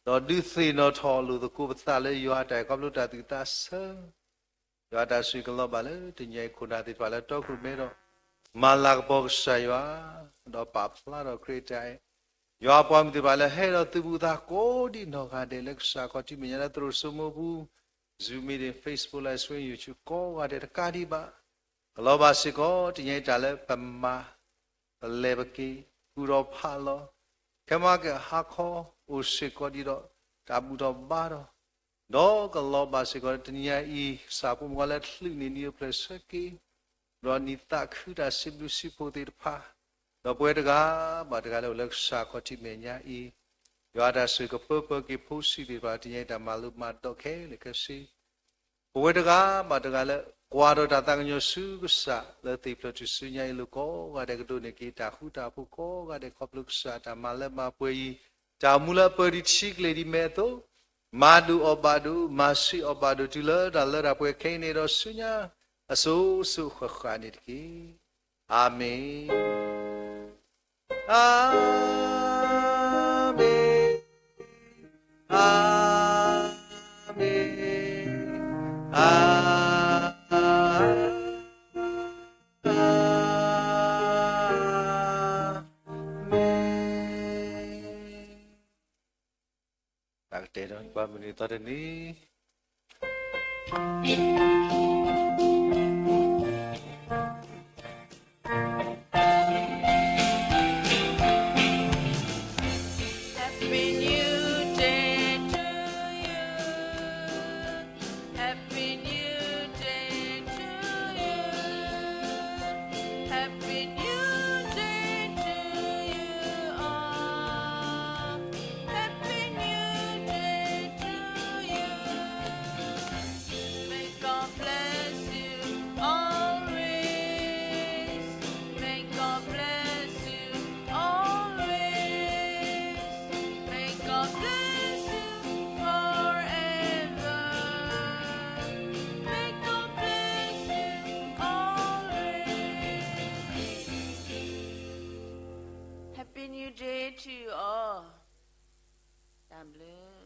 ဒီးဒုးသ့ၣ်နီၣ်ထီၣ်လိာ်သကိးပသးလၢယွၤအတၢ်အဲၣ်ခီဖျိတၢ်သူၣ်ကသးဆၢ ယွၤအတၢ်ဆိၣ်ဂ့ၤကလီၤဘၣ်လၢတနံၤအံၤ ခိၣ်နၢ်သ့ၣ်တဖၣ်လၢတီခိၣ်ရိၣ်မဲဒီး မၤလၤကပီၤကစၢ်ယွၤ, ဒီးပာ်ဖျါထီၣ်ခရံာ်အတၢ်အဲၣ်, ယွၤအပှၤမုၣ်သ့ၣ်တဖၣ်လၢဟဲဒီးသုးဘူးသးကိးဒံးနီၢ်ဂၤဒဲးလၢကစၢ်ခီၣ်ထံးမဲာ်ညါလၢသရိာ်စိမိပူၤ, Zoom meeting, Facebook Live Stream, YouTube ကိးဂၤဒဲးတကးဒံးဘၣ် ကလီၤဘၣ်စ့ၢ်ကီး တနံၤအံၤတၢ်လၢပမၤ ပလဲၤပက့ၤ ကူၣ်ထီၣ်ဖးလီၤ, ခဲမၤကဟါခီ အိၣ်စ့ၢ်ကီးဒံးဒီး တၢ်ဘူၣ်ထီၣ်ဘါထီၣ်, ဒီးကလီၤဘၣ်စ့ၢ်ကီး တနံၤအံၤ ကစၢ်ဖိမုၣ်ဂီၤလၢချုးန့ၢ်နံၤအဖျၢၣ်ဆၢက့ၤ, ဒီးနံၣ်သးခုတၢ်စံးဘျုးစံးဖှိၣ်သ့ၣ်တဖၣ်, ဒီးပဝဲတဂၤဘၣ်တဂၤလၢအိၣ်လၢကစၢ်ခီၣ်ထံးမဲာ်ညါအံၤ, ယွၤအတၢ်ဆိၣ်ဂ့ၤကပၢပၢက့ၤဖိဆံးသ့ၣ်တဖၣ် တနံၤအံၤတၢ်မၤလိမၤဒိးခဲလၢာ်ခဲဆ့ ပဝဲတဂၤဘၣ်တဂၤလၢ ကွၢ်ဒီးတၢ်သးကညီၤဆူကစၢ်လၢသ့ၣ်ဖျၢၣ်ထူၣ်စုညါအံၤလိၤကိးဂၤဒဲး ကဒိးန့ၢ်က့ၤတၢ်ဃူတၢ်ဖိးကိးဂၤဒဲးခီဖျိကစၢ်တၢ်မၤလၢမၤပှဲၤအံၤ, တၢ်အိၣ်မူလၢအပၢဒ်ထံကလဲၤဒ်မဲအသိး, မၤဒိၣ်အီၣ်ဘၣ်ဒိၣ် မၤဆံးအီၣ်ဘၣ်ဒိၣ်တုၤလၢတၢ်လၢတၢ်ပှဲၤခဲအံၤန့ၣ်ဒီးဆူညါ အစိၤစိၤဃၣ်ဃၣ်န့ၣ်တက့ၢ်. အၤမ့ၣ်, အၤမ့ၣ်, အၤမ့ၣ်, အၤမ့ၣ်. တၢ်ကတဲာ်ဒီးပှၤမုၢ်နံၤသီတနံၤ Happy New Day to you. Happy New Day to you. Happy New Day to you all. Happy New Day to you. May God bless you always. May God bless you always. May God bless you forever. May God bless you always. Happy New Day to you all. တၢ်ဘျုး